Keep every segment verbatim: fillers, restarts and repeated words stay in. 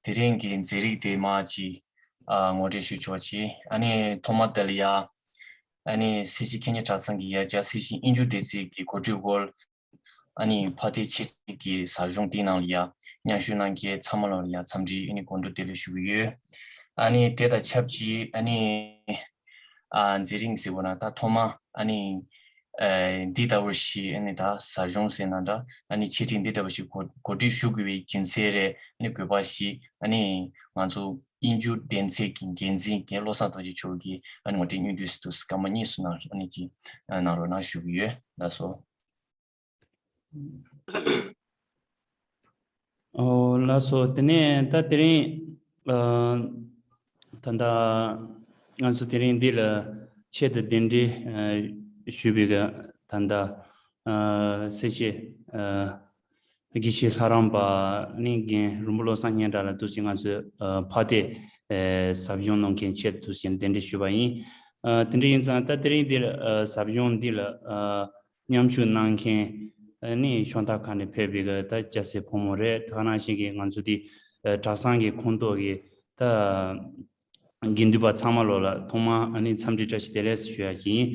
དེ་རིང་གི་མཛད་རིམ་དེ་མར་ཅིག་ཨ་ངོ་སྤྲོད་ཞུ་ཆོག་ཅིག་ཨ་ནི་ཐོག་མ་དེ་ལ་ཡ། ཨ་ནི་སེར་བྱེས་མཁས་སྙན་གྲྭ་ཚང་གི་ཡ་གྱལ་སྲིད་ཀྱི་དབྱིན་ཇིའི་སྡེ་ཚན་གྱི་གོ་སྒྲིག་འོག་ཨ་ནི་ཕ་སྡེ་འཆད་ཁྲིད་ཀྱི་ཟབ་སྦྱོང་དེའི་ནང་ལ་ཡ་མཉམ་ཞུགས་གནང་མཁན་ཚང་མ་ལ་ཡ་འཚམས་འདྲི་ཨ་ནི་སྒོ་འགྲོ་བདེ་ལེགས་ཞུ་གི་ཡོད། ཨ་ནི་དེ་དང་ཆབས་ཅིག་ཨ་ནི་ཨ་མཛད་རིམ་ཟེར་བ་ན་ད་ཐོག་མ་ཨ་ནི་ཨ་འདི་ལྟ་བུ་ཞིག་ཨ་ནི་ད་ཟབ་སྦྱོང་ཟེར་ན་འདྲ་ཨ་ནི་འཆད་ཁྲིད་འདི་ལྟ་བུ་ཞིག་གོ་གོ་སྒྲིག་ཞུ་དགོས་པའི་རྒྱུ་མཚན་རེད། ཨ་ནི་དགོས་པ་ཞིག་ཨ་ནི་ང་ཚོ་དབྱིན་ཇིའི་སྡེ་ཚན་གྱི་འགན་འཛིན་རྒན་བློ་བཟང་རྡོ་རྗེ་མཆོག་གིས་ཨ་ནི་ངོ་སྤྲོད་སྙིང་བསྡུས་སུ་སྐར་མ་གཉིས་སུ་གནང་ཨ་ནི་ཅིག་གནང་རོགས་གནང་ཞུ་གི་ཡོད། ལགས་སོ། ཨོ་ལགས་སོ། དེ་ནས་ད་དེ་རིང་ཨ་ད་ལྟ་ང་ཚོ་དེ་རིང་འདི་ལ་ཆེད་དུ་གདན་འདྲེན་ཨ་ཞུས་པའི་གི་ད་ལྟ་ཨ་སེར་བྱེས་ཨ་དགེ་བཤེས་ལྷ་རམས་པ་ནི་རྒན་རིན་པོ་བློ་བཟང་སྙན་གྲགས་ལགས་འདུག་ཅིང་ང་ཚོའི་ཨ་ཕ་སྡེ་ཨ་ཟབ་སྦྱོང་གནང་མཁན་ཆེད་དུ་ཞིག་གདན་འདྲེན་ཞུས་པ་ཡིན། ཨ་དེ་འདྲ་ཡིན་ཙང་ད་དེ་རིང་འདིར་ཨ་ཟབ་སྦྱོང་འདི་ལ་ཨ་མཉམ་ཞུགས་གནང་མཁན་ནི་ཕྱོགས་མཐའ་ཁག་ནས་ཕེབས་པའི་གི་ད་སྐྱ་སེར་ཕོ་མོ་རེད། དེ་ག་ནང་བཞིན་གྱི་ང་ཚོ་འདི་ཨ་གྲྭ་ཚང་གི་ཁོངས་གཏོགས་ཀྱི་ད་དགེ་འདུན་པ་ཚང་མ་ལོ་ལ་ཐོག་མ་ཨ་ནི་འཚམས་འདྲི་བཀྲ་ཤིས་བདེ་ལེགས་ཞུ་ཡ་ཞིག་ཡིན།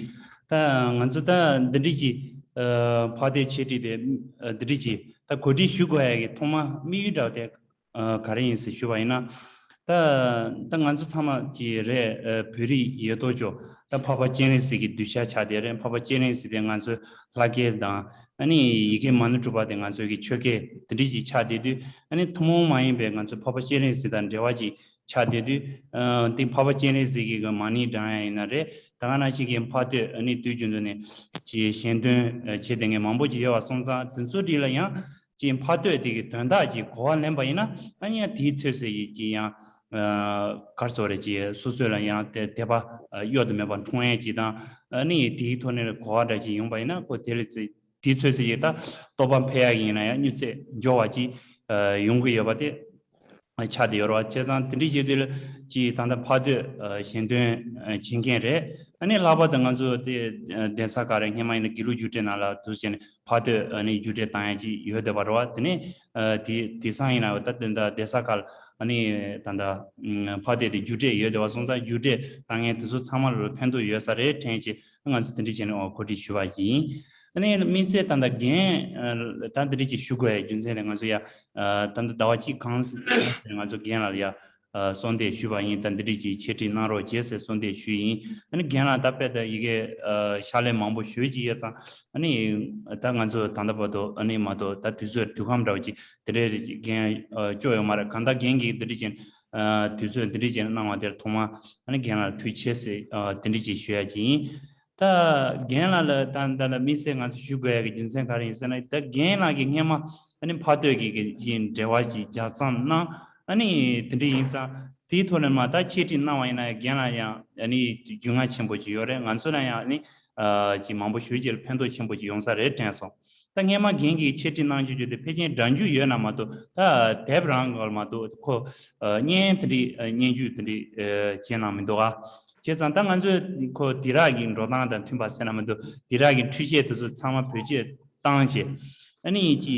ད་ང་ཚོ་ད་འདི་འདྲ་གི་ཨ་ཕ་སྡེ་འཆད་ཁྲིད་དེ་ཨ་འདི་འདྲ་གི་ད་གོ་སྒྲིག་ཞུ་དགོས་ཡ་གི་ཐོག་མ་དམིགས་ཡུལ་འདྲ་བ་དེ་ཨ་ག་རེ་ཡིན་ཟེར་ཞུས་པ་ཡིན་ན། ད་ད་ང་ཚོ་ཚང་མ་གི་རེད་ཨ་བོད་རིགས་ཡོད་དོ་ཅོག་ད་འཕགས་པ་སྤྱན་རས་གཟིགས་ཀྱི་གདུལ་བྱ་ཆགས་བསྡད་རེད། འཕགས་པ་སྤྱན་རས་གཟིགས་དེ་ང་ཚོའི་ལྷ་སྐལ་དང་ཨ་ནི་ཡི་གེ་མ་ཎི་དྲུག་པ་དེ་ང་ཚོའི་གི་ཆོས་སྐལ་དེ་འདྲ་ཅིག་ཆགས་བསྡད་དུས། ཨ་ནི་ཐུན་མོང་མ་ཡིན་པའི་ང་ཚོ་འཕགས་པ་སྤྱན་རས་གཟིགས་དང་འབྲེལ་བ་ཅིག་ཆགས་བསྡད་དུས། ཨ་དེ་འཕགས་པ་སྤྱན་རས་གཟིགས་ཀྱི་གི་མ་ཎི་བགྲང་ཡ་ཡིན་ན་རེད། ད་ག་ནང་བཞིན་གྱི་འཕགས་བསྟོད་ཨ་ནི་དུས་རྒྱུན་དུ་ནས་ཅིག་ཞལ་འདོན་ཨ་བྱེད་བསྡད་མཁན་མང་པོ་ཅིག་ཡོད་པ་སོང་ཙང་། དེ་ཚོ་འདི་ལ་ཡང་ཅིག་འཕགས་བསྟོད་དེ་གི་དོན་དག་ཅིག་གོ་བ་ལེན་པ་ཡིན་ན། ཨ་ནི་ཡང་དེའི་ཚོད་ཟེར་གྱི་ཅིག་ཡང་ཨ་ག་རེ་ཟེར་དགོས་རེད། ཅིག་སོ་སོ་ལ་ཡང་དེ་དད་པ་ཨ་གཡོ་དུ་མེད་པ་འཁྲུངས་ཡས་ཅིག་དང་། ཨ་ནི་དེའི་ཐོག་ནས་གོ་བ་འདྲ་ཅིག་ཡོང་པ་ཡིན་ན། ཁོ་དེ་ལ་ཅིག་དེའི་ཚོད་ཟེར་གྱི་ད་རྟོགས་པ་འཕེལ་ཡག་ཡིན་ན་ཡང་མྱུར་ཚད་འབྱོར་བ་ཅིག་ཨ་ཡོང་གི་ཡོད་པ་དེ་ཆགས་བསྡད་ཡོད་རེད་བ། བྱས་ཙང་དེ་འདྲའི་བྱེད་དུས་ལ་ཅིག་ད་ལྟ་འཕགས་བསྟོད་ཨ་ཞལ་འདོན་ཨ་བྱེད་མཁན་རེད། ཨ་ནི་ལྷག་པར་དུ་ང་ཚོ་དེ་ཨ་གདན་ས་ཁག་རེད། སྔོན་མ་ཡིན་ན་དགེ་ལུགས་རྒྱུགས་སྤྲོད་ནང་ལ་དུ་བྱས་ནས་འཕགས་བསྟོད་ཨ་ནི་རྒྱུགས་སྤྲོད་བཏང་ཡག་ཅིག་ཡོད་བསྡད་པ་རེད་བ། དེ་ནས་ཨ་དེ་དེང་སང་ཡིན་ན་ད་དེ་འདྲ་གདན་ས་ཁག་ལ་ཨ་ནི་ད་ལྟ་ཨ་འཕགས་བསྟོད་དེ་རྒྱུགས་སྤྲོད་ཡོད་བསྡད་པ་སོང་ཙང་། རྒྱུགས་སྤྲོད་བཏང་མཁན་དེ་ཚོ་ཚང་མ་ལ་ཕན་ཐོགས་ཡོད་ས་རེད་དྲན་བྱས། ང་ཚོ་དེ་འདྲ་བྱས་ནས་ཨོ་གོ་སྒྲིག་ཞུས་པ་ཡིན། ཨ་ནི་དམིགས་བསལ་ད་ལྟ་རྒན་ཨ་ད་འདི་འདྲ་ཅིག་ཞུ་དགོས་ཡ་རྒྱུ་མཚན་ནི། ང་ཚོ་ཡ་ཨ་ད་ལྟ་ཟླ་བ་གཅིག་གོང་ང་ཚོ་རྒན་ལགས་ལ་ཡ་ཨ་གསོལ་འདེབས་ཞུས་པ་ཡིན། ད་འདི་འདྲ་ཅིག་འཆད་ཁྲིད་གནང་རོགས་བྱེད་ཟེར་གསོལ་འདེབས་ཞུས་ཡིན། ཨ་ནི་རྒན་ལགས་ད་དཔེ་ད་ཡི་གེ་ཨ་ཕྱག་ལས་མང་པོ་ཞེ་ཅིག་ཡོད་ཙང་། ཨ་ནི་ད་ང་ཚོ་ད་ལྟ་བར་དུ་ཨ་ནི་མ་གཏོགས་ད་དུས་ཚོད་དུས་ཁམས་འདྲ་བོ་ཅིག་དེ་འདྲའི་རྒན་ཨ་ཅོ་ཡོད་མ་རེད། གང་ལྟར་རྒན་གྱིས་འདི་འདྲ་ཅིག་ཨ་དུས་ཚོད་འདི་འདྲ་ཅིག་གནང་བ་དེར་ཐོག་མ་ཨ་ནི་རྒན་ལགས་ལ་ཐུགས་རྗེ་ཆེ་ཟེར་ཨ་དེ་འདྲ་ཅིག་ཞུ་ཡ་ཅིག་ཡིན། ད་རྒན་ལགས་ལ་ད་ད་ལ་དམིགས་བསལ་ང་ཚོ་ཞུ་དགོས་ཡ་གི་རྒྱུ་མཚན་ག་རེ་ཡིན་ཟེར་ན། ད་རྒན་ལགས་ཀྱིས་སྔོན་མ་ཨ་ནི་འཕགས་བསྟོད་ཀྱི་གི་ཅིག་འབྲེལ་བ་ཅིག་ལྗགས་རྩོམ་གནང་། ཨ་ནི་དེ་འདྲ་ཡིན་ཙང་དེའི་ཐོག་ནས་མ་ད་འཆད་ཁྲིད་གནང་བ་ཡིན་ན་རྒན་ལགས་ཡང་ཨ་ནི་རྒྱུས་མངའ་ཆེན་པོ་ཅིག་ཡོད་རེད། ང་ཚོ་ལ་ཡང་ཨ་ནི་ཨ་ཅིག་མང་པོ་ཞེ་ཅིག་ལ་ཕན་ཐོགས་ཆེན་པོ་ཅིག་ཡོང་ས་རེད་དྲན་སོང་། ད་སྔོན་མ་རྒན་གྱིས་འཆད་ཁྲིད་གནང་བྱུང་རྒྱུ་དེ་ཕལ་ཆེར་སྒྲ་འཇུག་ཡོད་ན་མ་གཏོགས། ད་དེབ་རང་གི་མ་གཏོགས་ཁོ་ཨ་བརྙན་དེ་འདྲའི་ཨ་བརྙན་བརྒྱུད་དེ་འདྲའི་ཨ་བྱས་གནང་མི་འདུག་ག་བྱས་ཙང་ད་ང་ཚོས་ཁོ་དུས་རབས་ཀྱི་འགྲོ་སྟངས་དང་མཐུན་པ་ཟེར་ན་མི་འདུག་དུས་རབས་ཀྱི་འཕྲུལ་ཆས་དེ་ཚོ་ཚང་མ་བེད་སྤྱོད་བཏང་བྱས། ཨ་ནི་ཅི་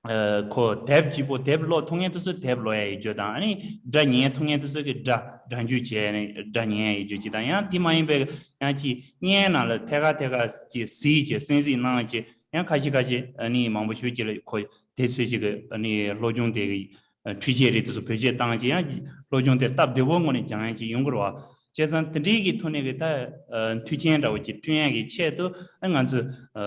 ཨ་ཁོ་དེབ་གཅིག་པོ་དེབ་ཀློག་ཐུབ་མཁན་དེ་ཚོས་དེབ་ཀློག་ཡ་ཡི་རྒྱུ་དང་། ཨ་ནི་སྒྲ་ཉན་ཐུབ་མཁན་དེ་ཚོས་ཀྱི་སྒྲ་སྒྲ་འཇུག་བྱས་ནས་སྒྲ་ཉན་ཡ་ཡི་རྒྱུ་ཅིག་དང་། ཡང་དེ་མ་ཡིན་པའི་ཡང་ཅིག་བརྙན་ནང་ལ་ཐད་ཀར་ཐད་ཀར་ཅིག་གཟིགས་བྱས་གསན་གཟིགས་གནང་བྱས། ཡང་ཁ་ཤས་ཁ་ཤས་ཨ་ནི་མང་པོ་ཞེ་ཅིག་ལ་ཁོ་དེ་ཚོད་ཅིག་གི་ཨ་ནི་སློབ་སྦྱོང་དེ་གི་ཨ་འཕྲུལ་ཆས་རིགས་དེ་ཚོ་བེད་སྤྱོད་བཏང་བྱས། ཡང་སློབ་སྦྱོང་དེ་སྟབས་བདེ་པོའི་ངང་ནས་སྦྱང་ཡ་ཅིག་ཡོང་གི་རེད་བ། བྱས་ཙང་དེ་འདྲའི་གི་ཐོག་ནས་གི་ད་ཨ་མཐུན་རྐྱེན་འདྲ་བོ་ཅིག་བསྐྲུན་ཡ་གི་ཆེད་དུ་ཨ་ང་ཚོས་ཨ་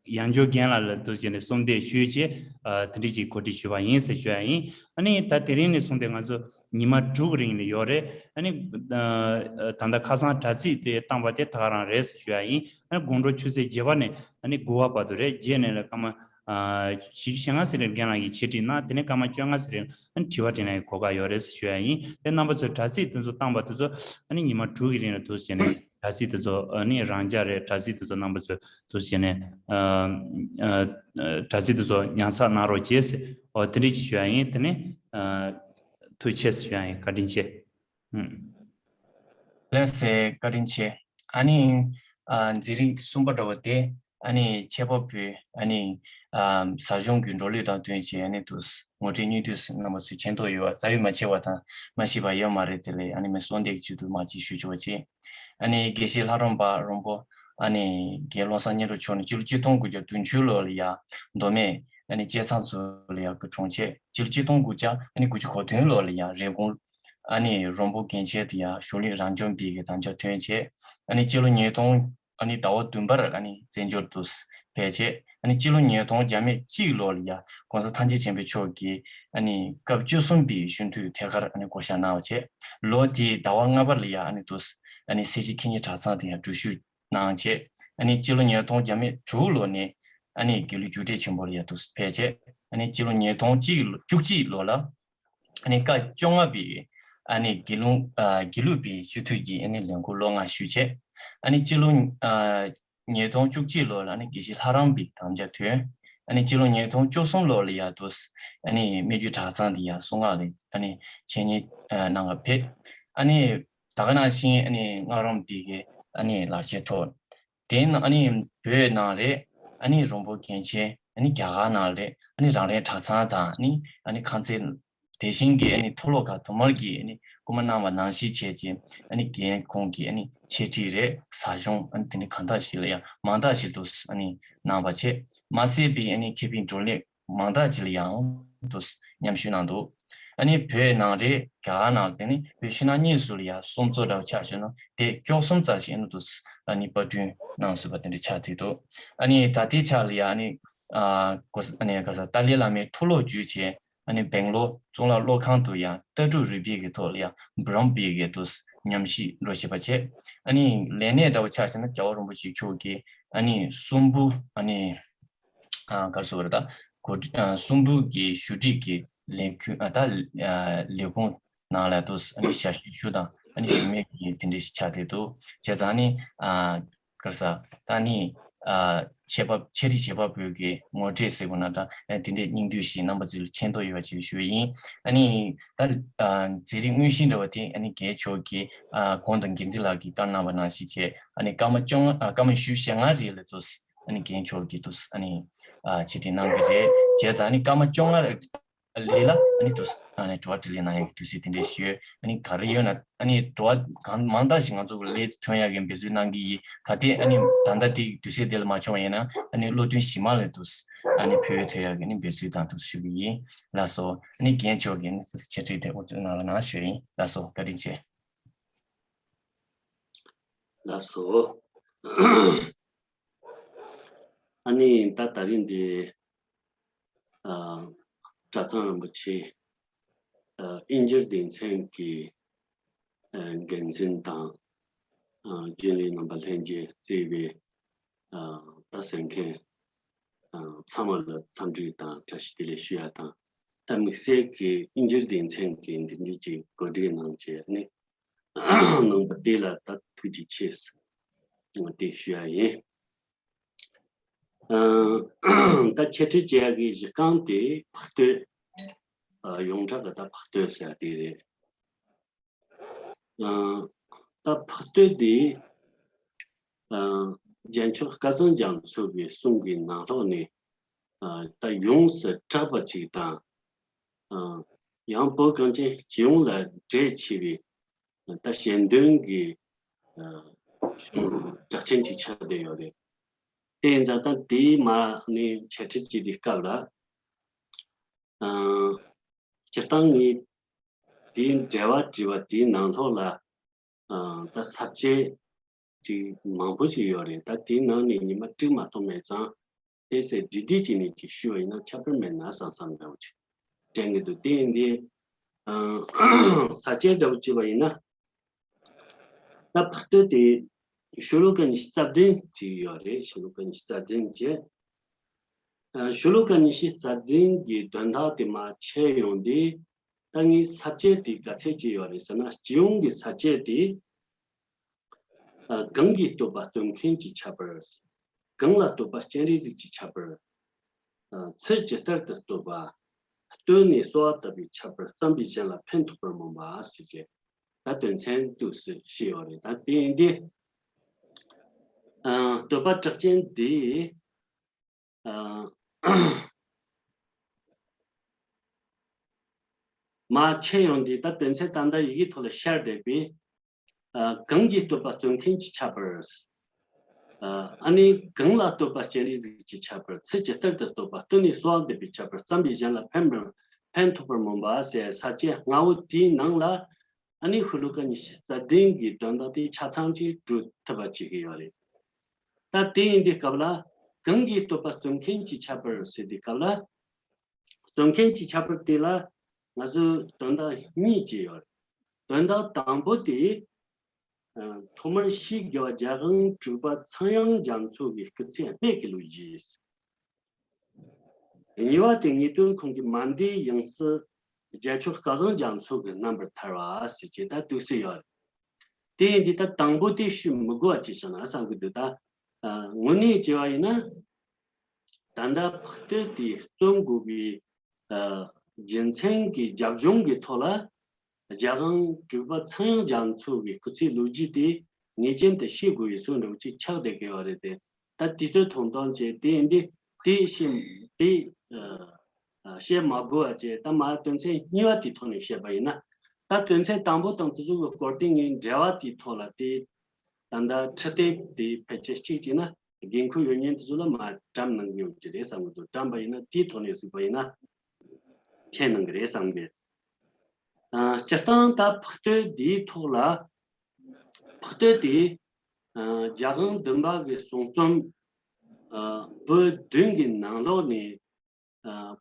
ཡང་བསྐྱར་རྒན་ལགས་ལ་འདུག་བྱས་ནས་གསོལ་འདེབས་ཞུས་བྱས། ཨ་དེ་འདྲ་ཅིག་གོ་སྒྲིག་ཞུས་པ་ཡིན་ཟེར་ཞུ་ཡ་ཡིན། ཨ་ནི་ད་དེ་རིང་ནས་བཟུང་སྟེ་ང་ཚོ་ཉི་མ་དྲུག་གི་རིང་ལ་ཡོད་རེད། ཨ་ནི་ཨ་ད་ལྟ་ཁ་སང་དྲ་ཚིགས་དེ་བཏང་པ་དེ་ད་ག་རང་རེད་ཟེར་ཞུ་ཡ་ཡིན། ཨ་ནི་དགོང་དྲོ་ཆུ་ཚོད་བརྒྱད་པ་ནས་ཨ་ནི་དགུ་པ་བར་དུ་རེད། བརྒྱད་ནས་ལ་སྐར་མ་ཨ་བཞི་བཅུ་ཞེ་ལྔ་ཙམ་རིང་རྒན་ལགས་ཀྱིས་འཆད་ཁྲིད་གནང་། དེ་ནས་སྐར་མ་བཅོ་ལྔ་ཙམ་རིང་ཨ་ནི་དྲི་བ་དྲིས་ལན་གྱི་གོ་སྐབས་ཡོད་རེད་ཟེར་ཞུ་ཡ་ཡིན། དེ་རྣམ་པ་ཚོས་དྲ་ཚིགས་དེ་ཚོ་བཏང་པ་དེ་ཚོ་ཨ་ནི་ཉི་མ་དྲུག་གི་རིང་ལ་འདུག་བྱས་ནས་དྲ་ཚིགས་དེ་ཚོ་ཨ་ནི་རང་འཇགས་རེད། དྲ་ཚིགས་དེ་ཚོ་རྣམ་པ་ཚོས་འདུག་བྱས་ནས་ཨ་ཨ་དྲ་ཚིགས་དེ་ཚོ་ཉར་ཚགས་གནང་རོགས་བྱེད་ཟེར། ཨོ་དེ་འདྲ་ཅིག་ཞུ་ཡ་ཡིན། དེ་ནས་ཨ་ཐུགས་རྗེ་ཆེ་ཟེར་ཞུ་ཡ་ཡིན། བཀའ་དྲིན་ཆེ། ཨུམ། ལགས་སེ་བཀའ་དྲིན་ཆེ། ཨ་ནི་ཨ་མཛད་རིམ་གསུམ་པ་འདྲ་བོ་དེ་ཨ་ནི་འཆད་པ་པོའི་ཨ་ནི་ ཨ་ཟབ་སྦྱོང་གི་འགྲོ་ལུགས་དང་བསྟུན་བྱས་ཨ་ནི་དུ་ངོ་སྤྲོད་སྙིང་བསྡུས་རྣམ་པ་ཚོས་མཁྱེན་རྟོགས་ཡོད་པ་རྩ་བའི་མ་ཆེ་བ་དང་མ་ཤེས་པ་ཡོད་མ་རེད། དེ་ལས་ཨ་ནི་མི་གསོལ་འདེབས་ཀྱི་ཆེད་དུ་མ་ཅིག་ཞུ་ཆོག་ཅིག་ཨ་ནི་དགེ་བཤེས་ལྷ་རམས་པ་རོང་པོ་ཨ་ནི་རྒན་བློ་བཟང་སྙན་གྲགས་མཆོག་ནི་སྤྱི་ལོ་ཆིག་སྟོང་དགུ་བརྒྱ་བདུན་ཅུ་ལོ་ལ་ཡ་མདོ་སྨད་ཨ་ནི་སྐྱེས་ཚང་ཚོ་ལ་ཡ་གི་གྲོང་ཁྱེར། སྤྱི་ལོ་ཆིག་སྟོང་དགུ་བརྒྱ་ཨ་ནི་དགུ་བཅུ་གོ་བདུན་ལོ་ལ་ཡ་རེབ་གོང་ཨ་ནི་རོང་པོ་གན་ཆེན་དུ་ཡ་གཞུང་ལུགས་རང་སྐྱོང་པའི་གི་དམ་བཅའ་ཐོན་བྱས། ཨ་ནི་སྤྱི་ལོ་ཉིས་སྟོང་ཨ་ནི་ཟླ་བ་བདུན་པར་ཨ་ནི་བཙན་བྱོལ་དུ་ཕེབས་བྱས། ཨ་ནི་སྤྱི་ལོ་ཉིས་སྟོང་བརྒྱ་མེད་གཅིག་ལོ་ལ་ཡ་༸གོང་ས་ཐམས་ཅད་མཁྱེན་པ་མཆོག་གིས་ཨ་ནི་སྐབས་བཅུ་གསུམ་པའི་གཞོན་དུས་ཐད་ཀར་ཨ་ནི་བསྐོ་བཞག་གནང་བ་བྱས། ལོ་དེའི་ཟླ་བ་ལྔ་པར་ལ་ཡ་ཨ་ནི་དུ་ཨ་ནི་སེར་བྱེས་ཁེ་ཉེན་གྲྭ་ཚང་དུ་ཡ་འགྲུལ་བཞུད་གནང་བྱས། ཨ་ནི་སྤྱི་ལོ་ཉིས་སྟོང་བརྒྱ་མེད་དྲུག་ལོ་ནས་ཨ་ནི་དགེ་ལུགས་རྒྱུགས་སྤྲོད་ཆེན་པོ་ལ་ཡ་དུ་ཕེབས་བྱས། ཨ་ནི་སྤྱི་ལོ་ཉིས་སྟོང་གཅིག་ལོ་བཅུ་གཅིག་ལོ་ལ་ཨ་ནི་བཀའ་བཅོ་ལྔ་པའི་ཨ་ནི་དགེ་ལུགས་ཨ་དགེ་ལུགས་པའི་སྤྱི་འཐུས་ཀྱི་ཨ་ནི་ལས་འཁུར་ལོ་ལྔ་ཞུས་བྱས། ཨ་ནི་སྤྱི་ལོ་ཨ་ཉིས་སྟོང་བཅུ་གཅིག་ལོ་ལ་ཨ་ནི་དགེ་བཤེས་ལྷ་རམས་པའི་དམ་བཅའ་ཐོན། ཨ་ནི་སྤྱི་ལོ་ཉིས་སྟོང་བཅུ་གསུམ་ལོ་ལ་ཡ་དུ་ཨ་ནི་སྨད་རྒྱུད་གྲྭ་ཚང་དེ་ཡ་གསུང་ངག་ལ་ཨ་ནི་འཆད་ཉན་ཨ་གནང་བར་ཕེབས། ཨ་ནི་ད་ག་ནང་བཞིན་ཨ་ནི་སྔགས་རམས་པའི་གི་ཨ་ནི་ལག་ཁྱེར་ཐོབ། དེ་ནང་ཨ་ནི་བོད་ནང་རེད། ཨ་ནི་རོང་པོ་གན་ཆེན། ཨ་ནི་རྒྱ་གར་ནང་རེད། ཨ་ནི་རང་རེའི་གྲྭ་ཚང་དང་ཨ་ནི་ཨ་ནི་ཁང་ཚན། དེ་བཞིན་གྱི་ཨ་ནི་མཐོ་སློབ་ཁག་དུ་མར་གྱི་ཨ་ནི་སྐུལ་མ་གནང་བ་ནང་བཞིན་བྱས་ཀྱི་ཨ་ནི་རྒན་ཁོང་གིས་ཨ་ནི་འཆད་ཁྲིད་རེད། ཟབ་སྦྱོང་ཨ་ནི་དེ་ནི་གང་དག་ཞིག་ལ་ཡང་མང་དག་ཞིག་ཏུ་ཨ་ནི་གནང་བ་བྱས། མ་ཟད་པའི་ཨ་ནི་མཁས་པའི་བགྲོ་གླེང་མང་དག་ཅིག་ལ་ཡང་དུ་མཉམ་ཞུགས་གནང་འདུག་ཨ་ནི་བོད་ནང་རེད། རྒྱ་གར་ནང་དེ་ནི་བོད་ཕྱི་ནང་གཉིས་སུ་ལ་ཡང་གསུང་རྩོམ་འདྲ་བོ་ཆ་བཞག་ན་དེ་སྐྱོག་གསུམ་ཙམ་ཞིག་ཨ་ནི་དུ་ཨ་ནི་པར་སྐྲུན་གནང་ཟིན་པ་དེ་འདྲ་ཆགས་བསྡད་འདུག་ཨ་ནི་ད་ལྟའི་ཆ་ལ་ཡང་ཨ་ནི་ཨ་གོ་ཨ་ནི་ག་ས་ཏཱ་ལའི་བླ་མའི་ཐུགས་བློ་བརྒྱུད་བྱས། ཨ་ནི་སྦེང་ལོར་གཙུག་ལག་སློབ་ཁང་དུ་ཡང་ལྟ་གྲུབ་རིག་པའི་གི་ཐོག་ལ་ཡང་བྷྲོམ་པའི་གི་དུ་ཉམས་ཞིབ་འགྲོ་བཞིན་པ་བྱས། ཨ་ནི་ལས་གནས་འདྲ་བོ་ཆ་བཞག་ན་རྒྱལ་བ་རིན་པོ་ཆེ་མཆོག་གིས་ཨ་ནི་གསུམ་པོ་ཨ་ནི་ཨ་ག་རེ་ཟེར་བ་རེད། ད་གོ་ཨ་གསུམ་པོ་གི་ཞུ་སྒྲིག་གི་ལས་ཁུངས་ཨ་ད་ཨ་ལས་ཁུངས་ནང་ལ་དུ་ཨ་ནི་ཞབས་ཞུ་ཞུ་དང་ཨ་ནི་ཞུ་མེད་ཀྱི་དེ་འདྲ་ཞིག་ཆགས་བསྡད་འདུག་བྱས་ཙང་ཨ་ནི་ཨ། ག་རེ་ཟ། ད་ནི་ཨ་འཆད་པ་འཆད་ཁྲིད་བྱེད་པ་པོའི་གི་ངོ་སྤྲོད་ཟེར་དགོས་ན་ད་ཨ་དེ་འདྲའི་སྙིང་བསྡུས་ཤིག་རྣམ་པ་ཚོས་མཁྱེན་རྟོགས་ཡོད་པ་ཅིག་ཞུ་ཡི་ཡིན། ཨ་ནི་ད་ཨ་མཛད་རིམ་དངོས་གཞི་འདྲ་བ་དེ་ཨ་ནི་རྒན་མཆོག་གིས་ཨ་གོང་དུ་འགན་འཛིན་ལགས་ཀྱིས་བཀའ་གནང་བ་ནང་བཞིན་བྱས། ཨ་ནི་སྐར་མ་བཅོ་ལྔ་ཨ་སྐར་མ་བཞི་བཅུ་ཞེ་ལྔ་རེ་ལ་དུ་ཨ་ནི་རྒན་མཆོག་གིས་དུ་ཨ་ནི་ཨ་འཆད་ཁྲིད་གནང་གི་རེད། བྱས་ཙང་ཨ་ནི་སྐར་མ་བཅོ་ལྔ་ལས་ལ་ཨ་ནི་དུ་ཨ་ནི་དྲི་བ་དྲིས་ལན་གནང་ཡག་གི་དུས་ཚོད་དེ་འདྲས་ཞུས། ཨ་ནི་ག་རེ་ཡོད་ན་ཨ་ནི་དྲི་བ་གང་མང་དག་ཞིག་ང་ཚོ་ལས་ཐོན་ཡག་གི་འབད་བརྩོན་གནང་གི་ཡིན། གལ་ཏེ་ཨ་ནི་ད་ལྟ་དེ་དུས་ཚོད་དེ་ལ་མ་བྱུང་བ་ཡིན་ན་ཨ་ནི་བློ་མཐུན་གཞན་མ་ལ་དུ་ཨ་ནི་ཕུལ་ཐུབ་ཡག་གི་ཨ་ནི་འབད་བརྩོན་དང་དུ་ཞུ་གི་ཡིན། ལགས་སོ། ཨ་ནི་རྒན་མཆོག་གིས་ཨ་ནི་འཆད་ཁྲིད་དེ་འགོ་འཛུགས་གནང་རོགས་གནང་ཞུ་ཡིན། ལགས་སོ། བཀའ་དྲིན་ཆེ། ལགས་སོ། ཨ་ནི་ད་ད་རིང་འདི་ཨ་གྲྭ་ཚང་རིན་པོ་ཆེ་ཨ་དབྱིན་ཇིར་སྡེ་ཚན་གྱི་ཨ་འགན་འཛིན་དང་ཨ་རྒྱུན་ལས་རྣམ་པ་ལྷན་རྒྱས་གཙོས་པའི་ཨ་ད་གསན་མཁན་ཨ་ཚང་མ་ལ་འཚམས་འདྲི་དང་བཀྲ་ཤིས་བདེ་ལེགས་ཞུ་ཡ་དང་། ད་དམིགས་བསལ་གྱི་དབྱིན་ཇིར་སྡེ་ཚན་གྱི་འདི་འདྲའི་ཅིག་གོ་སྒྲིག་གནང་བྱས་ནས་གནང་བ་དེ་ལ་ད་ཐུགས་རྗེ་ཆེ་ཟེར་དེ་ཞུ་ཡ་ཡིན། ཨ་ད་འཆད་ཁྲིད་བྱེད་ཡ་གི་གཞི་རྐང་དེ་འཕགས་བསྟོད། ཨ་ཡོངས་གྲགས་ཀྱི་ད་འཕགས་བསྟོད་ཟེར་ཡ་དེ་རེད། ཨ་ད་འཕགས་བསྟོད་དེ་ཨ་རྒྱལ་མཆོག་སྐལ་བཟང་རྒྱ་མཚོ་གི་གསུང་གི་ནང་ལོགས་ནས་ཨ་ད་ཡོངས་སུ་གྲགས་པ་ཅིག་དང་། ཨ་ཡང་བོད་གངས་ཅན་སྤྱི་ཡོངས་ལ་འགྲེལ་ཆེ་བའི་ད་ཞལ་འདོན་གྱི་ཨ་གྲགས་ཅན་ཅིག་ཆགས་བསྡད་ཡོད་རེད། དེ་ཡིན་ཙང་ད་དེའི་མ་ནས་འཆད་ཁྲིད་བྱེད་དུས་སྐབས་ལ་ཨ་སྤྱིར་བཏང་ངས་དེའི་འགྲེལ་པ་བྲིས་པ་དེའི་ནང་ལོགས་ལ་ཨ་ད་ས་བཅད་ཅིག་མང་པོ་ཞིག་ཡོད་རེད། ད་དེའི་ནང་ནས་ཉི་མ་དྲུག་མ་གཏོགས་མེད་ཙང་། དེ་ཚེ་བསྡུས་བསྡུས་ཀྱི་ནས་ཅིག་ཞུས་པ་ཡིན་ན་ཁྱད་པར་མེད་ན་བསམ་བསམ་འདྲ་བོ་ཅིག་དྲན་གྱི་འདུག་དེ་ཡིན་དུས་ཨ་ས་བཅད་འདྲ་བོ་བྱས་པ་ཡིན་ན། ད་འཕགས་བསྟོད་དེ་ཤོ་ལོ་ཀ་ཉི་ཤུ་རྩ་བདུན་ཅིག་ཡོད་རེད། ཤོ་ལོ་ཀ་ཉི་ཤུ་རྩ་བདུན་བྱས། ཨ་ཤོ་ལོ་ཀ་ཉི་ཤུ་རྩ་བདུན་གྱི་དོན་དག་དེ་མར་འཆད་ཡོང་དུས། ད་ངའི་ས་བཅད་དེ་ག་ཚད་ཅིག་ཡོད་རེད་ཟེར་ན། སྤྱི་ཡོངས་ཀྱི་ས་བཅད་དེ་ཨ་གང་གིས་བསྟོད་པ་རྩོམ་མཁན་གྱི་ཁྱད་པར། གང་ལ་བསྟོད་པ་སྤྱན་རས་གཟིགས་ཀྱི་ཁྱད་པར། ཨ་ཚུལ་ཇི་ལྟར་དུ་བསྟོད་པ། བསྟོད་ནས་གསོལ་བ་བཏབ་པའི་ཁྱད་པར། བརྩམས་པས་གཞན་ལ་ཕན་ཐོགས་པར་སྨོན་པ་ཟེར་གྱི་ད་དོན་ཚན་དུ་ཞིག་ཡོད་རེད། ད་དེ་ཡིན་དུས་ཨ་བསྟོད་པ་གྲགས་ཅན་འདི་ཨ་ མ་ཆད་ཡོང་དུས་ད་དོན་ཚན་ད་ལྟ་ཡི་གེ་ཐོག་ལ་ཤར་བསྡད་པའི། ཨ། གང་གིས་བསྟོད་པ་རྩོམ་མཁན་གྱི་ཁྱད་པར། ཨ་ནི་གང་ལ་བསྟོད་པ་སྤྱན་རས་གཟིགས་ཀྱི་ཁྱད་པར། ཚིག་ཇི་ལྟར་དུ་བསྟོད་པ། བསྟོད་ནས་གསོལ་བ་འདེབས་པའི་ཁྱད་པར། བརྩམས་པས་གཞན་ལ་ཕན་པར་ཕན་ཐོགས་པར་སྨོན་པ་ཟེར་ས་བཅད་ལྔ་བོ་དེའི་ནང་ལ། ཨ་ནི་ཤོ་ལོ་ཀ་ཉི་ཤུ་རྩ་བདུན་གྱི་དོན་དག་དེ་ཆ་ཚང་ཅིག་འགྲོ་ཐུབ་པ་བྱེད་ཀྱི་ཡོད་རེད། ད་དེ་ཡིན་དུས་སྐབས་ལ་གང་གིས་བསྟོད་པ་རྩོམ་མཁན་གྱི་ཁྱད་པར་ཟེར་དུས་སྐབས་ལ། རྩོམ་མཁན་གྱི་ཁྱད་པར་དེ་ལ་ང་ཚོས་དོན་དག་གཉིས་ཅིག་ཡོད་རེད། དོན་དག་དང་པོ་དེ། ཨ། ཐོག་མར་ཤེས་དགོས་པ་རྒྱལ་དབང་གྲུབ་པ་ཚངས་དབྱངས་རྒྱ་མཚོ་གི་སྐུ་ཚེ་སྨད་ཀྱི་ལོ་རྒྱུས། གཉིས་པ་དེ་ངེས་དོན་ཁོང་གི་མ་འདས་ཡང་སྲིད་རྒྱལ་མཆོག་སྐལ་བཟང་རྒྱ་མཚོ་གི་རྣམ་པར་ཐར་བ་ཟེར་གྱི་ད་འདུག་སེ་ཡོད་རེད། དེ་ཡིན་དུས་ད་དང་པོ་དེ་ཞུ་མི་དགོས་པ་ཅིག་བྱུང་ན་བསམ་གྱི་འདུག་ད། ཨ། དངོས་གནས་བྱས་པ་ཡིན་ན། ད་ལྟ་ཕག་བསྟོད་དེ་རྩོམ་དགོས་པའི། ཨ། རྒྱུ་མཚན་གྱི་རྒྱབ་ལྗོངས་ཀྱི་ཐོག་ལ། རྒྱལ་དབང་གྲུབ་པ་ཚངས་དབྱངས་རྒྱ་མཚོ་གི་སྐུ་ཚེའི་ལོ་རྒྱུས་དེ་ངེས་ཅན་དུ་ཤེས་དགོས་པའི་བཟོ་འདྲ་བོ་ཅིག་ཆགས་བསྡད་ཀྱི་ཡོད་རེད་དེ། ད་དེ་ཚོའི་དོན་དག་བྱས་དེ་འདི་དེ་ཤེས་དེ། ཨ། ཨ། བཤད་མ་དགོས་པ་བྱས། ད་མར་དོན་ཚན་གཉིས་པ་དེའི་ཐོག་ནས་བཤད་པ་ཡིན་ན། ད་དོན་ཚན་དང་པོ་དང་དེ་ཚོ་གི་སྐོར་དེ་ངའི་འགྲེལ་བ་དེའི་ཐོག་ལ་དེ། ད་ལྟ་ཁྲིད་དེབ་དེ་ཕལ་ཆེར་གཅིག་བྱས་ན་འགན་ཁུར་ཡོད་མཁན་དེ་ཚོ་ལ་མར་བཀྲམ་གནང་གི་ཡོད་ཀྱི་རེད་བསམ་གྱི་འདུག་བཀྲམ་པ་ཡིན་ན་དེའི་ཐོག་ནས་གཟིགས་པ་ཡིན་ན་མཁྱེན་གནང་གི་རེད་བསམ་གི། ཨ། སྤྱིར་བཏང་ད་ཕག་བསྟོད་འདིའི་ཐོག་ལ། ཕག་བསྟོད་དེ། ཨ། རྒྱལ་དབང་བདུན་པ་གི་གསུང་རྩོམ། ཨ། པོད་བདུན་གྱི་ནང་ལོགས་ནས། ཨ།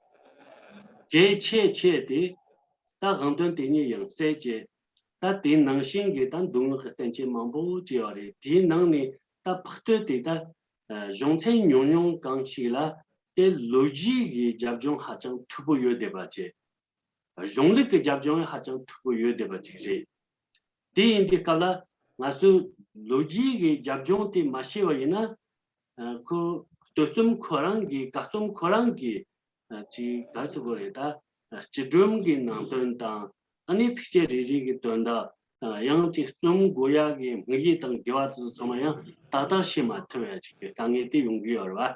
གལ་ཆེ་ཆེ་དེ། ད་དབང་དོན་དེ་ཉིད་ཡང་གསལ་བྱེད། ད་དེའི་ནང་བཞིན་གྱི་ད་མདོ་སྔགས་ཀྱི་བསྟན་བཅོས་མང་པོ་ཅིག་ཡོད་རེད། དེའི་ནང་ནས་ད་ཕག་བསྟོད་དེ་ད། ཨ། གཞུང་ཚན་ཉུང་ཉུང་གང་ཞིག་ལ་དེ་ལོ་རྒྱུས་ཀྱི་རྒྱབ་ལྗོངས་ཧ་ཅང་མཐུག་པོ་ཡོད་བསྡད་པ་བྱས། གཞུང་ལུགས་ཀྱི་རྒྱབ་ལྗོངས་ཧ་ཅང་མཐུག་པོ་ཡོད་བསྡད་པ་ཅིག་རེད། དེ་ཡིན་དུས་སྐབས་ལ་ང་ཚོས་ལོ་རྒྱུས་ཀྱི་རྒྱབ་ལྗོངས་དེ་མ་ཤེས་པ་ཡིན་ན། ཨ། ཁོ་བསྟོད་རྩོམ་ཁོ་རང་གི་དགའ་རྩོམ་ཁོ་རང་གི། ཨ། ཅིག་ག་རེ་ཟེར་དགོས་རེད་ད། ཨ། སྤྱི་སྒྲོམ་གྱི་ནང་དོན་དང་། ཨ་ནི་ཚིགས་བཅད་རེ་རེ་གི་དོན་དག། ཨ། ཡང་ཅིག་རྩོམ་དགོས་ཡག་གི་དམིགས་ཡུལ་དང་དགེ་བ་དེ་ཚོ་ཚང་མ་ཡང་ཏག་ཏག་ཤེས་མ་ཐུབ་ཡ་ཅིག་གི་དཀའ་ངལ་དེ་ཡོང་གི་ཡོད་རེད་བ།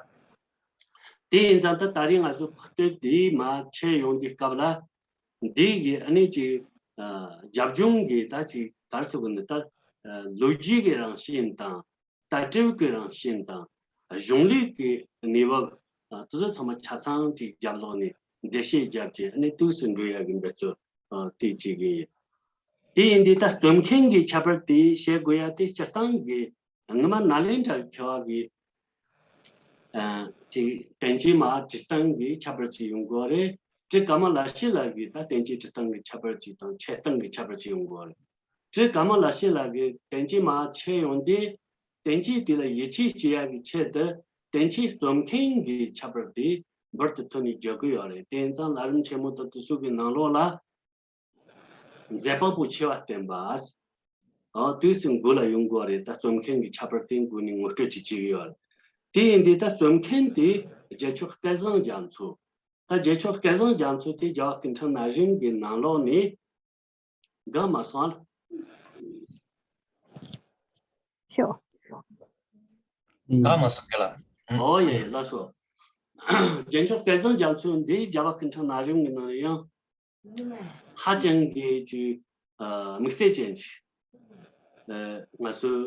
དེ་ཡིན་ཙང་ད་ད་རེས་ང་ཚོ་ཕག་བསྟོད་དེ་མར་ཆད་ཡོང་དུས་སྐབས་ལ། འདི་གི་ཨ་ནི་ཅིག་ཨ། རྒྱབ་ལྗོངས་ཀྱི་ད་ཅིག་ག་རེ་ཟེར་དགོས་ནི་ད། ཨ། ལོ་རྒྱུས་ཀྱི་རང་བཞིན་དང་། ལྟ་གྲུབ་ཀྱི་རང་བཞིན་དང་། གཞུང་ལུགས་ཀྱི་གནས་བབ། ཨ། དེ་ཚོ་ཚང་མ་ཆ་ཚང་ཅིག་རྒྱབ་ལོགས་ནས་འགྲེལ་བཤད་བརྒྱབ་བྱས་ཨ་ནི་དུས་སུ་འགྲོ་ཡག་གི་འབད་རྩོལ། ཨ། དེ་བྱེད་ཀྱི་ཡིན། དེ་ཡིན་དུས་ད་རྩོམ་མཁན་གྱི་ཁྱད་པར་དེ་བཤད་དགོས་ཡ་དེ་སྤྱིར་བཏང་གི་སྔོན་མ་ནཱ་ལེནྡྲ་མཁས་པ་གི། ཨ། ཅིག་བསྟན་བཅོས་མར་བྲིས་སྟངས་ཀྱི་ཁྱད་པར་ཅིག་ཡོང་གི་ཡོད་རེད། ཏྲི་ཀ་མ་ལ་ཤཱི་ལ་གི་ད་བསྟན་བཅོས་བྲིས་སྟངས་ཀྱི་ཁྱད་པར་ཅིག་དང་འཆད་སྟངས་ཀྱི་ཁྱད་པར་ཅིག་ཡོང་གི་ཡོད་རེད། ཏྲི་ཀ་མ་ལ་ཤཱི་ལ་གི་བསྟན་བཅོས་མར་ཆད་ཡོང་དུས་བསྟན་བཅོས་དེ་ལ་ཡིད་ཆེས་བྱེད་ཡག་གི་ཆེད་དུ་བསྟན་བཅོས་རྩོམ་མཁན་གྱི་ཁྱད་པར་དེ་འབུར་དུ་ཐོན་ནས་རྒྱག་གི་ཡོད་རེད། དེ་ཡིན་ཙང་ལམ་རིམ་ཆེན་མོ་དང་དེ་ཚོ་གི་ནང་ལོགས་ལ། མཛད་པ་པོ་ཆེ་བ་བསྟན་པ། ཨ། དུས་སུ་མགོ་ལ་ཡོང་དགོས་རེད། ད་རྩོམ་མཁན་གྱི་ཁྱད་པར་དེ་མགོ་ནས་ངོ་སྤྲོད་ཅིག་བྱེད་ཀྱི་ཡོད་རེད། དེ་ཡིན་དུས་ད་རྩོམ་མཁན་དེ་རྒྱལ་མཆོག་སྐལ་བཟང་རྒྱ་མཚོ། ད་རྒྱལ་མཆོག་སྐལ་བཟང་རྒྱ་མཚོ་དེ་རྒྱལ་བ་སྐུ་ཕྲེང་ན་རིམ་གྱི་ནང་ལོགས་ནས་འགག་མ་སོང་ཨ། ཤོག་འགག་མ་སོང་ག་ལ། ཨོ་ཡེ་ལགས་སོ། རྒྱལ་མཆོག་སྐལ་བཟང་རྒྱ་མཚོ་འདི་རྒྱལ་བ་སྐུ་ཕྲེང་ན་རིམ་གྱི་ནང་ཡང་ཧ་ཅང་གི་ཅིག་ཨ། དམིགས་བསལ་ཅན་ཅིག་ཨ། ང་ཚོའི་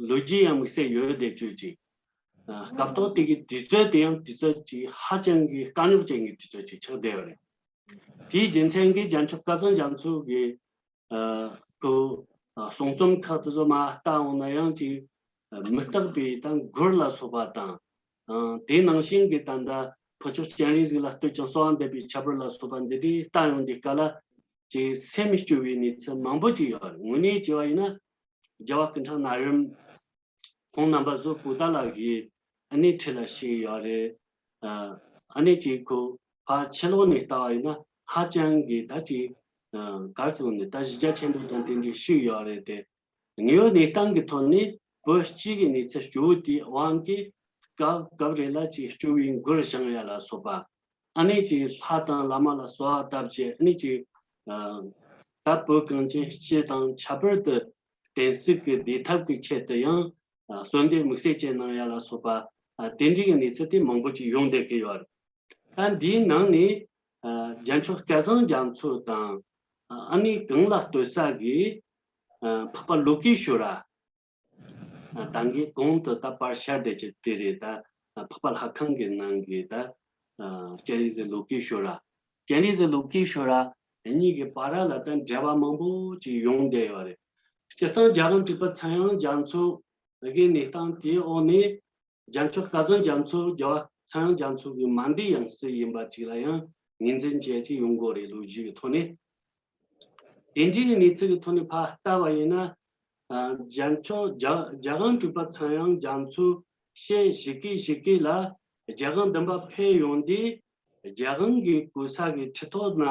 ལོ་རྒྱུས་ཡང་དམིགས་བསལ་ཡོད་བསྡད་ཅིག་ཨ། སྐབས་ཐོག་དེ་གི་དུས་ཚོད་དེ་ཡང་དུས་ཚོད་ཅིག་ཧ་ཅང་གི་དཀའ་རྙོག་ཅན་གྱི་དུས་ཚོད་ཅིག་ཆགས་བསྡད་ཡོད་རེད། དེའི་རྒྱུ་མཚན་གྱིས་རྒྱལ་མཆོག་སྐལ་བཟང་རྒྱ་མཚོ་གི་ཨ། ཁོ་ཨ། གསུང་རྩོམ་ཁག་དེ་ཚོ་མར་བལྟ་འོང་ན་ཡང་ཅིག་ཨ། མི་རྟག་པའི་ད་མགུར་ལ་སོགས་པ་དང་། ཨ། དེ་ནང་བཞིན་གྱི་ད་ལྟ་ཕོ་མཆོག་སྤྱན་རས་གཟིགས་ལ་བསྟོད་ཅིང་གསོལ་བ་འདེབས་པའི་ཁྱད་པར་ལ་སོགས་པ་འདི་འདྲའི་བལྟ་ཡོང་དུས་སྐབས་ལ་ཅིག་སེམས་སྐྱོ་བའི་གནས་ཚུལ་མང་པོ་ཅིག་ཡོད་རེད། དངོས་གནས་བྱས་པ་ཡིན་ན་རྒྱལ་བ་སྐུ་ཕྲེང་ན་རིམ་ཁོང་རྣམ་པ་ཚོ་པོ་ཏཱ་ལ་གི་ཨ་ནི་ཁྲི་ལ་བཞུགས་ཡོད་རེད། ཨ། ཨ་ནི་ཅིག་ཁོ་ཕར་ཕྱི་ལོགས་ནས་ལྟ་བ་ཡིན་ན་ཧ་ཅང་གི་ད་ཅིག་ཨ། ག་རེ་ཟེར་ནས་ད་གཞི་རྒྱ་ཆེན་པོ་དང་དེ་འདྲའི་བཞུགས་ཡོད་རེད་དེ། དངོས་ཡོད་གནས་སྟངས་ཀྱི་ཐོག་ནས་བོད་སྤྱི་གི་གནས་ཚུལ་སྐྱོ་བོ་དེའི་དབང་གིས་སྐབས་སྐབས་རེ་ལ་ཅིག་སྐྱོ་བའི་མགུར་བཞེངས་ཡ་ལ་སོགས་པ། ཨ་ནི་ཅིག་ལྷ་དང་བླ་མ་ལ་གསོལ་བ་བཏབ་བྱས་ཨ་ནི་ཅིག་ཨ། ད་བོད་གངས་ཅན་སྤྱི་དང་ཁྱད་པར་དུ་བསྟན་སྲིད་ཀྱི་བདེ་ཐབས་ཀྱི་ཆེད་དུ་ཡང་ཨ། གསོལ་འདེབས་དམིགས་བསལ་ཅན་གནང་ཡ་ལ་སོགས་པ། ཨ། དེ་འདྲའི་གནས་ཚུལ་དེ་མང་པོ་ཅིག་ཡོང་བསྡད་ཀྱི་ཡོད་རེད། ད་འདིའི་ནང་ནས་ཨ་རྒྱལ་མཆོག་སྐལ་བཟང་རྒྱ་མཚོ་དང་ཨ་ཨ་ནི་གང་ལ་ལྟོས་ས་གི་ཨ་འཕགས་པ་ལོ་ཀེ་ཤྭ་ར། ད་གིན་གོང་དུ་ད་པར་ཤར་བསྡད་ཀྱི་དེ་རེད། ད་འཕགས་པ་ལྷ་ཁང་གི་ནང་གི་ད་སྤྱན་རས་གཟིགས་ལོ་ཀེ་ཤྭ་ར། སྤྱན་རས་གཟིགས་ལོ་ཀེ་ཤྭ་ར་གཉིས་ཀྱི་བར་ལ་ད་འབྲེལ་བ་མང་པོ་ཅིག་ཡོང་བསྡད་ཡོད་རེད། སྤྱིར་བཏང་རྒྱལ་དབང་གྲུབ་པ་ཚངས་དབྱངས་རྒྱ་མཚོ་གི་གནས་སྟངས་དེའི་འོག་ནས་རྒྱལ་མཆོག་སྐལ་བཟང་རྒྱ་མཚོ། རྒྱལ་བ་ཚངས་དབྱངས་རྒྱ་མཚོ་གི་མ་འདས་ཡང་སྲིད་ཡིན་པ་ཅིག་ལ་ཡང་ངོས་འཛིན་བྱས་ཅིག་ཡོང་གི་ཡོད་རེད། ལོ་རྒྱུས་ཀྱི་ཐོག་ནས། དེ་འདྲའི་གནས་ཚུལ་གྱི་ཐོག་ནས་ཕར་ལྟ་བ་ཡིན་ན། ཨ་རྒྱལ་མཆོག་རྒྱལ་རྒྱལ་དབང་གྲུབ་པ་ཚངས་དབྱངས་རྒྱ་མཚོ་ཞལ་བཞུགས་ཀྱི་བཞུགས་ཀྱི་ལ་རྒྱལ་དབང་བདུན་པ་ཕེབས་ཡོང་དུས་རྒྱལ་དབང་གི་གོ་ས་གི་ཁྲི་ཐོག་ན་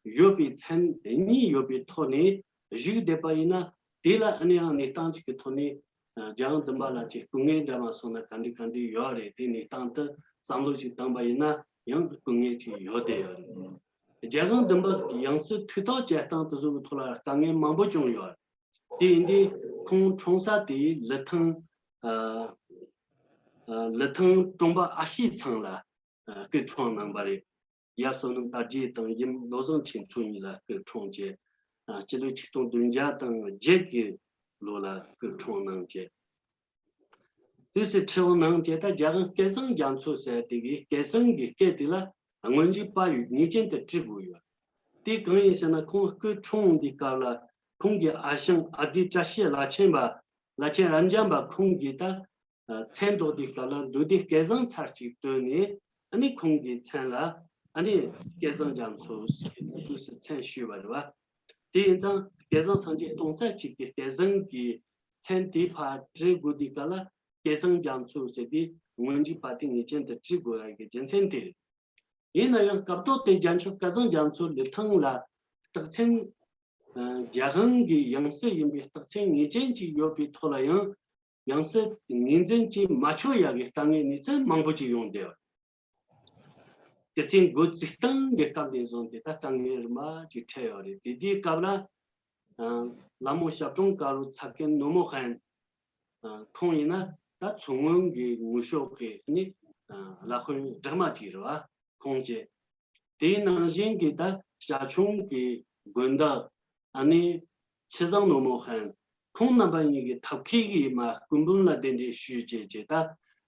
ཡོད་པའི་མཚན་གཉིས་ཡོད་པའི་ཐོག་ནས་བཞུགས་བསྡད་པ་ཡིན་ན། དེ་ལ་ཨ་ནི་ཡང་གནས་སྟངས་ཅིག་གི་ཐོག་ནས་ཨ་རྒྱལ་དབང་བདུན་པ་ལ་ཅིག་སྐུ་ངལ་འདྲ་མ་སོང་ན་ག་འདྲ་ག་འདྲ་ཡོད་རེད། དེ་གནས་སྟངས་དེ་བསམ་བློ་ཞིག་བཏང་པ་ཡིན་ན་ཡང་སྐུ་ངལ་ཅིག་ཡོད་བསྡད་ཡོད་རེད། རྒྱལ་དབང་བདུན་པ་ཡང་སྲིད་འཐུས་ཐག་བཅད་སྟངས་དེ་ཚོ་གི་ཐོག་ལ་དཀའ་ངལ་མང་པོ་བྱུང་ཡོད་རེད། དེ་ཡིན་དུས་ཁོང་འཁྲུངས་ས་དེ་ལི་ཐང་ཨ་ཨ་ལི་ཐང་གྲོང་པ་ཨ་ཤེ་ཚང་ལ་ཨ་སྐུ་འཁྲུངས་གནང་བ་རེད། ཡབ་བསོད་ནམས་དར་རྒྱས་དང་ཡུམ་བློ་བཟང་ཆོས་མཚོ་གཉིས་ལ་སྐུ་འཁྲུངས་བྱས། ཨ་སྤྱི་ལོ་ཆིག་སྟོང་བདུན་བརྒྱ་དང་བརྒྱད་ཀྱི་ལོ་ལ་སྐུ་འཁྲུངས་གནང་བྱས། དུས་སུ་ཁྲི་འོང་གནང་བྱས། ད་རྒྱལ་དབང་སྐལ་བཟང་རྒྱ་མཚོ་ཟེར་དེ་གི་སྐལ་བཟང་གི་སྐད་དེ་ལ་སྔོན་འཇུག་པ་ཡོད་ངེས་ཅན་དུ་བྲིས་དགོས་ཡོད། དེ་གང་ཡིན་ཟེར་ན། ཁོང་སྐུ་འཁྲུངས་འདི་སྐབས་ལ་ཁོང་གི་ཨ་ཞང་ཨ་དེ་བཀྲ་ཤིས་བླ་ཆེན་པ་བླ་ཆེན་རབ་འབྱམས་པ་ཁོང་གིས་ད་མཚན་འདོགས་དུས་སྐབས་ལ་མདོ་སྡེ་སྐལ་བཟང་ཚར་གཅིག་བཏོན་ནས། ཨ་ནི་ཁོང་གི་མཚན་ལ་ཨ་ནི་སྐལ་བཟང་རྒྱ་མཚོ་ཟེར་དུས་སུ་མཚན་ཞུས་པ་རེད་བ། དེ་ཡིན་ཙང་སྐལ་བཟང་སངས་རྒྱས་སྟོང་རྩ་གཅིག་གི་སྐལ་བཟང་གི་མཚན་དེ་ཕར་བྲི་དགོས་དུས་སྐབས་ལ་སྐལ་བཟང་རྒྱ་མཚོ་ཟེར་དེ་སྔོན་འཇུག་པ་དེ་ངེས་ཅན་དུ་བྲི་དགོས་ཡ་གི་རྒྱུ་མཚན་དེ་རེད། ཡིན་ན་ཡང་སྐབས་ཐོག་དེ་རྒྱལ་མཆོག་སྐལ་བཟང་རྒྱ་མཚོ་ལི་ཐང་ལ་རྟགས་མཚན་ཨ་རྒྱལ་དབང་གི་ཡང་སྲིད་ཡིན་པའི་རྟགས་མཚན་ངེས་ཅན་ཅིག་ཡོད་པའི་ཐོག་ལ་ཡང་། ཡང་སྲིད་ངོས་འཛིན་བྱེད་མ་ཆོག་ཡ་གི་དཀའ་ངལ་གནས་ཚུལ་མང་པོ་ཅིག་ཡོང་བསྡད་ཡོད། སྐུ་ཚེ་འགོ་བཙུགས་སྟངས་ཀྱི་སྐབས་ནས་བཟུང་སྟེ་ད་དཀའ་ངལ་རིམ་པ་ཅིག་འཕྲད་ཡོད་རེད། དེ་དུས་སྐབས་ལ་ཨ་ལ་མོ་ཞབས་དྲུང་དཀར་པོ་ཚ་ཀན་ནོ་མོ་ཧན། ཨ་ཁོང་ཡིན་ན་ད་མཚོ་སྔོན་གྱི་ངོ་ཤོག་གི་ནི་ཨ་བླ་དཔོན་སྦྲགས་མ་ཅིག་རེད་བ། ཁོང་གིས་དེའི་ནང་བཞིན་གྱི་ད་བྱ་ཁྱུང་གི་དགོན་བདག་ཨ་ནི་ཆི་བཟང་ནོ་མོ་ཧན། ཁོང་རྣམ་པ་གཉིས་ཀྱི་ཐབས་མཁས་ཀྱིས་མ་སྐུ་འབུམ་ལ་གདན་འདྲེན་ཞུས་བྱས་བྱས། ད་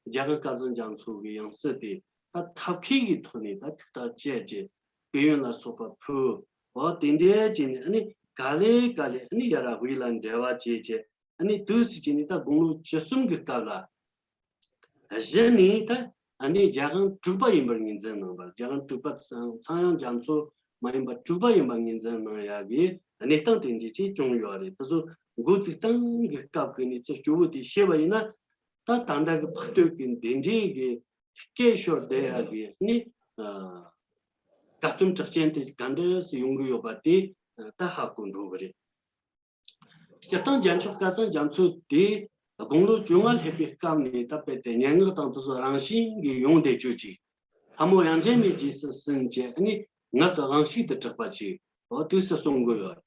རྒྱལ་དབང་སྐལ་བཟང་རྒྱ་མཚོ་གི་ཡང་སྲིད་དེ་ད་ཐབས་མཁས་ཀྱི་ཐོག་ནས་ད་ཐུགས་ཐག་བཅད་བྱས་སྐུ་ཡོན་ལ་སོགས་པ་ཕུལ། འོ་དེ་འདྲའི་བྱས་ནས་ཨ་ནི་ག་ལེ་ག་ལེ་ཨ་ནི་ཡར་དབུས་ལ་འབྲེལ་བ་བྱས་བྱས། ཨ་ནི་དུས་སུ་བྱས་ནས་ད་དགུང་ལོ་བཅུ་གསུམ་གྱི་སྐབས་ལ། གཞི་ནས་ད་ཨ་ནི་རྒྱལ་དབང་དྲུག་པ་ཡིན་པར་ངོས་འཛིན་གནང་བ། རྒྱལ་དབང་དྲུག་པ་ཚངས་ཚངས་དབྱངས་རྒྱ་མཚོ་མ་ཡིན་པར་དྲུག་པ་ཡིན་པར་ངོས་འཛིན་གནང་ཡག་གི་གནས་སྟངས་དེ་འདྲ་ཅིག་བྱུང་ཡོད་རེད། དེ་ཚོ་འགོ་བཙུགས་སྟངས་ཀྱི་སྐབས་ཀྱི་གནས་ཚུལ་སྐྱོ་བོ་དེ་བཤད་པ་ཡིན་ན། ད་ད་ལྟ་གི་འཕགས་བསྟོད་ཀྱི་འདི་འདྲའི་གི་སྐད་ཤོར་བསྡད་ཡག་གི་ནི་ཨ་དཀའ་རྩུམ་དྲག་ཅན་དེ་ག་འདྲ་སེ་ཡོང་གི་ཡོད་པ་དེ་ད་ཧ་གོ་འགྲོ་གི་རེད། སྤྱིར་བཏང་རྒྱལ་མཆོག་སྐལ་བཟང་རྒྱ་མཚོ་དེ་དགུང་ལོ་བཅོ་ལྔ་སླེབས་པའི་སྐབས་ནས་ད་དཔེ་དེ་སྙན་ངག་དང་དེ་ཚོ་རང་བཞིན་གྱིས་ཡོང་བསྡད་རྒྱུ་ཅིག་ལྷ་མོ་དབྱངས་ཅན་མའི་རྗེས་སུ་ཟིན་བྱས་ཨ་ནི་ངག་གི་དབང་ཕྱུག་ཏུ་གྲགས་པ་ཅིག་འོ་དུས་སུ་གསུང་གི་ཡོད།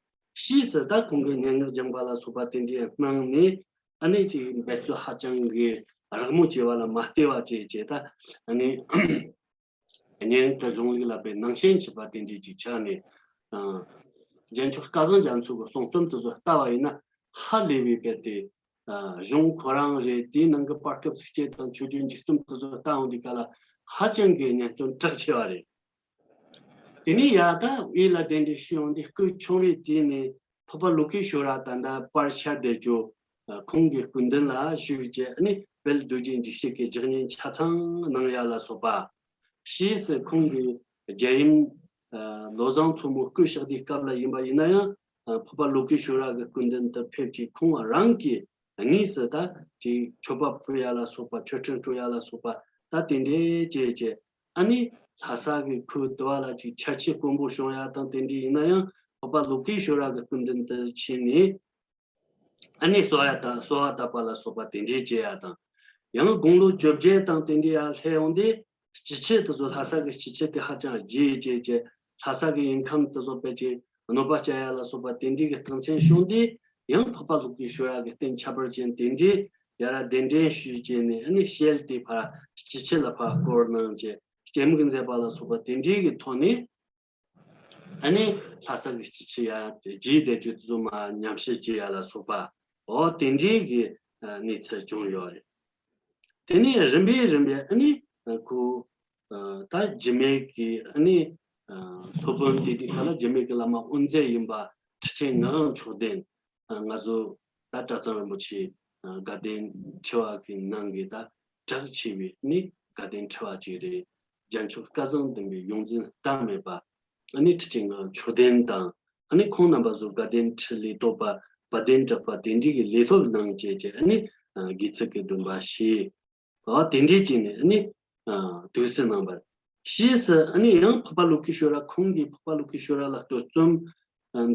ཕྱིས་སུ་ད་ཁོང་གིས་སྙན་ངག་སྦྱངས་པ་ལ་སོགས་པ་དེ་འདྲའི་གནང་ནས་ཨ་ནི་ཅིག་འབད་རྩོལ་ཧ་ཅང་གི་རག་མོ་བྱས་པ་ལ་མ་བལྟས་པ་བྱས་བྱས། ད་ཨ་ནི། སྙན་ངག་གི་གཞུང་ལུགས་ལ་དཔེ་ནང་བྱན་ཆུད་པ་དེ་འདྲས་ཅིག་ཆགས་ནས། ཨ་རྒྱལ་མཆོག་སྐལ་བཟང་རྒྱ་མཚོ་གི་གསུང་རྩོམ་དེ་ཚོ་ལྟ་བ་ཡིན་ན་ཧ་ལས་པའི་དཔེ་དེ། ཨ་གཞུང་ཁོ་རང་རེད། དེའི་ནང་གི་པར་སྐབས་ཚིགས་བཅད་དང་མཆོད་བརྗོད་འཇིགས་རྩོམ་དེ་ཚོ་ལྟ་འོང་དུས་སྐབས་ལ་ཧ་ཅང་གི་སྙན་རྩོམ་གྲགས་ཆེ་བ་རེད། དེ་ནས་ཡར་ད་དབུས་ལ་གདན་འདྲེན་ཞུས་ཡོང་དུས་སྐུ་ཆུང་བའི་དུས་ནས་འཕགས་པ་ལོ་ཀེ་ཤྭ་ར་ད་ལྟ་པར་ཤར་བསྡད་རྒྱུ། ཁོང་གི་སྐུ་མདུན་ལ་བཞུགས་བྱས་ཨ་ནི་དཔལ་རྡོ་རྗེ་འཇིགས་བྱེད་ཀྱི་ལྗགས་བསྙེན་ཆ་ཚང་གནང་ཡ་ལ་སོགས་པ། ཕྱིས་སུ་ཁོང་གི་རྒྱལ་ཡུམ་བློ་བཟང་མཚོ་མོ་སྐུ་གཤེགས་དུས་སྐབས་ལ་ཡིན་པ་ཡིན་ན་ཡང་འཕགས་པ་ལོ་ཀེ་ཤྭ་ར་གི་སྐུ་མདུན་དུ་ཕེབས་ཀྱིས་ཁོང་རང་གིས་དངོས་སུ་ད་ཅིག་མཆོད་པ་ཕུལ་ཡ་ལ་སོགས་པ། མཆོད་སྤྲིན་སྤྲོ་ཡ་ལ་སོགས་པ་ད་དེ་འདྲའི་བྱས་བྱས། ཨ་ནི་ལྷ་ས་གི་ཁུལ་དུ་བ་ལ་ཅིག་ཆར་ཆུ་དཀོན་པོ་བྱུང་ཡ་དང་དེ་འདྲའི་ཡིན་ན་ཡང་འཕགས་པ་ལོ་ཀེ་ཤྭ་ར་གི་སྐུ་མདུན་དུ་ཕྱིན་ནས། ཨ་ནི་གསོལ་བ་དང་གསོལ་བ་བཏབ་པ་ལ་སོགས་པ་དེ་འདྲའི་བྱེད་ཡ་དང་། ཡང་དགུང་ལོ་བཅོ་བརྒྱད་དང་དེ་འདྲའི་ཡར་སླེབས་ཡོང་དུས་སྐྱིད་ཆུ་དེ་ཚོ། ལྷ་ས་གི་སྐྱིད་ཆུ་དེ་ཧ་ཅང་རྒྱས་བྱས་བྱས། ལྷ་ས་གི་ཡུལ་ཁམས་དེ་ཚོ་དཔེ་ཅིག་གནོད་པ་བསྐྱལ་ཡ་ལ་སོགས་པ་དེ་འདྲའི་གི་རྟགས་མཚན་བྱུང་དུས། ཡང་འཕགས་པ་ལོ་ཀེ་ཤྭ་ར་གི་རྟེན་ཁྱད་པར་ཅན་དེ་འདྲའི་ཡར་གདན་འདྲེན་ཞུས་བྱས་ནས་ཨ་ནི་ཞལ་དེ་ཕར་སྐྱིད་ཆུ་ལ་ཕར་བསྐོར་གནང་བྱས། སྐྱེད་མོས་མཛད་པ་ལ་སོགས་པ་དེ་འདྲའི་གི་ཐོག་ནས། ཨ་ནི་ལྷ་ས་གི་སྤྱི་ཆིངས་ཡ་རྗེ་བདེ་སྤྱོད་དེ་ཚོ་མར་ཉམས་བཞེས་བྱེད་ཡ་ལ་སོགས་པ། འོ་དེ་འདྲའི་གི་གནས་ཚུལ་བྱུང་ཡོད་རེད། དེ་ནས་རིམ་པས་རིམ་པས་ཨ་ནི་ཁོ་ད་འཇིགས་མེད་ཀྱི་ཨ་ནི་སློབ་དཔོན་དེ་དུས་སྐབས་ལ་འཇིགས་མེད་ཀྱི་བླ་མ་དབུ་མཛད་ཡིན་པ་ཁྲི་ཆེན་ངག་དབང་མཆོག་ལྡན། ང་ཚོ་ད་གྲྭ་ཚང་རིན་པོ་ཆེ་དགའ་ལྡན་ཁྲི་པ་གི་ནང་གི་ད་གྲགས་ཆེ་བའི་ནི་དགའ་ལྡན་ཁྲི་པ་ཅིག་རེད། རྒྱལ་མཆོག་སྐལ་བཟང་ལྡན་པའི་ཡོངས་འཛིན་རྟག་མེད་པ། ཨ་ནི་ཁྲི་ཆེན་ངག་དབང་མཆོག་ལྡན་དང་། ཨ་ནི་ཁོང་རྣམ་པ་ཚོ་དགའ་ལྡན་ཁྲི་ལས་ཐོག་པ་བ་དན་གྲགས་པ་དེ་འདྲའི་གི་ལས་སློབ་གནང་བྱས་བྱས་ཨ་ནི་དགེ་ཚུལ་གྱི་སྡོམ་པ་བཞེས། འོ་དེ་འདྲའི་བྱས་ནས་ཨ་ནི་དུས་སུ་གནང་བར། ཕྱིས་སུ་ཨ་ནི་ཡང་འཕགས་པ་ཀླུ་གི་ཤོ་ར། ཁོང་གིས་འཕགས་པ་ཀླུ་གི་ཤོ་ར་ལ་གཏོར་བཅོམ།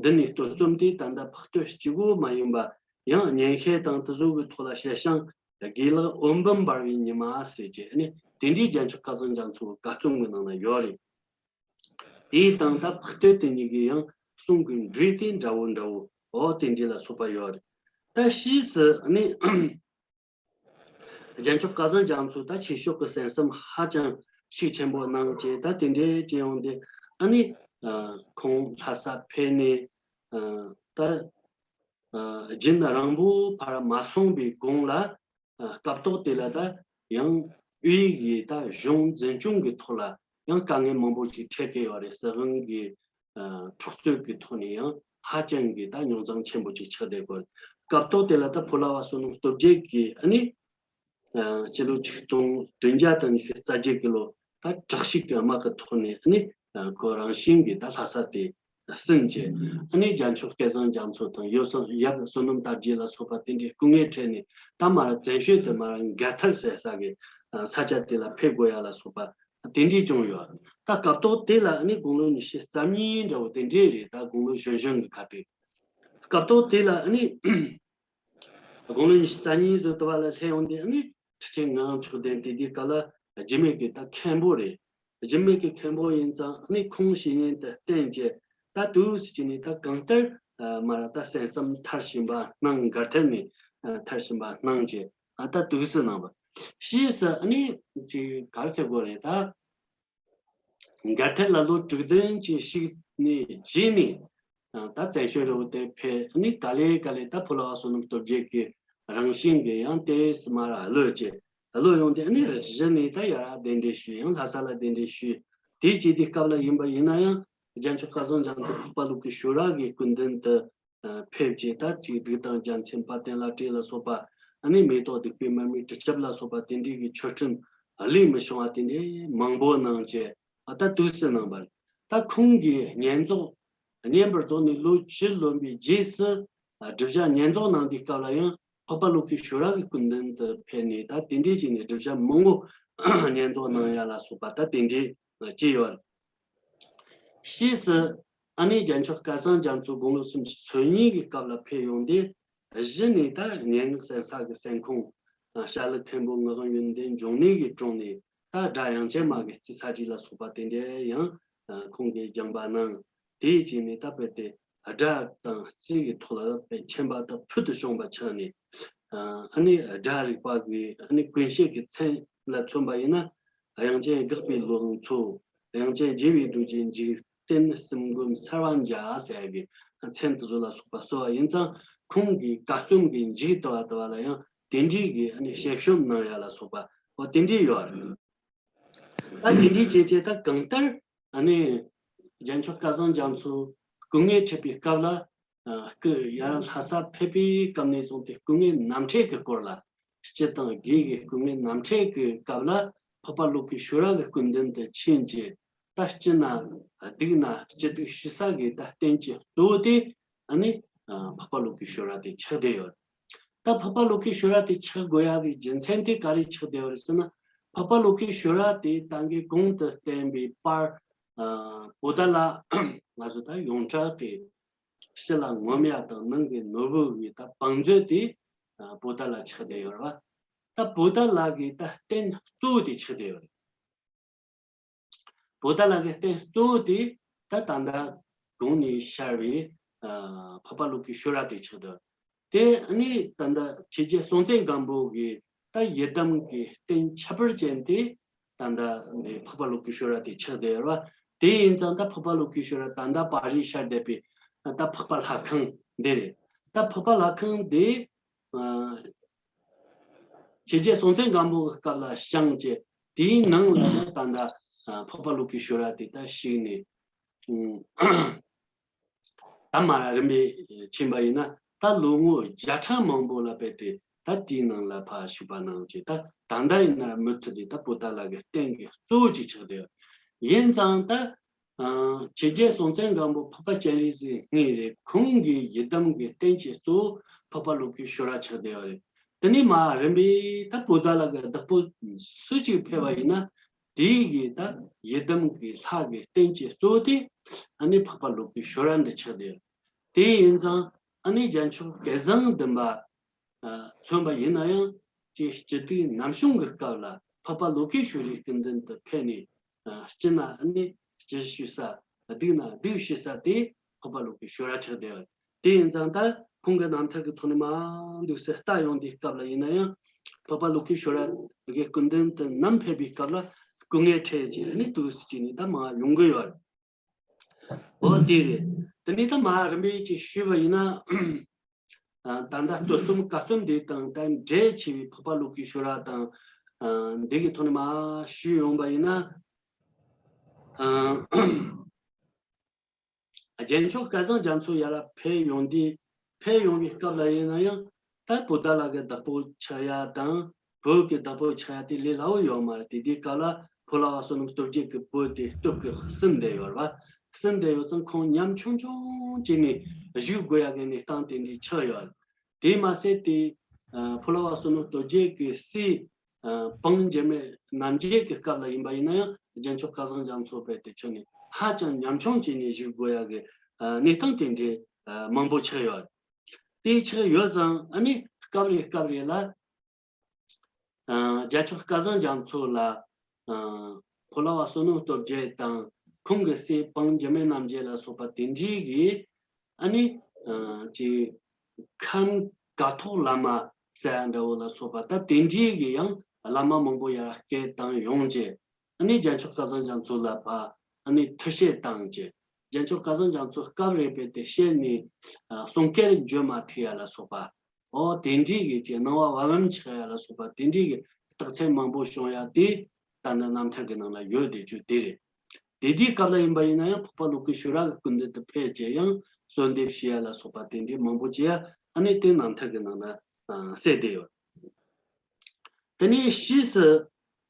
འདི་ནས་གཏོར་བཅོམ་དེ་ད་ལྟ་འཕགས་བསྟོད་གཅིག་པོ་མ་ཡིན་པ། ཡང་སྙན་ཤལ་དང་དེ་ཚོ་གི་ཐོག་ལ་ཞལ་བྱང་དགེ་ལེགས་འོད་འབུམ་འབར་བའི་ཉི་མ་ཟེར་བྱས་ཨ་ནི་དེ་འདྲའི་རྒྱལ་མཆོག་སྐལ་བཟང་རྒྱ་མཚོ་གི་བཀའ་རྩོམ་གི་ནང་ན་ཡོད་རེད། དེའི་སྟེང་ད་འཕགས་བསྟོད་དེ་གཉིས་ཀྱི་ཡང་གསུང་གི་འགྲོས་དེ་འདྲ་བོ་འདྲ་བོ་འོ་དེ་འདྲ་ལ་སོགས་པ་ཡོད་རེད། ད་ཕྱིས་སུ་ཨ་ནི་རྒྱལ་མཆོག་སྐལ་བཟང་རྒྱ་མཚོ་ད་ཆོས་ཕྱོགས་ཀྱི་གསན་བསམ་ཧ་ཅང་ཤུགས་ཆེན་པོ་གནང་བྱས། ད་དེ་འདྲའི་བྱས་ཡོང་དུས་ཨ་ནི་ཁོང་ལྷ་ས་ཕེབས་ནས་ད་རྒྱུན་རིང་པོ་བར་མ་སོང་བའི་གོང་ལ། སྐབས་ཐོག་དེ་ལ་ད་ཡང་དབུས་ཀྱི་ད་གཞུང་འཛིན་སྐྱོང་གི་ཐོག་ལ་ཡང་དཀའ་ངལ་མང་པོ་ཞིག་འཕྲད་ཀྱི་ཡོད་རེད། སྲིད་དབང་གི་འཁྲུག་རྩོད་ཀྱི་ཐོག་ནས་ཡང་ཧ་ཅང་གི་ད་རྙོག་འཛིང་ཆེན་པོ་ཅིག་ཆགས་བསྡད་ཡོད་རེད། སྐབས་ཐོག་དེ་ལ་ད་ཕོ་ལྷ་བ་བསོད་ནམས་སྟོབས་རྒྱས་ཀྱིས་ཨ་ནི་སྤྱི་ལོ་ཆིག་སྟོང་བདུན་བརྒྱ་དང་ཉི་ཤུ་རྩ་བརྒྱད་ཀྱི་ལོ་ད་དྲག་ཤུགས་ཀྱི་དམག་གི་ཐོག་ནས་ཨ་ནི་ཁོ་རང་བཞིན་གྱིས་ད་ལྷ་ས་དེ་ཟིན་བྱས། ཨ་ནི་རྒྱལ་མཆོག་སྐལ་བཟང་རྒྱ་མཚོ་དང་ཡབ་བསོད་ཡབ་བསོད་ནམས་དར་རྒྱས་ལ་སོགས་པ་དེ་འདྲའི་སྐུ་ངལ་འཕྲད་ནས་ད་མར་བཙན་བྱོལ་དུ་མར་མགར་ཐར་ཟེར་ས་གི་ས་ཆ་དེ་ལ་ཕེབས་དགོས་ཡ་ལ་སོགས་པ་དེ་འདྲའི་བྱུང་ཡོད། ད་སྐབས་ཐོག་དེ་ལ་ཨ་ནི་དགུང་ལོ་ཉི་ཤུ་རྩ་གཉིས་འདྲ་བོ་དེ་འདྲའི་རེད། ད་དགུང་ལོ་གཞོན་གཞོན་གྱི་ཁ་ཐུག་སྐབས་ཐོག་དེ་ལ་ཨ་ནི་དགུང་ལོ་ཉི་ཤུ་རྩ་གཉིས་བཟོ་ལྟ་བ་ལ་སླེབས་ཡོང་དུས་ཨ་ནི་ཁྲི་ཆེན་ངག་དབང་མཆོག་ལྡན་དེ་དུས་སྐབས་ལ་འཇིགས་མེད་ཀྱི་ད་མཁན་པོ་རེད། འཇིགས་མེད་ཀྱི་མཁན་པོ་ཡིན་ཙང་ཨ་ནི་ཁོང་བཤེས་གཉེན་དུ་བསྟེན་བྱས་ད་དུས་སུ་བྱས་ནས་ད་གང་ལྟར་མར་ད་གསན་བསམ་མཐར་ཕྱིན་པ་གནང་། མགར་ཐར་ནས་མཐར་ཕྱིན་པ་གནང་བྱས་ཨ་ད་དུས་སུ་གནང་བ། ཕྱིས་སུ་ཨ་ནི་ཅིག་ག་རེ་ཟེར་དགོས་རེད། ད། མགར་ཐར་ལ་ལོ་དྲུག་བདུན་ཅིག་བཞུགས་ནས་རྗེས་ནས་ད་བཙན་བྱོལ་རི་བོ་དེ་ཕེབས་ནས་ག་ལེ་ག་ལེ་ད་ཕོ་ལྷ་བ་བསོད་ནམས་སྟོབས་རྒྱས་ཀྱི་རང་བཞིན་གྱི་ཡང་ཏོག་ཙམ་མར་གློད་བྱས། གློད་ཡོང་དུས་ཨ་ནི་གཞི་ནས་ད་ཡར་གདན་འདྲེན་ཞུས། ཡང་ལྷ་ས་ལ་གདན་འདྲེན་ཞུས། དེའི་རྗེས་དེའི་སྐབས་ལ་ཡིན་པ་ཡིན་ན་ཡང་རྒྱལ་མཆོག་སྐལ་བཟང་རྒྱ་མཚོ་འཕགས་པ་ཀླུ་གི་ཤོ་ར་གི་སྐུ་མདུན་དུ་ཕེབས་བྱས་ད་ཅིག་གདུགས་དང་རྒྱལ་མཚན་དཔལ་ལྡན་བླ་བྲེ་ལ་སོགས་པ་ཨ་ནི་མེ་ཏོག་བདུག་སྤོས་མར་མེ་དྲི་ཆབ་ལ་སོགས་པ་དེ་འདྲའི་གི་མཆོད་སྤྲིན་བློས་མི་ཤོང་བ་དེ་འདྲའི་མང་པོ་གནང་བྱས་ཨ་ད་དུས་སུ་གནང་བ་རེད། ད་ཁོང་གིས་བསྙེན་རྫོགས་བསྙེན་པར་རྫོགས་ནས་ལོ་བཅུ་ལོན་པའི་རྗེས་སུ་སྒྲུབ་བྱ་བསྙེན་རྫོགས་གནང་དུས་སྐབས་ལ་ཡང་འཕགས་པ་ཀླུ་གི་ཤོ་ར་གི་སྐུ་མདུན་དུ་ཕེབས་ནས་ད་དེ་འདྲའི་བྱས་ནས་སྒྲུབ་བྱ་མང་པོ་བསྙེན་རྫོགས་གནང་ཡ་ལ་སོགས་པ་ད་དེ་འདྲའི་བྱས་ཡོད་རེད། ཕྱིས་སུ་ཨ་ནི་རྒྱལ་མཆོག་སྐལ་བཟང་རྒྱ་མཚོ་དགུང་ལོ་སུམ་ཅུ་སོ་གཉིས་ཀྱི་སྐབས་ལ་ཕེབས་ཡོང་དུས་གཞི་ནས་ད་སྙན་ངག་གསན་ས་གི་གསན་ཁང་བཤད་ལུགས་མཁན་པོ་ངག་དབང་ཡོན་ཏན་འབྱུང་གནས་ཀྱི་དྲུང་ནས་ད་སྒྲ་དབྱངས་ཅན་མ་གི་རྩིས་ཚར་གྲི་ལ་སོགས་པ་དེ་འདྲའི་ཡང་ཁོང་གིས་སྦྱངས་པ་གནང་། དེའི་རྗེས་ནས་ད་དཔེ་དེ་སྒྲ་དང་རྩིས་ཀྱི་ཐོག་ལ་དཔེ་མཁྱེན་པ་དང་ཕུལ་དུ་བྱུང་བ་ཆགས་ནས་ཨ་ནི་སྒྲ་རིག་པ་གི་ཨ་ནི་ཀུན་ཤེས་ཀྱི་མཚན་ལ་མཚོན་པ་ཡིན་ན། དབྱངས་ཅན་འགག་པའི་ལོ་ལོན་འཚོ། དབྱངས་ཅན་རྒྱས་པའི་རྡོ་རྗེ་འཇིག་རྟེན་གསུམ་མགོན་གསལ་བར་འཇའ་ཟེར་གྱི་མཚན་དེ་ཚོ་ལ་སོགས་པ་གསོལ་བ་ཡིན་ཙང་ཁོང་གི་བཀའ་རྩོམ་གྱི་མཇུག་དུ་བ་དུ་བ་ལ་ཡང་དེ་འདྲའི་གི་ཨ་ནི་ཞལ་ཤོམ་གནང་ཡ་ལ་སོགས་པ་འོ་དེ་འདྲའི་ཡོད་རེད། ད་དེ་འདྲའི་བྱས་བྱས་ད་གང་ལྟར་ཨ་ནི་རྒྱལ་མཆོག་སྐལ་བཟང་རྒྱ་མཚོ་སྐུ་ངལ་འཕྲད་པའི་སྐབས་ལ། སྐུ་ཡར་ལྷ་ས་ཕེབས་པའི་སྐབས་ནས་བཟུང་སྟེ་སྐུ་ངལ་ནམ་འཕྲད་ཀྱི་སྐོར་ལ། སྤྱི་དང་སྒེར་གྱི་སྐུ་ངལ་ནམ་འཕྲད་ཀྱི་སྐབས་ལ་འཕགས་པ་ཀླུ་གི་ཤོ་ར་གི་སྐུ་མདུན་དུ་ཕྱིན་རྗེས་ད་སྤྱི་ན་སྡིག་ན་སྤྱི་སྡིག་ཞུ་ས་གི་ད་རྟེན་གྱི་གཙོ་བོ་དེ་ཨ་ནི་འཕགས་པ་ཀླུ་གི་ཤོ་ར་དེ་ཆགས་བསྡད་ཡོད། ད་འཕགས་པ་ཀླུ་གི་ཤོ་ར་དེ་ཆགས་དགོས་ཡ་གི་རྒྱུ་མཚན་དེ་ག་རེ་ཆགས་བསྡད་ཡོད་རེད་ཟེར་ན། འཕགས་པ་ཀླུ་གི་ཤོ་ར་དེ་ད་གིན་གོང་དུ་བསྟན་པའི་པར་པོ་ཏཱ་ལ་ང་ཚོ་ད་ཡོངས་གྲགས་ཀྱི་ཕྱི་ལ་ངོམ་ཡ་དང་ནང་གི་ནོར་བུ་ཡི་ད་བང་མཛོད་དེ་པོ་ཏཱ་ལ་ཆགས་བསྡད་ཡོད་རེད་བ། ད་པོ་ཏཱ་ལ་གི་ད་རྟེན་གཙོ་བོ་དེ་ཆགས་བསྡད་ཡོད་རེད། པོ་ཏཱ་ལ་གི་རྟེན་གཙོ་བོ་དེ་ད་ད་ལྟ་གོང་ནས་ཤར་བའི་འཕགས་པ་ཀླུ་གི་ཤོ་ར་དེ་ཆགས་བསྡད་ཡོད་རེད། དེ་ནི་ད་ལྟ་ཆོས་རྒྱལ་སྲོང་བཙན་སྒམ་པོ་གི་ད་ཡི་དམ་གྱི་རྟེན་ཁྱད་པར་ཅན་དེ་ ད་ལྟ་འདི་འཕགས་པ་ལོ་ཀེ་ཤྭ་ར་དེ་ཆགས་བསྡད་ཡོད་རེད་བ། དེ་ཡིན་ཙང་ད་འཕགས་པ་ལོ་ཀེ་ཤྭ་ར་ད་ལྟ་པར་རིས་ཤར་བསྡད་པའི་ད་འཕགས་པ་ལྷ་ཁང་འདི་རེད། ད་འཕགས་པ་ལྷ་ཁང་འདི་ཨ་ཆོས་རྒྱལ་སྲོང་བཙན་སྒམ་པོ་གི་སྐབས་ལ་བཞེངས་བྱས། དེའི་ནང་ལ་ད་ལྟ་ཨ་འཕགས་པ་ལོ་ཀེ་ཤྭ་ར་དེ་ད་བཞུགས་ནས་ཨ་ད་མར་རིམ་པས་ཕྱིན་པ་ཡིན་ན། ད་ལོ་ངོ་བརྒྱ་ཕྲག་མང་པོ་ལ་བརྟེན་ཏེ་ད་དེའི་ནང་ལ་ཕར་བཞུགས་པ་གནང་བྱས། ད་ད་ལྟ་ཡིན་ན་མུ་མཐུད་དེ་ད་བོད་ཟླ་ལྷ་གི་རྟེན་གྱི་གཙོ་བོ་ཅིག་ཆགས་བསྡད་ཡོད། ཡིན་ཙང་ད་ཨ་ཆོས་རྒྱལ་སྲོང་བཙན་སྒམ་པོ་འཕགས་པ་སྤྱན་རས་གཟིགས་སྔོན་རེད། ཁོང་གི་ཡི་དམ་གྱི་རྟེན་གྱི་གཙོ་བོ་འཕགས་པ་ལོ་ཀེ་ཤྭ་ར་ཆགས་བསྡད་ཡོད་རེད། དེ་ནས་མར་རིམ་པས་ད་བོད་ཟླ་ལྷ་གི་བདག་པོ་སུ་གཅིག་ཕེབས་པ་ཡིན་ན། དེའི་གི་ད་ཡི་དམ་གྱི་ལྷ་གི་རྟེན་གྱི་གཙོ་བོ་དེ་ཨ་ནི་འཕགས་པ་ལོ་ཀེ་ཤྭ་ར་འདི་ཆགས་བསྡད་ཡོད། དེ་ཡིན་ཙང་ཨ་ནི་རྒྱལ་མཆོག་སྐལ་བཟང་ལྡན་པ་ཨ་མཚོན་པ་ཡིན་ན་ཡང་། ཅིག་སྤྱི་དུས་ནམ་བྱུང་གི་སྐབས་ལ་འཕགས་པ་ལོ་ཀེ་ཤྭ་རའི་སྐུ་མདུན་དུ་ཕེབས་ནས། ཨ་སྤྱི་ན་ཨ་ནི་སྤྱི་ཞུ་ས། སྡིག་ན་སྡིག་ཞུ་ས་དེ་འཕགས་པ་ལོ་ཀེ་ཤྭ་ར་ཆགས་བསྡད་ཡོད། དེ་ཡིན་ཙང་ད་ཁོང་གི་རྣམ་ཐར་གྱི་ཐོག་ནས་མར་འདུག་སེ་ལྟ་ཡོང་དུས་སྐབས་ལ་ཡིན་ན་ཡང་། འཕགས་པ་ལོ་ཀེ་ཤྭ་ར་གི་སྐུ་མདུན་དུ་ནམ་ཕེབས་པའི་སྐབས་ལ་སྐུ་ངལ་འཕྲད་བྱས་ནས་འདུག་སེ་བྱས་ནས་ད་མར་ཡོང་གི་ཡོད། འོ་དེ་རེད། དེ་ནས་ད་མར་རིམ་པས་ཅིག་ཞུས་པ་ཡིན་ན། ཨ་ད་ལྟ་སྟོད་རྩོམ་ཀ་རྩོམ་འདི་དང་ད་འབྲེལ་ཆེ་བའི་འཕགས་པ་ལོ་ཀེ་ཤྭ་ར་དང་། ཨ་འདི་གི་ཐོག་ནས་མར་ཞུས་ཡོང་པ་ཡིན་ན། ཨ་རྒྱལ་མཆོག་སྐལ་བཟང་རྒྱ་མཚོ་ཡར་ཕེབས་ཡོང་དུས། ཕེབས་ཡོང་བའི་སྐབས་ལ་ཡིན་ན་ཡང་། ད་བོད་ཟླ་ལྷ་གི་བདག་པོ་ཆགས་ཡ་དང་། བོད་ཀྱི་བདག་པོ་ཆགས་ཡ་དེ་ལས་སླ་བོ་ཡོད་མ་རེད། དེ་དུས་སྐབས་ལ་ཕོ་ལྷ་བ་བསོད་ནམས་སྟོབས་རྒྱས་ཀྱི་བུ་དེ་སྟོབས་ཀྱིས་ཟིན་བསྡད་ཡོད་རེད་བ། ཟིན་བསྡད་ཡོད་ཙང་ཁོང་ཉམ་ཆུང་ཆུང་བྱས་ནས་བཞུགས་དགོས་ཡ་གི་གནས་སྟངས་དེ་འདྲ་ཆགས་ཡོད་རེད། དེས་མ་ཟད་དེ་ཨ་ཕོ་ལྷ་བ་བསོད་ནམས་སྟོབས་རྒྱས་ཀྱི་སྲས་ཨ་འབངས་འཇིགས་མེད་རྣམ་རྒྱལ་གྱི་སྐབས་ལ་ཡིན་པ་ཡིན་ན་ཡང་། རྒྱལ་མཆོག་སྐལ་བཟང་རྒྱ་མཚོ་རྦད་དེ་ཁྱོན་ནས་ཧ་ཅང་ཉམ་ཆུང་བྱས་ནས་བཞུགས་དགོས་ཡ་གི་ཨ་གནས་སྟངས་དེ་འདྲའི་ཨ་མང་པོ་ཆགས་ཡོད། དེ་ཆགས་ཡོད་ཙང་། ཨ་ནི་སྐབས་རེ་སྐབས་རེ་ལ་ཨ་རྒྱལ་མཆོག་སྐལ་བཟང་རྒྱ་མཚོ་ལ་ཨ་ཕོ་ལྷ་བ་བསོད་ནམས་སྟོབས་རྒྱས་དང་། ཁོང་གི་སྲས་འབངས་འཇིགས་མེད་རྣམ་རྒྱལ་ལ་སོགས་པ་དེ་འདྲའི་གི་ཨ་ནི་ཨ་ཅིག་ཁམས་དགའ་ཐོག་བླ་མ་ཟེར་ཡ་འདྲ་བོ་ལ་སོགས་པ། ད་དེ་འདྲའི་གི་ཡང་བླ་མ་མང་པོ་ཡར་སྐད་བཏང་ཡོང་བྱས། ཨ་ནི་རྒྱལ་མཆོག་སྐལ་བཟང་རྒྱ་མཚོ་ལ་ཕར་ཨ་ནི་ཐུགས་བཞེད་བཏང་བྱས། རྒྱལ་མཆོག་སྐལ་བཟང་རྒྱ་མཚོ་སྐབས་རེ་རྦད་དེ་ཞལ་ནས་ཨ་གསུང་སྐད་འབྱོན་མ་ཐུབ་ཡ་ལ་སོགས་པ། འོ་དེ་འདྲའི་གི་ཅིག་སྣང་བ་བབ་བམ་ཆགས་ཡ་ལ་སོགས་པ། དེ་འདྲའི་གི་རྟགས་མཚན་མང་པོ་བྱུང་ཡ་དེ་ད་ནི་རྣམ་ཐར་གྱི་ནང་ལ་ཡོད་བསྡད་རྒྱུ་དེ་རེད། དེ་དུས་སྐབས་ལ་ཡིན་པ་ཡིན་ན་ཡང་། འཕགས་པ་ལོ་ཀེ་ཤྭ་ར་གི་སྐུ་མདུན་དུ་ཕེབས་བྱས་ཡང་གསོལ་འདེབས་ཞུ་ཡ་ལ་སོགས་པ་དེ་འདྲའི་མང་པོ་བྱས་ཡ། ཨ་ནི་དེ་རྣམ་ཐར་གྱི་ནང་ན་ཨ་གསལ་བསྡད་ཡོད། དེ་ནས་ཕྱིས་སུ་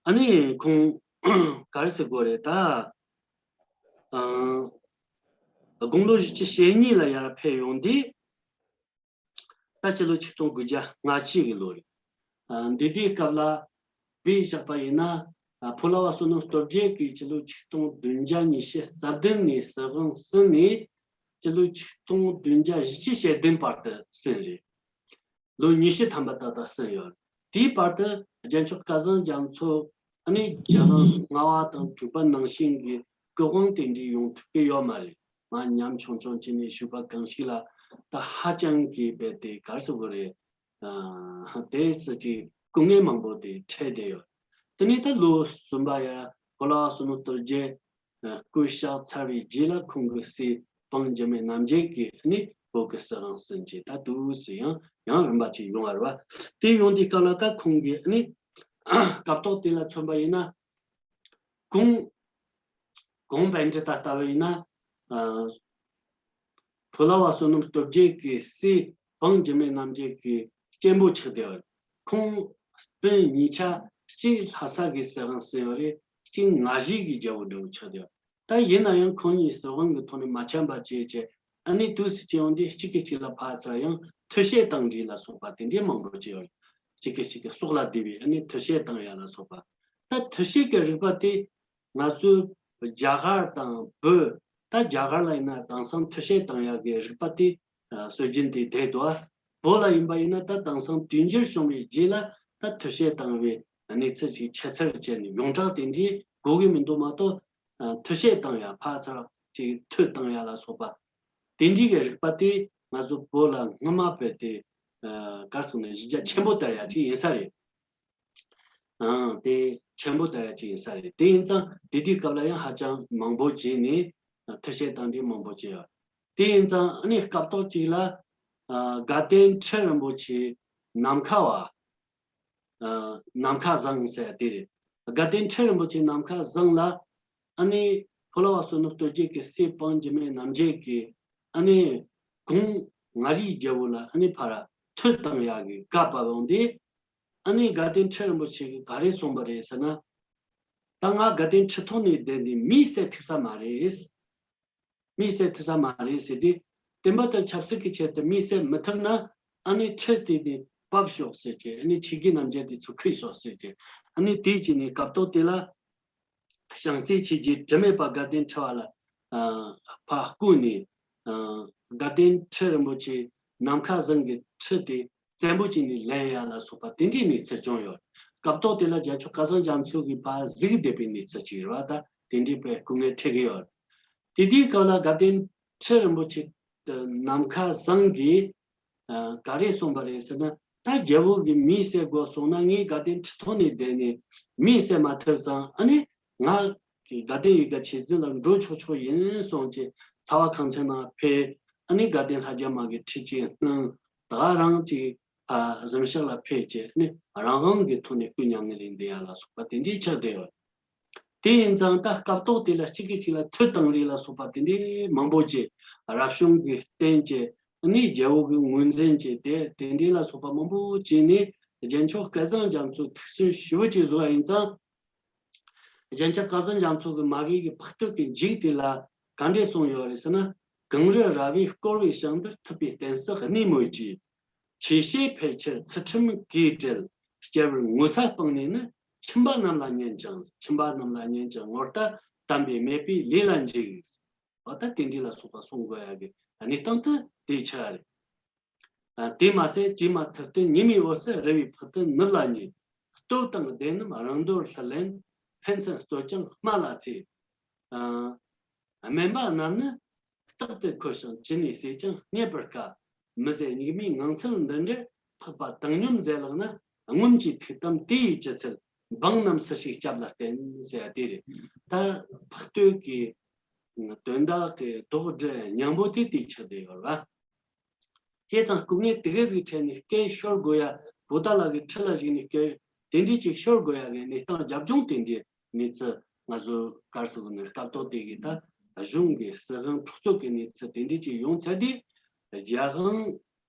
ཨ་ནི་ཁོང་ག་རེ་ཟེར་དགོས་རེད། ད་ཨ་དགུང་ལོ་བཞི་བཅུ་ཞེ་གཉིས་ལ་ཡར་ཕེབས་ཡོང་དུས། ད་སྤྱི་ལོ་ཆིག་སྟོང་དགུ་བརྒྱ་ལྔ་བཅུ་གི་ལོ་རེད། ཨ་འདི་དུས་སྐབས་ལ་དཔེ་བཞག་པ་ཡིན་ན། ཨ་ཕོ་ལྷ་བ་བསོད་ནམས་སྟོབས་རྒྱས་ཀྱིས་སྤྱི་ལོ་ཆིག་སྟོང་བདུན་བརྒྱ་ཉི་ཤུ་རྩ་བདུན་ནས་སྲིད་དབང་ཟིན་ནས། སྤྱི་ལོ་ཆིག་སྟོང་བདུན་བརྒྱ་བཞི་བཅུ་ཞེ་བདུན་བར་དུ་ཟིན་རེད། ལོ་ཉི་ཤུ་ཐམ་པ་ཏག་ཏག་ཟིན་ཡོད། དེའི་བར་དུ་རྒྱལ་མཆོག་སྐལ་བཟང་རྒྱ་མཚོ་ཨ་ནི་རྒྱ་གར་ལྔ་པ་དང་དྲུག་པ་ནང་བཞིན་གྱི་སྐུ་དབང་དེ་འདྲའི་ཡོང་ཐུབ་ཀྱི་ཡོད་མ་རེད། མར་ཉམ་ཆུང་ཆུང་བྱས་ནས་བཞུགས་པ་གང་ཞིག་ལ། ད་ཧ་ཅང་གི་རྦད་དེ་ག་རེ་ཟེར་དགོས་རེད། ཨ་དེ་སྲིད་ཀྱི་སྐུ་ངལ་མང་པོ་དེ་འཕྲད་བསྡད་ཡོད། དེ་ནས་ད་ལོ་གསུམ་པ་ཡ་ཕོ་ལྷ་བསོད་ནམས་སྟོབས་རྒྱས་སྐུ་གཤེགས་ཚར་བའི་རྗེས་ལ་ཁོང་གི་སྲས་འབངས་འཇིགས་མེད་རྣམ་རྒྱལ་གྱིས་ནི་བོད་ཀྱི་སྲིད་དབང་ཟིན་བྱས། ད་འདུག་སེ་ཡང་ཡང་རིམ་པ་ཅིག་ཡོང་བ་རེད་བ། དེ་ཡོང་དུས་སྐབས་ལ་ད་ཁོང་གིས་ནི་སྐབས་ཐོག་དེ་ལ་མཚོན་པ་ཡིན་ན། གོང་གོང་པཎྜི་ཏ་ལྟ་བུ་ཡིན་ན། ཨ་ཕོ་ལྷ་བ་བསོད་ནམས་སྟོབས་རྒྱས་ཀྱི་སྲས་འབངས་འཇིགས་མེད་རྣམ་རྒྱལ་གྱི་གཅེན་པོ་ཆགས་བསྡད་ཡོད། ཁོང་སྤུན་གཉིས་ཆ་གཅིག་ལྷ་ས་གི་སྲིད་དབང་ཟིན་ཡོད་རེད། གཅིག་ངར་གཞས་ཀྱི་རྒྱལ་པོ་འདྲ་བོ་ཆགས་བསྡད་ཡོད། ད་ཡིན་ན་ཡང་ཁོང་གཉིས་སྲིད་དབང་གི་ཐོག་ནས་མ་འཆམ་པ་བྱས་བྱས། ཨ་ནི་འདུག་སེ་བྱས་ཡོང་དུས་གཅིག་གིས་གཅིག་ལ་ཕར་ཚུར་ཡང་ཐུགས་བཞེད་བཏང་འདྲི་ལ་སོགས་པ་དེ་འདྲའི་མང་པོ་བྱས་ཡོད་རེད། གཅིག་གིས་གཅིག་གི་སྲོག་ལ་བསྡད་པའི་ཨ་ནི་ཐུགས་བཞེད་བཏང་ཡ་ལ་སོགས་པ། ད་ཐུགས་བཞེད་ཀྱི་རིག་པ་དེ་ང་ཚོའི་རྒྱ་གར་དང་བོད། ད་རྒྱ་གར་ལ་ཡིན་ན་དེང་སང་ཐུགས་བཞེད་བཏང་ཡག་གི་རིག་པ་དེ་ཨ་སྲོལ་རྒྱུན་དེ་བསྡད་འདུག་བོད་ལ་ཡིན་པ་ཡིན་ན་ད་དེང་སང་དུས་འགྱུར་བྱུང་བའི་རྗེས་ལ་ད་ཐུགས་བཞེད་བཏང་བའི་གནས་ཚུལ་ཅིག་ཆེ་ཚར་བྱས་ནས་ཡོངས་གྲགས་དེ་འདྲའི་གོ་གི་མི་འདུག་མ་གཏོགས། ཨ་ཐུགས་བཞེད་བཏང་ཡ་ཕར་ཚུར་ཅིག་ཐུགས་བཏང་ཡ་ལ་སོགས་པ་དེ་འདྲའི་གི་རིག་པ་དེ་ང་ཚོ་བོད་ལ་སྔོན་མ་བོད་དེ་ཨ་གར་སོང་ནས་གཞི་རྒྱ་ཆེན་པོ་དར་ཡ་ཅིག་ཡིན་ས་རེད། ཨང་དེ་ཆེན་པོ་ལྟ་ཡ་ཅིག་ཡིན་ས་རེད། དེ་ཡིན་ཙང་དེ་དུས་སྐབས་ལ་ཡང་ཧ་ཅང་མང་པོ་བྱས་ནས་ཐུགས་བཞེད་བཏང་དེ་མང་པོ་བྱས་ཡོད། དེ་ཡིན་ཙང་ཨ་ནི་སྐབས་ཐོག་ཅིག་ལ་དགའ་ལྡན་ཁྲི་རིན་པོ་ཆེ་ནམ་མཁའ་བ། ནམ་མཁའ་བཟང་ཟེར་དེ་རེད། དགའ་ལྡན་ཁྲི་རིན་པོ་ཆེ་ནམ་མཁའ་བཟང་ལ་ཨ་ནི་ཕོ་ལྷ་བ་བསོད་ནམས་སྟོབས་རྒྱས་ཀྱི་སྲས་སྤང་འཇིགས་མེད་རྣམ་རྒྱལ་གྱིས་ཨ་ནི་གུང་མངའ་རིས་རྒྱལ་པོ་ལ་ཨ་ནི་ཕར་ཐུགས་བཏང་ཡག་གི་བཀའ་ཕབ་ཡོང་དུས། ཨ་ནི་དགའ་ལྡན་ཁྲི་རིན་པོ་ཆེ་གིས་ག་རེ་གསུངས་པ་རེད་ཟེར་ན། ད་ང་དགའ་ལྡན་ཁྲི་ཐོག་ནས་བསྡད་ནས་མི་བསད་ཐུབ་ས་མ་རེད། མི་བསད་ཐུབ་ས་མ་རེད་ཟེར་དུས། བསྟན་པ་དང་ཆབ་སྲིད་ཀྱི་ཆེད་དུ་མི་བསད་མི་ཐུབ་ན། ཨ་ནི་ཁྲི་དེ་ནས་ཕབ་ཤོག་ཟེར་གྱི། ཨ་ནི་ཆོས་བརྒྱུད་རྣམ་རྒྱལ་དེ་ཚོ་ཁུར་ཤོག་ཟེར་གྱི། ཨ་ནི་དེ་བྱས་ནས་སྐབས་ཐོག་དེ་ལ་བྱང་རྩེ་ཆོས་རྗེ་དྲི་མེད་པ་དགའ་ལྡན་ཁྲི་པ་ལ་ཕར་བསྐོས་ནས། དགའ་ལྡན་ཁྲི་རིན་པོ་ཆེ་ནམ་མཁའ་བཟང་གི་ཁྲི་དེ་བཙན་པོ་བྱས་ནས་ལེན་ཡ་ལ་སོགས་པ་དེ་འདྲའི་གནས་ཚུལ་བྱུང་ཡོད། སྐབས་ཐོག་དེ་ལ་རྒྱལ་མཆོག་སྐལ་བཟང་རྒྱ་མཚོ་གིས་ཕར་གཟིགས་བསྡད་པའི་གནས་ཚུལ་ཅིག་རེད་བ། ད་དེ་འདྲའི་དཔེ་སྐུ་ངལ་འཕྲད་ཀྱི་ཡོད། དེ་དུས་སྐབས་ལ་དགའ་ལྡན་ཁྲི་རིན་པོ་ཆེ་ནམ་མཁའ་བཟང་གིས་ག་རེ་གསུངས་པ་རེད་ཟེར་ན། ད་རྒྱལ་པོ་གིས་མི་བསད་དགོས་གསུངས་ན། ངས་དགའ་ལྡན་ཁྲི་ཐོག་ནས་བསྡད་ནས་མི་བསད་མ་ཐུབ་ཙང་། ཨ་ནི་ང་གི་དགའ་ལྡན་ཡིད་དགའ་ཆོས་འཛིན་ལ་འགྲོ་ཆོག་ཆོག་ཡིན་གསུངས་བྱས་ཚ་བ་ཁང་ཚན་ནང་ཕེབས། ཨ་ནི་དགའ་ལྡན་ལྷ་རྒྱལ་མ་གི་ཁྲི་ཅིག་བསྣུན། ད་ག་རང་ཅིག་ཨ་གཟིམ་ཤག་ལ་ཕེབས་བྱས་ནི་རང་དབང་གི་ཐོག་ནས་སྐུ་ཉམས་ལེན་བསྡད་ཡ་ལ་སོགས་པ་དེ་འདྲའི་ཆགས་བསྡད་ཡོད། དེ་ཡིན་ཙང་ད་སྐབས་ཐོག་དེ་ལ་གཅིག་གིས་གཅིག་ལ་ཐུགས་དང་རིགས་ལ་སོགས་པ་དེ་འདྲའི་མང་པོ་བྱས། རབ་བྱུང་གི་རྟེན་བྱས། ནི་རྒྱལ་པོ་གི་ངོས་འཛིན་བྱས་ཏེ། དེ་འདྲའི་ལ་སོགས་པ་མང་པོ་བྱས་ནས་རྒྱལ་མཆོག་སྐལ་བཟང་རྒྱ་མཚོ་ཐུགས་སུན་ཞེ་པོ་ཅིག་བཟོ་བ་ཡིན་ཙང་། རྒྱལ་མཆོག་སྐལ་བཟང་རྒྱ་མཚོ་གི་མ་གི་གི་ཕག་སྟོད་ཀྱི་མཇུག་དེ་ལ་ག་འདྲས་གསུངས་ཡོད་རེད་ཟེར་ན། གངས་རི་ར་བས་བསྐོར་བའི་ཞིང་དུ། ཐུབ་པའི་རྟེན་སྲིད་གནས་མོད་ཀྱི། ཆོས་བཤད་ཕལ་ཆེར་ཚུལ་ཁྲིམས་གིས་བྲལ། སྐྱེ་བོར་ངོ་ཚ་སྤངས་ནས་ནི། ཁྱིམ་པ་རྣམས་ལ་ཉན་ཅིང་། ཁྱིམ་པ་རྣམས་ལ་ཉན་ཅིང་། ངོ་ལྟ་དམ་པས་མེད་པའི་ལས་ལ་འཇིགས། འོ་ད་དེ་འདྲ་ལ་སོགས་པ་གསུང་དགོས་ཡ་གི་གནས་སྟངས་དེ་དེ་ཆགས་རེད། ཨ་དེ་མ་ཟད་བྱེ་མ་ཐུར་བསྟན་ཉི་མའི་འོད་ཟེར། རི་བོའི་ཕུ་ཐུང་ནུབ་ལ་ཉེ། སྟོབས་དང་ལྡན་རྣམས་རང་འདོད་ལྷུར་ལེན། ཕན་ཚུན་རྩོད་ཅིང་སྨྲ་ལ་འཚེ། ཨ་དམན་པ་རྣམས་ནི་རྟག་ཏུ་འཁོལ་ཞིང་ཅི་ནས་བསད་ཀྱང་རྙེད་པར་དཀའ། མི་བཟད་སྙིགས་མའི་ངང་ཚུལ་འདི་འདྲར། འཕགས་པ་བཏང་སྙོམས་མཛད་ལགས་ན། རྔོན་གྱི་ཐུགས་དམ་དེ་ཡི་ཅི་ཚུལ། འབངས་རྣམས་སུ་ཞིག་སྐྱབས་ལ་བསྟེན། ཟེར་ཡ་དེ་རེད། ད་ཕག་སྟོད་ཀྱི་དོན་དག་གི་དོགས་འདྲི་སྙིང་པོ་དེ་དེ་ཆགས་བསྡད་ཡོད་རེད་བ། བྱས་ཙང་སྐུ་ངལ་དེ་ག་ཟིག་འཕྲད་ནས་སྐད་ཤོར་དགོས་ཡ། བོད་ད་ལ་གི་ཁྲི་ལ་བཞུགས་ནས་སྐད་དེ་འདྲས་ཅིག་ཤོར་དགོས་ཡ་གི་གནས་སྟངས། རྒྱབ་ལྗོངས་དེ་འདྲའི་གནས་ཚུལ་ང་ཚོ་ག་རེ་ཟེར་དགོས་ནི། སྐབས་ཐོག་དེ་གི་ད་གཞུང་གི་སྲིད་དབང་འཕྲོག་རྩོད་ཀྱི་གནས་ཚུལ་དེ་འདྲས་ཅིག་ཡོང་ཚར་དུས། རྒྱལ་དབང་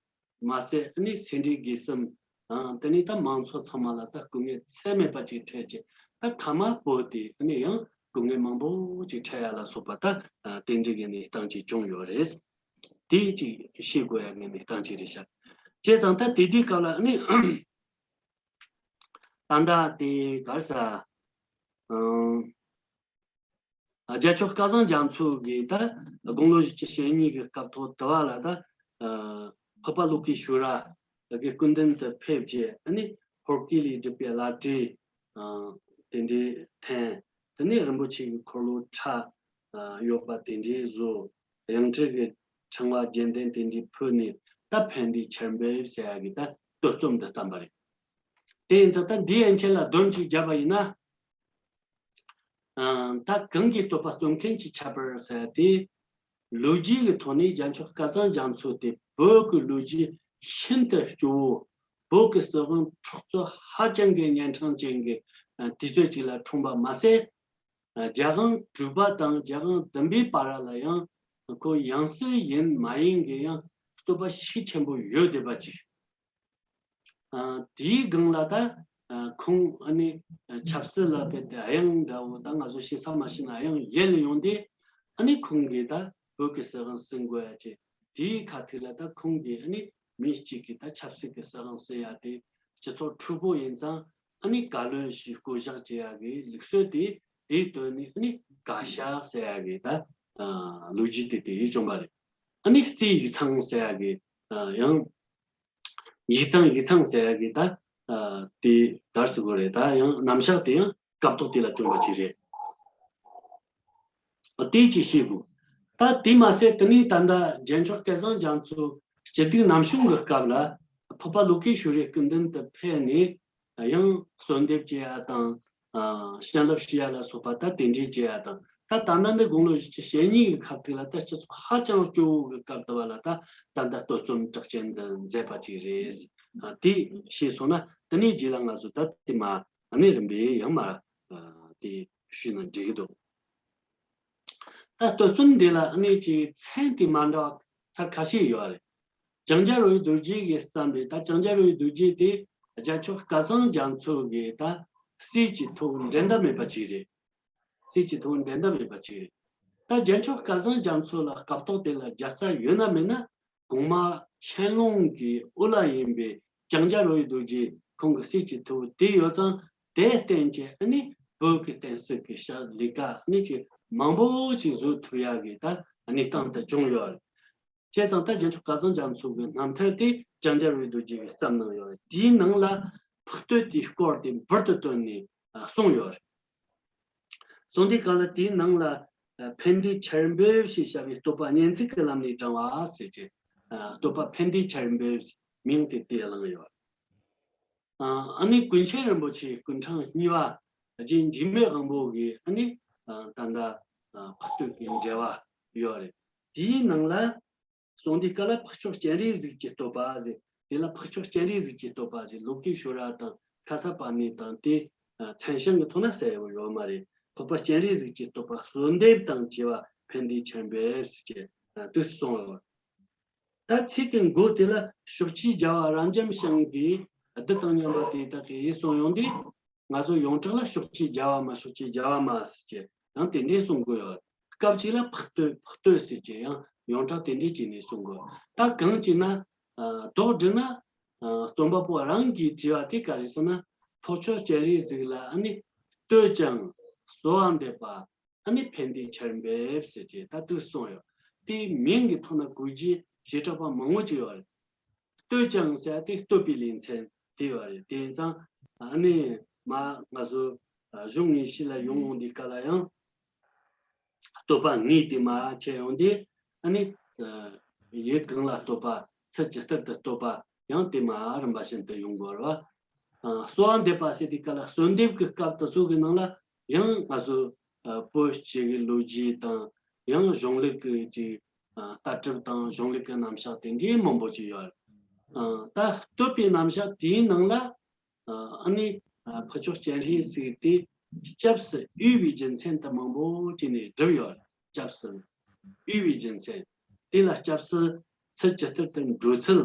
མ་ཟད་ཨ་ནི་སེ་འབྲས་དགེ་གསུམ། ཨང་དེ་ནས་ད་མང་ཚོགས་ཚང་མ་ལ་ད་སྐུ་ངལ་ཚད་མེད་པ་ཅིག་འཕྲད་ཅིང་། ད་མཐའ་མ་བོད་དེ་ཨ་ནི་ཡང་སྐུ་ངལ་མང་པོ་ཅིག་འཕྲད་ཡ་ལ་སོགས་པ་ད་དེ་འདྲའི་གི་གནས་སྟངས་ཅིག་བྱུང་ཡོད་རེད། དེ་ཅིག་ཤེས་དགོས་ཡ་གི་གནས་སྟངས་ཅིག་རེད་ཤག་བྱས་ཙང་ད་དེ་དུས་སྐབས་ལ་ཨ་ནི་ད་ལྟ་དེ་ག་རེ་ཟེར། ཨང་། རྒྱལ་མཆོག་སྐལ་བཟང་རྒྱ་མཚོ་གིས་ད་དགུང་ལོ་བཞི་བཅུ་ཞེ་གཉིས་ཀྱི་སྐབས་ཐོག་དུ་བ་ལ་ད་འཕགས་པ་ཀླུ་ཀའི་ཤུ་ར་གི་སྐུ་མདུན་དུ་ཕེབས་རྗེས། ཨ་ནི་ཧོར་གོས་ལས་གྲུབ་པའི་བླ་བྲེ་དེ་འདྲའི་འཐེན། དེ་ནས་རིན་པོ་ཆེ་གི་འཁོར་ལོ་ཁྲ་ཡོད་པ་དེ་འདྲའི་བཟོ། གཡང་ཊཱིཀ་གི་ཕྲེང་བ་བརྒྱན་ལྡན་དེ་འདྲའི་ཕུལ་ནས། ད་ཕན་བདེའི་ཆར་འབེབས་ཟེར་ཡ་གི་ད་བསྟོད་རྩོམ་འདི་བརྩམས་པ་རེད། དེ་ཡིན་ཙང་ད་འདིའི་ཡན་ཆད་ལ་དོན་ཅིག་བརྒྱབ་པ་ཡིན་ན། ཨང་ད་གང་གིས་བསྟོད་པ་རྩོམ་མཁན་ཅིག་ཁྱབ་པར་ཟེར་ཏེ། ལོ་རྒྱུས་ཀྱི་ཐོག་ནས་རྒྱལ་མཆོག་སྐལ་བཟང་རྒྱ་མཚོ་དེ་བོད་ཀྱི་ལོ་རྒྱུས་ཤིན་ཏུ་སྐྱོ་བོ། བོད་ཀྱི་སྲིད་དབང་འཕྲོག་རྩོད་ཧ་ཅང་གི་གཉན་འཕྲང་ཅན་གྱི་དུས་ཚོད་ཅིག་ལ་འཁྲུངས་པ་མ་ཟད། རྒྱལ་དབང་དྲུག་པ་དང་རྒྱལ་དབང་བདུན་པའི་བར་ལ་ཡང་ཁོ་ཡང་སྲིད་ཡིན་མ་ཡིན་གྱི་ཡང་རྩོད་པ་ཤུགས་ཆེན་པོ་ཡོད་བསྡད་པ་ཅིག་ཨ་དེའི་སྒང་ལ་ད་ཨ་ཁོང་ཨ་ནི་ཆབ་སྲིད་ལ་དཔེ་དེ་གཡང་འདྲ་བོ། ད་ང་ཚོ་ཤེས་ས་མ་ཤེས་ན་གཡང་ཡལ་ཡོང་དུས། ཨ་ནི་ཁོང་གིས་ད་བོད་ཀྱི་སྲིད་དབང་ཟིན་དགོས་ཡ་ཅིག་དེའི་ཁ་ཐུག་ལ་ད་ཁོང་གིས་ཨ་ནི་མི་གཅིག་གིས་ད་ཆབ་སྲིད་ཀྱི་སྲིད་དབང་ཟིན་ཡ་དེ་སྤྱི་ཚོགས་འཁྲུག་པོ་ཡིན་ཙང་། ཨ་ནི་བཀའ་བློན་ཞིག་བསྐོ་གཞག་བྱེད་ཡ་གི་ལུགས་སྲོལ་དེ། དེའི་དོན་ནི་ཨ་ནི་བཀའ་ཤག་ཟེར་ཡ་གི་ད་ཨ་ལོ་རྒྱུས་དེ་དེ་ཡིས་བྱུང་བ་རེད། ཨ་ནི་རྩིས་ཡིག་ཚང་ཟེར་ཡ་གི་ཨ་ཡང་། ཡིག་ཚང་ཡིག་ཚང་ཟེར་ཡ་གི་ད་ཨ་དེ་ག་རེ་ཟེར་དགོས་རེད། ད་ཡང་རྣམ་གཞག་དེ་ཡང་སྐབས་ཐོག་དེ་ལ་བྱུང་བ་ཅིག་རེད། ཨ་དེ་ཅིག་ཤེས་དགོས། ད་དེ་མ་ཟད་དེ་ནས་ད་ལྟ་རྒྱལ་མཆོག་སྐལ་བཟང་རྒྱ་མཚོ་སྤྱི་སྡིག་ནམ་བྱུང་གི་སྐབས་ལ་འཕགས་པ་ཀླུ་ཀའི་ཤུ་རའི་སྐུ་མདུན་དུ་ཕེབས་ནས། ཡང་གསོལ་འདེབས་བྱེད་ཡ་དང་། ཨ། བྱིན་རླབས་ཞུ་ཡ་ལ་སོགས་པ་ད་དེ་འདྲའི་བྱེད་ཡ་དང་། ད་ད་ལྟ་འདི་དགུང་ལོ་བཞི་བཅུ་ཞེ་གཉིས་ཀྱི་སྐབས་དེ་ལ་ད་སྤྱི་ཚོགས་ཧ་ཅང་སྐྱོ་བོ་གི་སྐབས་དུ་བ་ལ་ད་ད་ལྟ་སྟོད་ཚོམ་གྲགས་ཅན་འདི་མཛད་པ་ཅིག་རེད། ཨ། དེ་ཤེས་སོང་ན་དེ་ནས་རྗེས་ལ་ང་ཚོ་ད་དེ་མ་ཨ་ནི་རིམ་པས་ཡང་མ། ཨ། དེ་ཞུས་ན་འགྲིག་གི་འདུག་ད་སྟོད་ཚོམ་འདི་ལ་ཨ་ནི་ཅིག་མཚན་དེ་མ་འདྲ་བ་ཚར་ཁ་ཤས་ཡོད་རེད། ལྕང་སྐྱ་རོལ་པའི་རྡོ་རྗེ་གིས་བརྩམས་པའི། ད་ལྕང་སྐྱ་རོལ་པའི་རྡོ་རྗེ་དེ་རྒྱལ་མཆོག་སྐལ་བཟང་རྒྱ་མཚོ་གི་ད་སྲས་ཀྱི་ཐུ་བོ་འགྲན་ཟླ་མེད་པ་ཅིག་རེད། སྲས་ཀྱི་ཐུ་བོ་འགྲན་ཟླ་མེད་པ་ཅིག་རེད། ད་རྒྱལ་མཆོག་སྐལ་བཟང་རྒྱ་མཚོ་ལ་སྐབས་ཐོག་དེ་ལ་རྒྱལ་རྩ་ཡོད་ན་མེད་ན། གོང་མ་ཁྱེད་རང་གི་དབུ་བླ་ཡིན་པའི་ལྕང་སྐྱ་རོལ་པའི་རྡོ་རྗེ་ཁོང་གི་སྲས་ཀྱི་ཐུ་བོ་དེ་ཡོད་ཙང་། དེ་བརྟེན་བྱས་ཨ་ནི་བོད་ཀྱི་བསྟན་སྲིད་ཀྱི་ཤ་ལས་ཀ་ཨ་ནི་ཅིག་མང་པོ་ཅིག་བཟོ་ཐུབ་ཡག་གི་ད་གནས་སྟངས་དེ་བྱུང་ཡོད་རེད། བྱས་ཙང་ད་རྒྱལ་མཆོག་སྐལ་བཟང་རྒྱ་མཚོ་གི་རྣམ་ཐར་དེ་ལྕང་སྐྱ་རོལ་པའི་རྡོ་རྗེ་གིས་བརྩམས་གནང་ཡོད་རེད། དེའི་ནང་ལ་འཕགས་བསྟོད་དེའི་སྐོར་དེ་འབུར་དུ་བཏོན་ནས་གསུངས་ཡོད་རེད། གསུངས་དུས་སྐབས་ལ་དེའི་ནང་ལ། ཨ། ཕན་བདེའི་ཆར་འབེབས་ཞེས་བྱ་བའི་བསྟོད་པ་སྙན་ཚིག་གི་ལམ་ནས་དྲངས་པ་ཟེར་གྱི། ཨ། བསྟོད་པ་ཕན་བདེའི་ཆར་འབེབས་མིང་དེ་དེ་བླངས་ཡོད། ཨ། ཨ་ནི་ཀུན་མཁྱེན་རིན་པོ་ཆེ་སྐུ་ཕྲེང་གཉིས་པ་རྗེ་འཇིགས་མེད་དབང་པོ་གིས་ཨ་ནི། ཨ། ད་ལྟ། ཨ། འཕགས་བསྟོད་ཀྱི་འགྲེལ་པ་ཡོད་རེད། དེའི་ནང་ལ། གསུངས་དུས་སྐབས་ལ་འཕགས་མཆོག་སྤྱན་རས་གཟིགས་ཀྱི་བསྟོད་པ་ཟེར། དེ་ལ་འཕགས་མཆོག་སྤྱན་རས་གཟིགས་ཀྱི་བསྟོད་པ་ཟེར། ལོ་ཀེ་ཤྭ་ར་དང་ཁ་ས་པ་ཎི་དང་དེ། ཨ། མཚན་བྱང་གི་ཐོག་ན་གསལ་པོ་ཡོད་མ་རེད། འཕགས་པ་སྤྱན་རས་གཟིགས་ཀྱི་བསྟོད་པ་གསོལ་འདེབས་དང་བཅས་པ་ཕན་བདེའི་ཆར་འབེབས་ཟེར་གྱི། ཨ། དུས་སུ་གསུངས་ཡོད། ད་ཚིག་གི་མགོ་དེ་ལ་ཕྱོགས་བཅུའི་རྒྱལ་བ་རབ་འབྱམས་ཞིང་གི་རྡུལ་དང་མཉམ་པ་དེ་དག་གི་ཡིད་གསུངས་ཡོང་དུས། ང་ཚོ་ཡོངས་གྲགས་ལ་ཕྱོགས་བཅུའི་རྒྱལ་བ་མ། ཕྱོགས་བཅུའི་རྒྱལ་བ་མ་ཟེར་གྱི་ཡང་དེ་འདྲས་གསུང་གི་ཡོད། སྐབས་གཅིག་ལ་འཕགས་བསྟོད། འཕགས་བསྟོད་ཟེར་གྱི་ཡང་ཡོངས་གྲགས་དེ་འདྲས་བྱས་ནས་གསུང་གི་ཡོད། ད་གང་བྱས་ན། ཨ། ལྡོག་སྒྲིལ་ན། ཨ། རྩོམ་པ་པོ་རང་གིས་བྲིས་པ་དེ་ག་རེ་ཟེར་ན། འཕགས་མཆོག་སྤྱན་རས་གཟིགས་ལ་ཨ་ནི་བསྟོད་ཅིང་གསོལ་བ་འདེབས་པ། ཨ་ནི་ཕན་བདེའི་ཆར་འབེབས་ཟེར་གྱི་ད་དུས་གསུངས་ཡོད། དེའི་མིང་གི་ཐོག་ན་གོ་རྒྱུ་བྱེ་བྲག་པ་མང་པོ་ཅིག་ཡོད་རེད། བསྟོད་ཅིང་ཟེར་ཏེ་བསྟོད་པའི་ལེ་ཚན་དེ་ཡོད་རེད། དེ་ཡིན་ཙང་ཨ་ནི་མ་ང་ཚོ་གཞུང་དངོས་གཞི་ལ་ཡོང་ཡོང་དུས་སྐབས་ལ་ཡང་བསྟོད་པ་ངོས་དེ་མ་ཆད་ཡོང་དུས་ཨ་ནི་ཡུལ་གང་ལ་བསྟོད་པ། ཚུལ་ཇི་ལྟར་དུ་བསྟོད་པ་ཡང་དེ་མ་རིམ་པ་བཞིན་དུ་ཡོང་དགོས་རེད་བ། གསོལ་བ་འདེབས་པ་ཟེར་དུས་སྐབས་ལ་གསོལ་འདེབས་ཀྱི་སྐབས་དེ་ཚོ་གི་ནང་ལ་ཡང་ང་ཚོ་བོད་སྤྱི་གི་ལོ་རྒྱུས་དང་ཡང་གཞུང་ལུགས་ཀྱི་ཅིག་ལྟ་གྲུབ་དང་གཞུང་ལུགས་ཀྱི་རྣམ་གཞག་དེ་འདྲའི་མང་པོ་ཅིག་ཡོད། ཨ། ད་བསྟོད་པའི་རྣམ་གཞག་དེའི་ནང་ལ། ཨ། ཨ་ནི། ཨ། འཕགས་མཆོག་སྤྱན་རས་གཟིགས་དེ་སྐྱབས་སུ་འོས་པའི་རྒྱུ་མཚན་དུ་མང་པོ་བྱས་ནས་བསྒྲུབས་ཡོད། སྐྱབས་སུ་འོས་པའི་རྒྱུ་མཚན། དེ་ལ་སྐྱབས་སུ་ཚུལ་ཇི་ལྟར་དུ་འགྲོ་ཚུལ།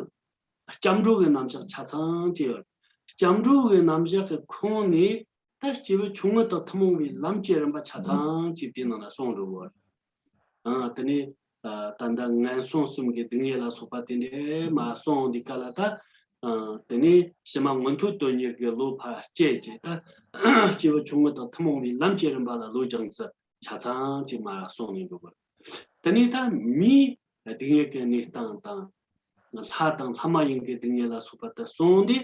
སྐྱབས་འགྲོ་གི་རྣམ་གཞག་ཆ་ཚང་བྱས་ཡོད། སྐྱབས་འགྲོ་གི་རྣམ་གཞག་གི་ཁོངས་ནས། ད་སྐྱེས་བུ་ཆུང་ངུ་དང་ཐུན་མོང་བའི་ལམ་གྱི་རིམ་པ་ཆ་ཚང་གཅིག་དེའི་ནང་ལ་གསུངས་འདུག་གོ། ཨ། དེ་ནས། ཨ། ད་ལྟ་ངན་སོང་གསུམ་གྱི་སྡུག་བསྔལ་ལ་སོགས་པ་དེ་འདྲས་མ་གསུངས་འདི་ག་ལ་ད། ཨ། དེ་ནས་ཕྱི་མ་མངོན་མཐོ་དོན་གཉེར་གྱི་བློ་ཕར་སྐྱེས་ཀྱི་ད། སྐྱེས་བུ་ཆུང་ངུ་དང་ཐུན་མོང་བའི་ལམ་གྱི་རིམ་པ་ལ་བློ་སྦྱངས་ཚུལ་ཆ་ཚང་གཅིག་མ་གསུངས་ནས་འདུག་གོ། དེ་ནས་ད་མིའི་སྡུག་བསྔལ་གྱི་གནས་སྟངས་དང་། ལྷ་དང་ལྷ་མ་ཡིན་གྱི་སྡུག་བསྔལ་ལ་སོགས་པ་དེ་གསུངས་ཏེ།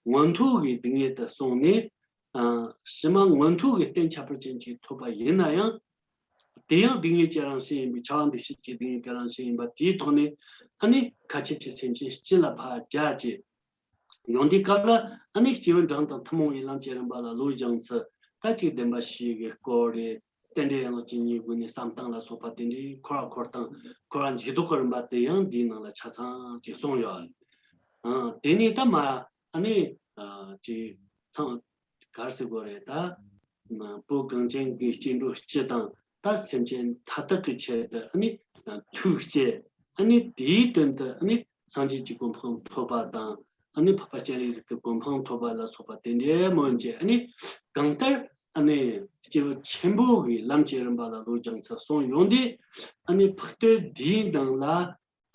མངོན་མཐོ་གི་སྡུག་བསྔལ་དེ་གསུངས་ནས། ཨ། ཕྱི་མ་མངོན་མཐོ་གི་རྟེན་ཁྱད་པར་ཅན་ཅིག་ཐོབ་པ་ཡིན་ན་ཡང་། དེ་ཡང་སྡུག་བསྔལ་གྱི་རང་བཞིན་ཡིན་པའི། འཆི་བ་འདུ་བྱེད་ཀྱི་སྡུག་བསྔལ་གྱི་རང་བཞིན་ཡིན་པ་དེའི་ཐོག་ནས་ཨ་ནི་ཁ་ཆེ་ཆེ་སེམས་ཅན་སྤྱི་ལ་ཕར་སྦྱར་གྱི་ཡོང་དུས་སྐབས་ལ། ཨ་ནི་སྐྱེས་བུ་འབྲིང་དང་ཐུན་མོང་བའི་ལམ་གྱི་རིམ་པ་ལ་བློ་སྦྱངས་ཚུལ། ད་ཅིག་བདེན་པ་བཞི་གི་སྐོར་རེད། རྟེན་འབྲེལ་ཡན་ལག་བཅུ་གཉིས་སྒོ་ནས་བསམ་སྟངས་ལ་སོགས་པ་དེ་འདྲའི་འཁོར་བ་འཁོར་སྟངས། འཁོར་བ་འཇུག་ལྡོག་གི་རིམ་པ་དེ་ཡང་འདིའི་ནང་ལ་ཆ་ཚང་ཅིག་གསུངས་ཡོད། ཨ། དེ་ནས་ད་མ་ཨ་ནི། ཨ། ཅིག་ཚང་ག་རེ་ཟེར་དགོས་རེད་ད། བོད་གངས་ཅན་གྱི་སྐྱེ་འགྲོ་སྤྱི་དང་ད་སེམས་ཅན་མཐའ་དག་གི་ཆེད་དུ་ཨ་ནི་ཐུགས་བསྐྱེད། ཨ་ནི་དེའི་དོན་དུ་ཨ་ནི་སངས་རྒྱས་ཀྱི་གོ་འཕང་ཐོབ་པ་དང་། ཨ་ནི་འཕགས་པ་སྤྱན་རས་གཟིགས་ཀྱི་གོ་འཕང་ཐོབ་པ་ལ་སོགས་པ་དེ་འདྲའི་སྨོན་བྱས། ཨ་ནི་གང་ལྟར་ཨ་ནི་སྐྱེས་བུ་ཆེན་པོ་གི་ལམ་གྱི་རིམ་པ་ལ་བློ་སྦྱངས་ཚུལ་གསུངས་ཡོང་དུས། ཨ་ནི་འཕགས་བསྟོད་འདིའི་ནང་ལ།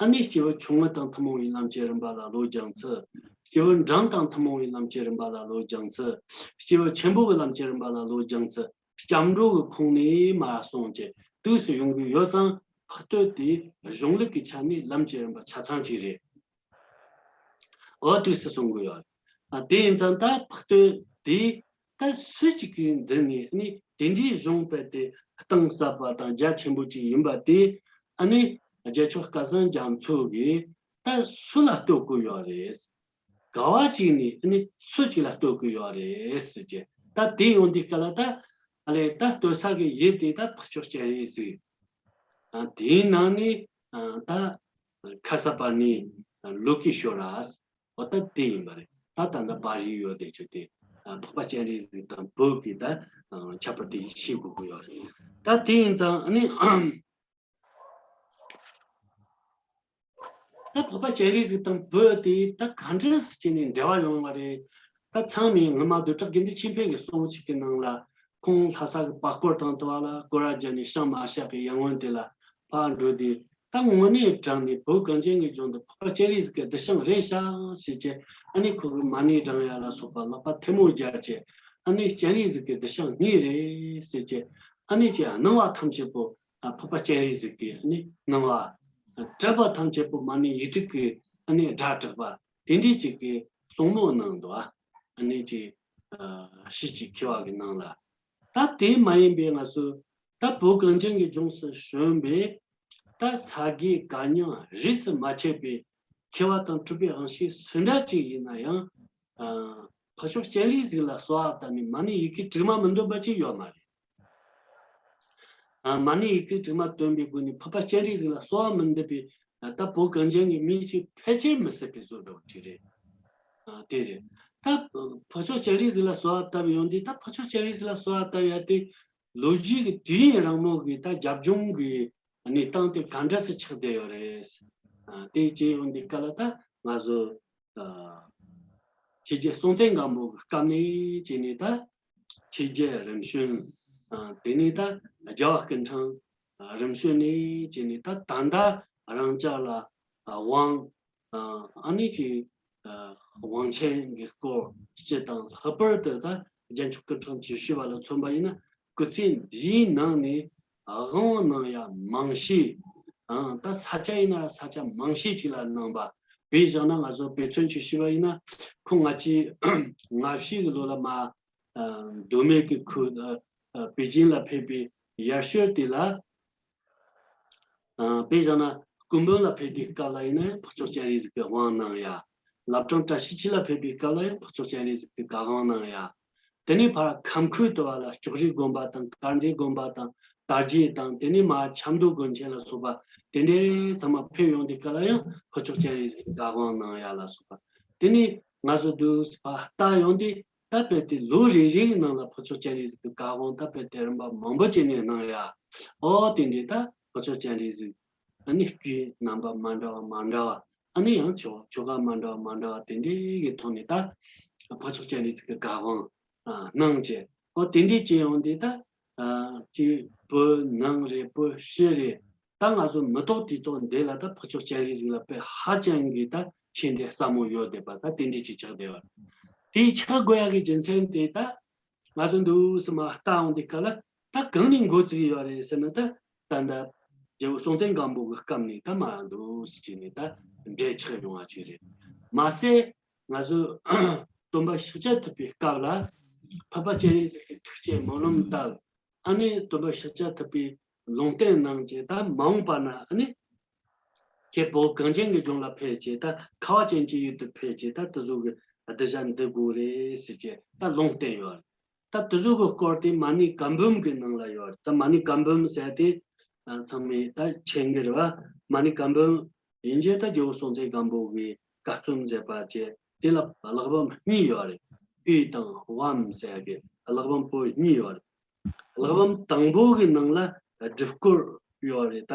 ཨ་ནི་སྐྱེས་བུ་ཆུང་ངུ་དང་ཐུན་མོང་བའི་ལམ་གྱི་རིམ་པ་ལ་བློ་སྦྱངས་ཚུལ། སྐྱེས་བུ་འབྲིང་དང་ཐུན་མོང་བའི་ལམ་གྱི་རིམ་པ་ལ་བློ་སྦྱངས་ཚུལ། སྐྱེས་བུ་ཆེན་པོ་གི་ལམ་གྱི་རིམ་པ་ལ་བློ་སྦྱངས་ཚུལ། སྐྱབས་འགྲོ་གི་ཁོངས་ནས་མར་གསུངས་བྱས་དུས་སུ་ཡོང་གི་ཡོད་ཙང་། འཕགས་བསྟོད་དེ་གཞུང་ལུགས་ཀྱི་ཆ་ནས་ལམ་གྱི་རིམ་པ་ཆ་ཚང་གཅིག་རེད། འོ་དུས་སུ་གསུང་གི་ཡོད། ཨ། དེ་ཡིན་ཙང་ད་འཕགས་བསྟོད་དེ་ད་སུ་གཅིག་གིས་འདི་ནས་ནི་དེ་འདྲའི་གཞུང་སྤེལ་ཏེ་གཏིང་ཟབ་པ་དང་རྒྱ་ཆེན་པོ་ཅིག་ཡིན་པ་དེ། ཨ་ནི་རྒྱལ་མཆོག་སྐལ་བཟང་རྒྱ་མཚོ་གིས་ད་སུ་ལ་བསྟོད་དགོས་ཡོད་རེད། ག་བ་ཅིག་ནས་ཨ་ནི་སུ་ཅིག་ལ་བསྟོད་ཀྱི་ཡོད་རེད་ཟེར་གྱི། ད་དེ་ཡོང་དུས་སྐབས་ལ་ད་ཨ་ལས་ད་བསྟོད་ས་གི་ཡུལ་དེ་ད་འཕགས་མཆོག་སྤྱན་རས་གཟིགས། ཨ་དེའི་ནང་ནས་ཨ་ད་ཁ་སརྤ་ཎི་ལོ་ཀི་ཤྭ་ར། འོ་ད་དེ་ཡིན་པ་རེད། ད་ད་ལྟ་པར་རིས་ཡོད་དེ་ཆུ་དེ་ཨ་འཕགས་པ་སྤྱན་རས་གཟིགས་དང་བོད་ཀྱི་ད་ཨ་ཁྱད་པར་དེ་ཤེས་དགོས་ཀྱི་ཡོད་རེད། ད་དེ་ཡིན་ཙང་ཨ་ནི་ད་འཕགས་པ་སྤྱན་རས་གཟིགས་དང་བོད་དེ་ད་ག་འདྲ་སེ་བྱས་ནས་འབྲེལ་བ་ཡོང་བ་རེད། ད་ཚང་མས་སྔོན་མ་བདུད་གྲགས་དགེ་འདུན་ཆོས་འཕེལ་གྱི་གསུང་ཆོས་ཀྱི་ནང་ལ་ཁོང་ལྷ་ས་གི་པར་སྐོར་དང་དུ་བ་ལ་སྐོར་ར་བརྒྱབ་ནས་བྱང་མ་ཤག་གི་ཡང་སྔོན་དེ་ལ་ཕར་འགྲོ་དུས། ད་དངོས་གནས་དྲང་ནས་བོད་གངས་ཅན་གྱི་ལྗོངས་འདི་འཕགས་པ་སྤྱན་རས་གཟིགས་ཀྱི་གདུལ་ཞིང་རེད་ཤག་ཟེར་གྱི། ཨ་ནི་ཁོ་གི་མ་ཎི་བགྲང་ཡ་ལ་སོགས་པ་ལག་པ་ཐལ་མོ་སྦྱར་གྱི། ཨ་ནི་སྤྱན་རས་གཟིགས་ཀྱི་གདུལ་ཞིང་ངེས་རེད་ཟེར་གྱི། ཨ་ནི་ཀྱི་སྣང་བ་ཐམས་ཅད་པོ་ཨ་འཕགས་པ་སྤྱན་རས་གཟིགས་ཀྱི་ཨ་ནི་སྣང་བ། གྲུབ་པ་ཐམས་ཅད་པོ་མ་ཎི་ཡིག་དྲུག་གི་ཨ་ནི་སྒྲ་གྲགས་པ་དེ་འདྲས་ཅིག་གི་གསུང་མོ་གནང་འདུག་ཨ་ནི་ཀྱི་ཨ་ཤེས་ཀྱི་མཁས་པ་གི་ནང་ལ། ད་དེ་མ་ཡིན་པའི་ང་ཚོ་ད་བོད་གངས་ཅན་གྱི་ལྗོངས་སུ་བྱོན་པའི་ད་ས་དགེ་བཀའ་རྙིང་རིས་སུ་མ་ཆད་པའི་མཁས་པ་དང་གྲུབ་པའི་དབང་ཤེས་སུ་འདྲ་ཅིག་ཡིན་ན་ཡང་། ཨ་འཕགས་མཆོག་སྤྱན་རས་གཟིགས་ལ་གསོལ་བ་བཏབ་ནས་མ་ཎི་ཡི་གེ་དྲུག་མ་མི་འདོན་པ་ཅིག་ཡོད་མ་རེད། ཨ་མ་ཎི་ཡི་གེ་དྲུག་མ་འདོན་པའི་སྒོ་ནས་འཕགས་པ་སྤྱན་རས་གཟིགས་ལ་གསོལ་བ་མི་འདེབས་པའི་ད་བོད་གངས་ཅན་གྱི་མི་གཅིག་ཕལ་ཆེར་མི་སྲིད་པའི་བཟོ་འདྲ་བོ་ཅིག་རེད། ཨ་དེ་རེད། ད་འཕགས་མཆོག་སྤྱན་རས་གཟིགས་ལ་གསོལ་བ་བཏབ་ཡོང་དུས་ད་འཕགས་མཆོག་སྤྱན་རས་གཟིགས་ལ་གསོལ་བ་བཏབ་ཡ་དེ་ལོ་རྒྱུས་ཀྱི་དུས་ཡུན་རིང་མོ་གི་ད་རྒྱབ་ལྗོངས་ཀྱི་གནས་སྟངས་དེ་ག་འདྲ་སེ་ཆགས་བསྡད་ཡོད་རེད། ཨ་དེ་བྱས་ཡོང་དུས་སྐབས་ལ་ད་ང་ཚོ་ཨ་ཆོས་རྒྱལ་སྲོང་བཙན་སྒམ་པོ་གི་སྐབས་ནས་བྱས་ནས་ད་ཆོས་རྒྱལ་རིམ་བྱོན། ཨ་དེ་ནས་ད་རྒྱལ་བ་སྐུ་ཕྲེང་ཨ་རིམ་བྱོན་ནས་བྱས་ནས་ད་ད་ལྟ་རང་ཅག་ལ་ཨ་དབང་ཨ་ཨ་ནི་ཅིག་ཨ་དབང་ཆེན་གྱི་སྐོར་སྤྱི་དང་ལྷག་པར་དུ་ད་རྒྱལ་མཆོག་སྐུ་ཕྲེང་བཅུ་བཞི་པ་ལ་མཚོན་པ་ཡིན་ན་སྐུ་ཚེ་འདིའི་ནང་ནས་དབང་གནང་ཡ་མང་ཤོས་ཨང་ད་ས་ཆ་ཡིན་ན་ས་ཆ་མང་ཤོས་ཅིག་ལ་གནང་བ། དཔེ་བཞག་ན་ང་ཚོ་དཔེ་མཚོན་ཅིག་ཞུས་པ་ཡིན་ན་ཁོང་ང་ཚོས་ལྔ་བཅུའི་གི་ལོ་ལ་མ་ཨ་མདོ་སྨད་ཀྱི་ཁུལ་ཨ་ཨ་པེ་ཅིན་ལ་ཕེབས་པའི་ཡར་ཞོལ་དེ་ལ། ཨ་དཔེ་བཞག་ན་སྐུ་འབུམ་ལ་ཕེབས་དུས་སྐབས་ལ་ཡིན་ན་འཕགས་མཆོག་སྤྱན་རས་གཟིགས་ཀྱི་དབང་གནང་ཡ། བླ་བྲང་བཀྲ་ཤིས་འཁྱིལ་ལ་ཕེབས་པའི་སྐབས་ལ་ཡང་འཕགས་མཆོག་སྤྱན་རས་གཟིགས་ཀྱི་བཀའ་དབང་གནང་ཡ། དེ་ནས་ཕར་ཁམས་ཁུལ་དུ་བ་ལ་ལྕོག་རི་དགོན་པ་དང་དཀར་མཛེས་དགོན་པ་དང་དར་རྒྱས་དང་དེ་ནས་མར་ཆབ་མདོ་དགོན་ཆེན་ལ་སོགས་པ་དེ་འདྲའི་ཚང་མ་ཕེབས་ཡོང་དུས་སྐབས་ལ་ཡང་འཕགས་མཆོག་སྤྱན་རས་གཟིགས་ཀྱི་བཀའ་དབང་གནང་ཡ་ལ་སོགས་པ། དེ་ནས་ང་ཚོ་འདུག་སེ་ཕར་ལྟ་ཡོང་དུས། ད་དཔེ་དེ་ལོ་རེ་རེའི་ནང་ལ་འཕགས་མཆོག་སྤྱན་རས་གཟིགས་ཀྱི་བཀའ་དབང་ད་དཔེ་དེ་རིམ་པ་མང་པོ་བྱས་ནས་གནང་ཡ། ཨོ་དེ་འདྲའི་ད་འཕགས་མཆོག་སྤྱན་རས་གཟིགས་ཨ་ནི་སྐུའི་རྣམ་པ་མ་འདྲ་བ་མ་འདྲ་བ་ཨ་ནི་ཡང་ཆོ་ཆོ་ག་མ་འདྲ་བ་མ་འདྲ་བ་དེ་འདྲའི་གི་ཐོག་ནས་ད་འཕགས་མཆོག་སྤྱན་རས་གཟིགས་ཀྱི་བཀའ་དབང་ཨ་གནང་བྱས། ཨོ་དེ་འདྲའི་བྱས་ཡོང་དུས་ད་ཨ་ཅིག་བོད་ནང་རེད་བོད་ཕྱི་རེད། ད་ང་ཚོ་མི་ཐོག་དུས་ཐོག་འདི་ལ་ད་འཕགས་མཆོག་སྤྱན་རས་གཟིགས་ལ་དཔེ་ཧ་ཅང་གི་ད་ཆེ་འདྲ་ཟབ་མོ་ཡོད་བསྡད་པ་ད་དེ་འདྲ་ཅིག་ཆགས་བསྡད་པ། དེ་ཆགས་དགོས་ཡག་གི་རྒྱུ་མཚན་དེ་ད་ང་ཚོ་འདུག་སེ་མར་ལྟ་འོང་དུས་སྐབས་ལ་ད་གང་ནས་འགོ་བཙུགས་ཡོད་རེད་ཟེར་ན། ད་ད་ད་རྒྱལ་པོ་སྲོང་བཙན་སྒམ་པོ་གི་སྐབས་ནས་ད་མར་འདུག་སེ་བྱས་ནས་ད་འདྲེས་ཆགས་ཡོང་བ་ཅིག་རེད། མ་ཟད་ང་ཚོ་སྟོན་པ་ཤཱཀྱ་ཐུབ་པའི་སྐབས་ལ་འཕགས་པ་སྤྱན་རས་གཟིགས་ཀྱི་ཐུགས་བསྐྱེད་སྨོན་ལམ་བཏབ། ཨ་ནི་སྟོན་པ་ཤཱཀྱ་ཐུབ་པས་ལུང་བསྟན་གནང་བྱས་ད་མ་འོངས་པ་ན་ཨ་ནི་ཁྱེད་བོད་གངས་ཅན་གྱི་ལྗོངས་ལ་ཕེབས་བྱས་ད་ཁ་བ་ཅན་གྱི་ཡུལ་དུ་ཕེབས་བྱས་ད་དེ་ཚོ་གི་གདུལ་བྱ་འདུལ་དགོས་རེད་ཟེར་བྱས་ད་ལུང་བསྟན་ཡོད་རེད། ད་དེ་ཚོ་གི་སྐོར་དེ་མ་ཎི་བཀའ་འབུམ་གྱི་ནང་ལ་ཡོད་རེད། ད་མ་ཎི་བཀའ་འབུམ་ཟེར་དེ་ཚང་མས་ད་མཁྱེན་གྱི་རེད་བ། མ་ཎི་བཀའ་འབུམ་ཡིན་གྱི་ད་རྒྱལ་པོ་སྲོང་བཙན་སྒམ་པོ་གིས་བཀའ་གསུང་མཛད་པ་བྱས་དེ་ལ་གླེགས་བམ་གཉིས་ཡོད་རེད། ཨུས་དང་བམ་ཟེར་གྱི་གླེགས་བམ་པོ་གཉིས་ཡོད་རེད། གླེགས་བམ་དང་པོ་གི་ནང་ལ་སྒྲུབ་སྐོར་ཡོད་རེད། ད་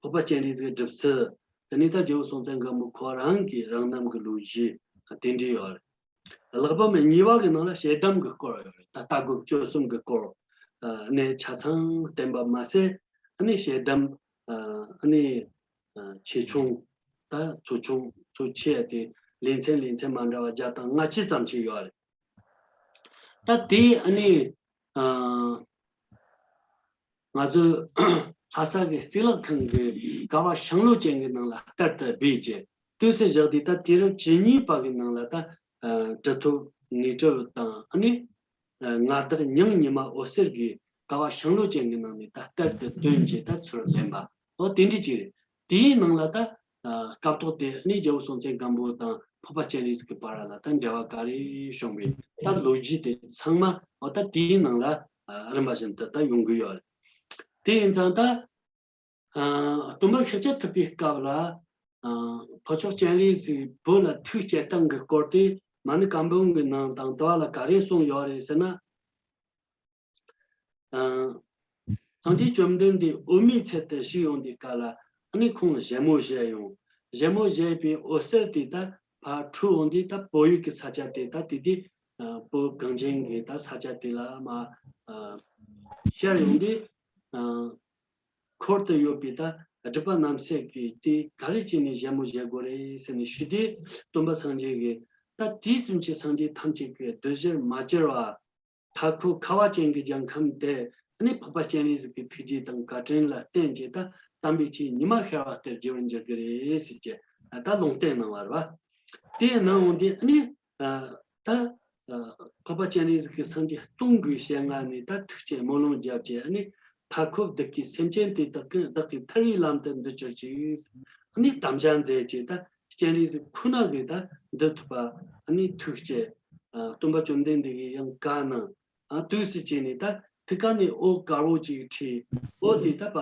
འཕགས་པ་སྤྱན་རས་གཟིགས་སྒྲུབ་ཚུལ། དེ་ནས་ད་རྒྱལ་པོ་སྲོང་བཙན་སྒམ་པོ་ཁོ་རང་གི་རང་རྣམ་གྱི་ལོ་རྒྱུས་དེ་འདྲ་ཡོད་རེད། གླེགས་བམ་གཉིས་པ་གི་ནང་ལ་ཞལ་གདམས་ཀྱི་སྐོར་ཡོད་རེད། ད་ལྟ་སྒོམ་སྤྱོད་གསུམ་གྱི་སྐོར་ནས་ཆ་ཚང་བསྟན་པ་མ་ཟད་ཨ་ནི་ཞལ་གདམས་ཨ་ནི་ཆེ་ཆུང་ད་ཚོ་ཆུང་ཚོ་ཆེ་དེ་ལེ་ཚན་ལེ་ཚན་མ་འདྲ་བ་བརྒྱ་དང་ལྔ་བཅུ་ཙམ་ཅིག་ཡོད་རེད། ད་དེ་ཨ་ནི་ཨ་ང་ཚོའི་ལྷ་ས་གི་གཙུག་ལག་ཁང་གི་ཀ་བ་ཤིང་ལོ་ཅན་གྱི་ནང་ལ་བསྟར་དུ་སྦས་བྱས་དུས་སུ་བཞག་དུས་ད་དུས་རབས་བཅུ་གཉིས་པ་གི་ནང་ལ་ད་ཨ་གྲུབ་ཐོབ་དངོས་གྲུབ་དང་ཨ་ནི་ཨ་མངའ་བདག་ཉང་ཉི་མ་འོད་ཟེར་གྱི་ཀ་བ་ཤིང་ལོ་ཅན་གྱི་ནང་ནས་ད་བསྟར་དུ་བཏོན་བྱས་ད་ཚུར་ལེན་པ་འོ་དེ་འདྲ་ཅིག་རེད། དེའི་ནང་ལ་ད་ ཨ་སྐབས་ཐོག་དེ་ནི་རྒྱལ་པོ་སྲོང་བཙན་སྒམ་པོ་དང་འཕགས་པ་སྤྱན་རས་གཟིགས་ཀྱི་བར་ལ་ད་འབྲེལ་བ་ག་རེ་བྱུང་བའི་ད་ལོ་རྒྱུས་དེ་ཚང་མ་འོ་ད་དེའི་ནང་ལ་ཨ་རིམ་པ་བཞིན་དུ་ད་ཡོང་གི་ཡོད་རེད། དེ་ཡིན་ཙང་ད་ཨ་སྟོན་པ་ཤཱཀྱ་ཐུབ་པའི་སྐབས་ལ་ཨ་འཕགས་མཆོག་སྤྱན་རས་གཟིགས་བོད་ལ་ཐུགས་བསྐྱེད་སྟངས་ཀྱི་སྐོར་དེ་མ་ཎི་བཀའ་འབུམ་གྱི་ནང་དང་དུ་བ་ལ་ག་རེ་གསུངས་ཡོད་རེད་ཟེར་ན། ཨ་སངས་རྒྱས་བཅོམ་ལྡན་འདས་འོད་མའི་ཚལ་དུ་བཞུགས་ཡོང་དུས་སྐབས་ལ་ཨ་ནི་ཁོང་ཞལ་མོ་བཞད་ཡོང་། ཞལ་མོ་བཞད་པའི་འོད་ཟེར་དེ་ད་ཕར་འཕྲོས་ཡོང་དུས་ད་བོད་ཡུལ་གྱི་ས་ཆ་དེ་ད་དེ་དུས་ཨ་བོད་གངས་ཅན་གྱི་ད་ས་ཆ་དེ་ལ་མར་ཨ་ཤར་ཡོང་དུས་ཨ་འཁོར་དུ་ཡོད་པའི་ད་སྒྲིབ་པ་རྣམ་སེལ་གྱི་དེ་ག་རེ་བྱས་ནས་ཞལ་མོ་བཞད་དགོས་རེད་ཟེར་ནས་ཞུས་དུས་སྟོན་པ་སངས་རྒྱས་ཀྱིས་ད་དུས་གསུམ་གྱི་སངས་རྒྱས་ཐམས་ཅད་ཀྱི་གདུལ་བྱར་མ་གྱུར་པ། མཐའ་འཁོབ་ཁ་བ་ཅན་གྱི་རྒྱལ་ཁམས་དེ་ནི་འཕགས་པ་སྤྱན་རས་གཟིགས་ཀྱི་ཐུགས་རྗེ་དང་བཀའ་དྲིན་ལ་བརྟེན་བྱས་ད་དམ་པའི་ཆོས་ཉི་མ་ཤར་བ་ལྟར་རྒྱས་པར་འགྱུར་གྱི་རེད་ཟེར་གྱི་ད་ལུང་བསྟན་གནང་བ་རེད་བ། དེ་གནང་འོང་དུས་ནི་ད་འཕགས་པ་སྤྱན་རས་གཟིགས་ཀྱི་སངས་རྒྱས་སྟོང་གི་ཞལ་སྔ་ནས་ད་ཐུགས་བསྐྱེད་སྨོན་ལམ་བརྒྱབ་བྱས་ནི་མཐའ་འཁོབ་བདག་གི་སེམས་ཅན་དེ་དག་གི་བདག་གི་ཐར་བའི་ལམ་དུ་འདུ་གྱུར་ཅིག་ནི་དམ་བཅའ་མཛད་བྱས་ད་སྤྱན་རས་གཟིགས་ཁོ་ན་གིས་ད་འདི་ཐུབ་པ་ནི་ཐུགས་བསྐྱེད། ཨ་སྟོན་པ་བཅོམ་ལྡན་འདས་ཀྱིས་ཡང་བཀའ་གནང་། ཨ་དུས་སུ་བྱས་ནས་ད་ཐུགས་ཀ་ནས་འོད་དཀར་པོ་ཅིག་འཕྲོས། འོད་དེ་ད་པ་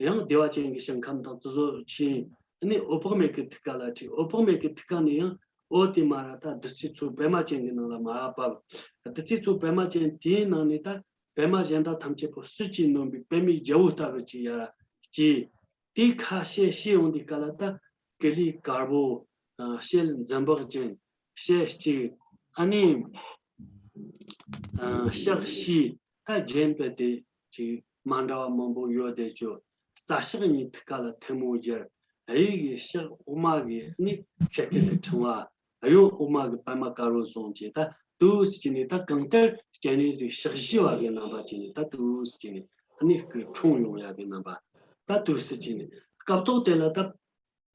ཡང་བདེ་བ་ཅན་གྱི་ཞིང་ཁམས་དང་དེ་ཚོ་ཕྱིན། ཨ་ནི་འོད་དཔག་མེད་ཀྱི་ཐུགས་ཀ་ལ་འཕྲོས། འོད་དཔག་མེད་ཀྱི་ཐུགས་ཀ་ནས་ཡང་འོད་དེ་མར་ད་བདུད་རྩི་མཚོ་པད་མ་ཅན་གྱི་ནང་ལ་མར་བབས། བདུད་རྩི་མཚོ་པད་མ་ཅན་དེའི་ནང་ནས་ད་པད་མ་གཞན་དག་ཐམས་ཅད་པོ་སྲིད་ཀྱི་ནོན་པའི་པད་མའི་རྒྱལ་པོ་ལྟ་བུ་ཅིག་ཡར་སྐྱེས། དེའི་ཁ་ཕྱེ་ཕྱེ་ཡོང་དུས་སྐབས་ལ་ད་ཀི་ལི་དཀར་པོ། ཨ་ཤེལ་འཛུམ་བག་ཅན། ཞལ་གཅིག་ཨ་ནི་ཨ་ཕྱག་བཞི་ད་རྒྱན་སྤེལ་ཏེ་ཅིག་མ་འདྲ་བ་མང་པོ་ཡོད་དེ་ཅོ། རྩ་ཕྱག་གཉིས་ཐུགས་ཀ་ལ་ཐལ་མོ་སྦྱར། གཡས་ཀྱི་ཕྱག་འོག་མ་གི་ནི་ཤེལ་གྱི་ཕྲེང་བ། གཡོན་འོག་མ་གི་པད་མ་དཀར་པོ་བཟུང་བྱས་ད་དུས་སུ་བྱས་ནས་ད་གང་ལྟར་སྤྱན་རས་གཟིགས་ཕྱག་བཞི་པ་གི་རྣམ་པ་བྱས་ནས་ད་དུས་སུ་བྱས་ནས་ཨ་ནི་སྐུ་འཁྲུངས་ཡོང་ཡག་གི་རྣམ་པ། ད་དུས་སུ་བྱས་ནས་སྐབས་ཐོག་དེ་ལ་ད་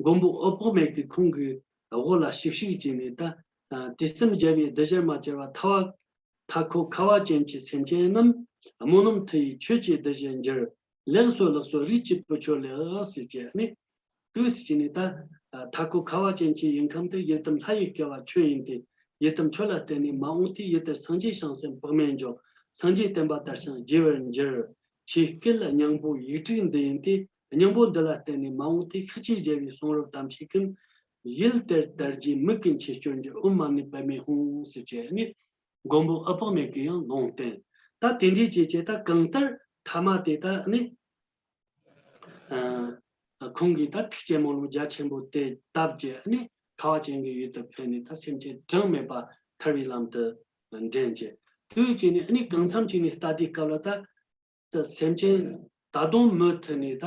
མགོན་པོ་འོད་དཔག་མེད་ཀྱིས་ཁོང་གི་འོག་ལ་ཞུགས་ཞུགས་བྱས་ནས་ད་དུས་གསུམ་རྒྱལ་བའི་གདུལ་བྱར་མ་གྱུར་པ་ཐ་བ་མཐའ་འཁོབ་ཁ་བ་ཅན་གྱི་སེམས་ཅན་རྣམས་སྨོན་ལམ་མཐུ་ཡིས་ཆོས་ཀྱི་གདུལ་བྱར་འགྱུར། ལེགས་སོ་ལེགས་སོ་རིགས་ཀྱི་བུ་ཁྱོད་ལེགས་ཟེར་བྱས་ནས། དུས་སུ་བྱས་ནས་ད་མཐའ་འཁོབ་ཁ་བ་ཅན་གྱི་ཡུལ་ཁམས་དེ་ཡི་དམ་ལྷ་ཡི་སྐྱེ་བ་ཁྱོད་ཡིན་ཏེ། ཡི་དམ་ཁྱོད་ལ་བརྟེན་ནས་མ་འོངས་དུས་ཡུལ་དེར་སངས་རྒྱས་བྱང་སེམས་དཔག་མེད་འབྱུང་། སངས་རྒྱས་བསྟན་པ་དར་ཞིང་རྒྱས་པར་འགྱུར། ཁྱེད་སྐུ་ལ་སྙིང་པོ་ཡིག་དྲུག་འདི་ཡིན་ཏེ། སྙིང་པོ་འདི་ལ་བརྟེན་ནས་མ་འོངས་དུས་ཤཱཀྱའི་རྒྱལ་པོའི་གསུང་རབ་དམ་ཆོས་ཀུན། ཡུལ་དེར་དར་རྒྱས་མིག་གི་མཆེད་སྐྱོར་འགྱུར། ཨོཾ་མ་ཎི་པདྨེ་ཧཱུྃ་ཟེར་བྱས་ནས། མགོན་པོ་འོད་དཔག་མེད་ཀྱི་ཡང་ལུང་བསྟན། ད་དེ་འདྲའི་བྱས་བྱས་ད་གང་ལྟར་ཐ་མ་དེ་ད་ནི། ཨ་ཁོང་གིས་ད་ཐུགས་བསྐྱེད་སྨོན་ལམ་རྒྱ་ཆེན་པོ་དེ་བཏབ་རྗེས་ཨ་ནི་ཁ་བ་ཅན་གྱི་ཡུལ་དུ་ཕེབས་ནས་ད་སེམས་ཅན་གྲངས་མེད་པ་ཐར་བའི་ལམ་དུ་འདྲེན་རྗེས་དུས་ཅིག་ནས་ཨ་ནི་གང་འཚམ་ཅིག་ནས་ལྟ་དུས་སྐབས་ལ་ད་ད་སེམས་ཅན་ད་དུང་མུ་མཐུད་ནས་ད་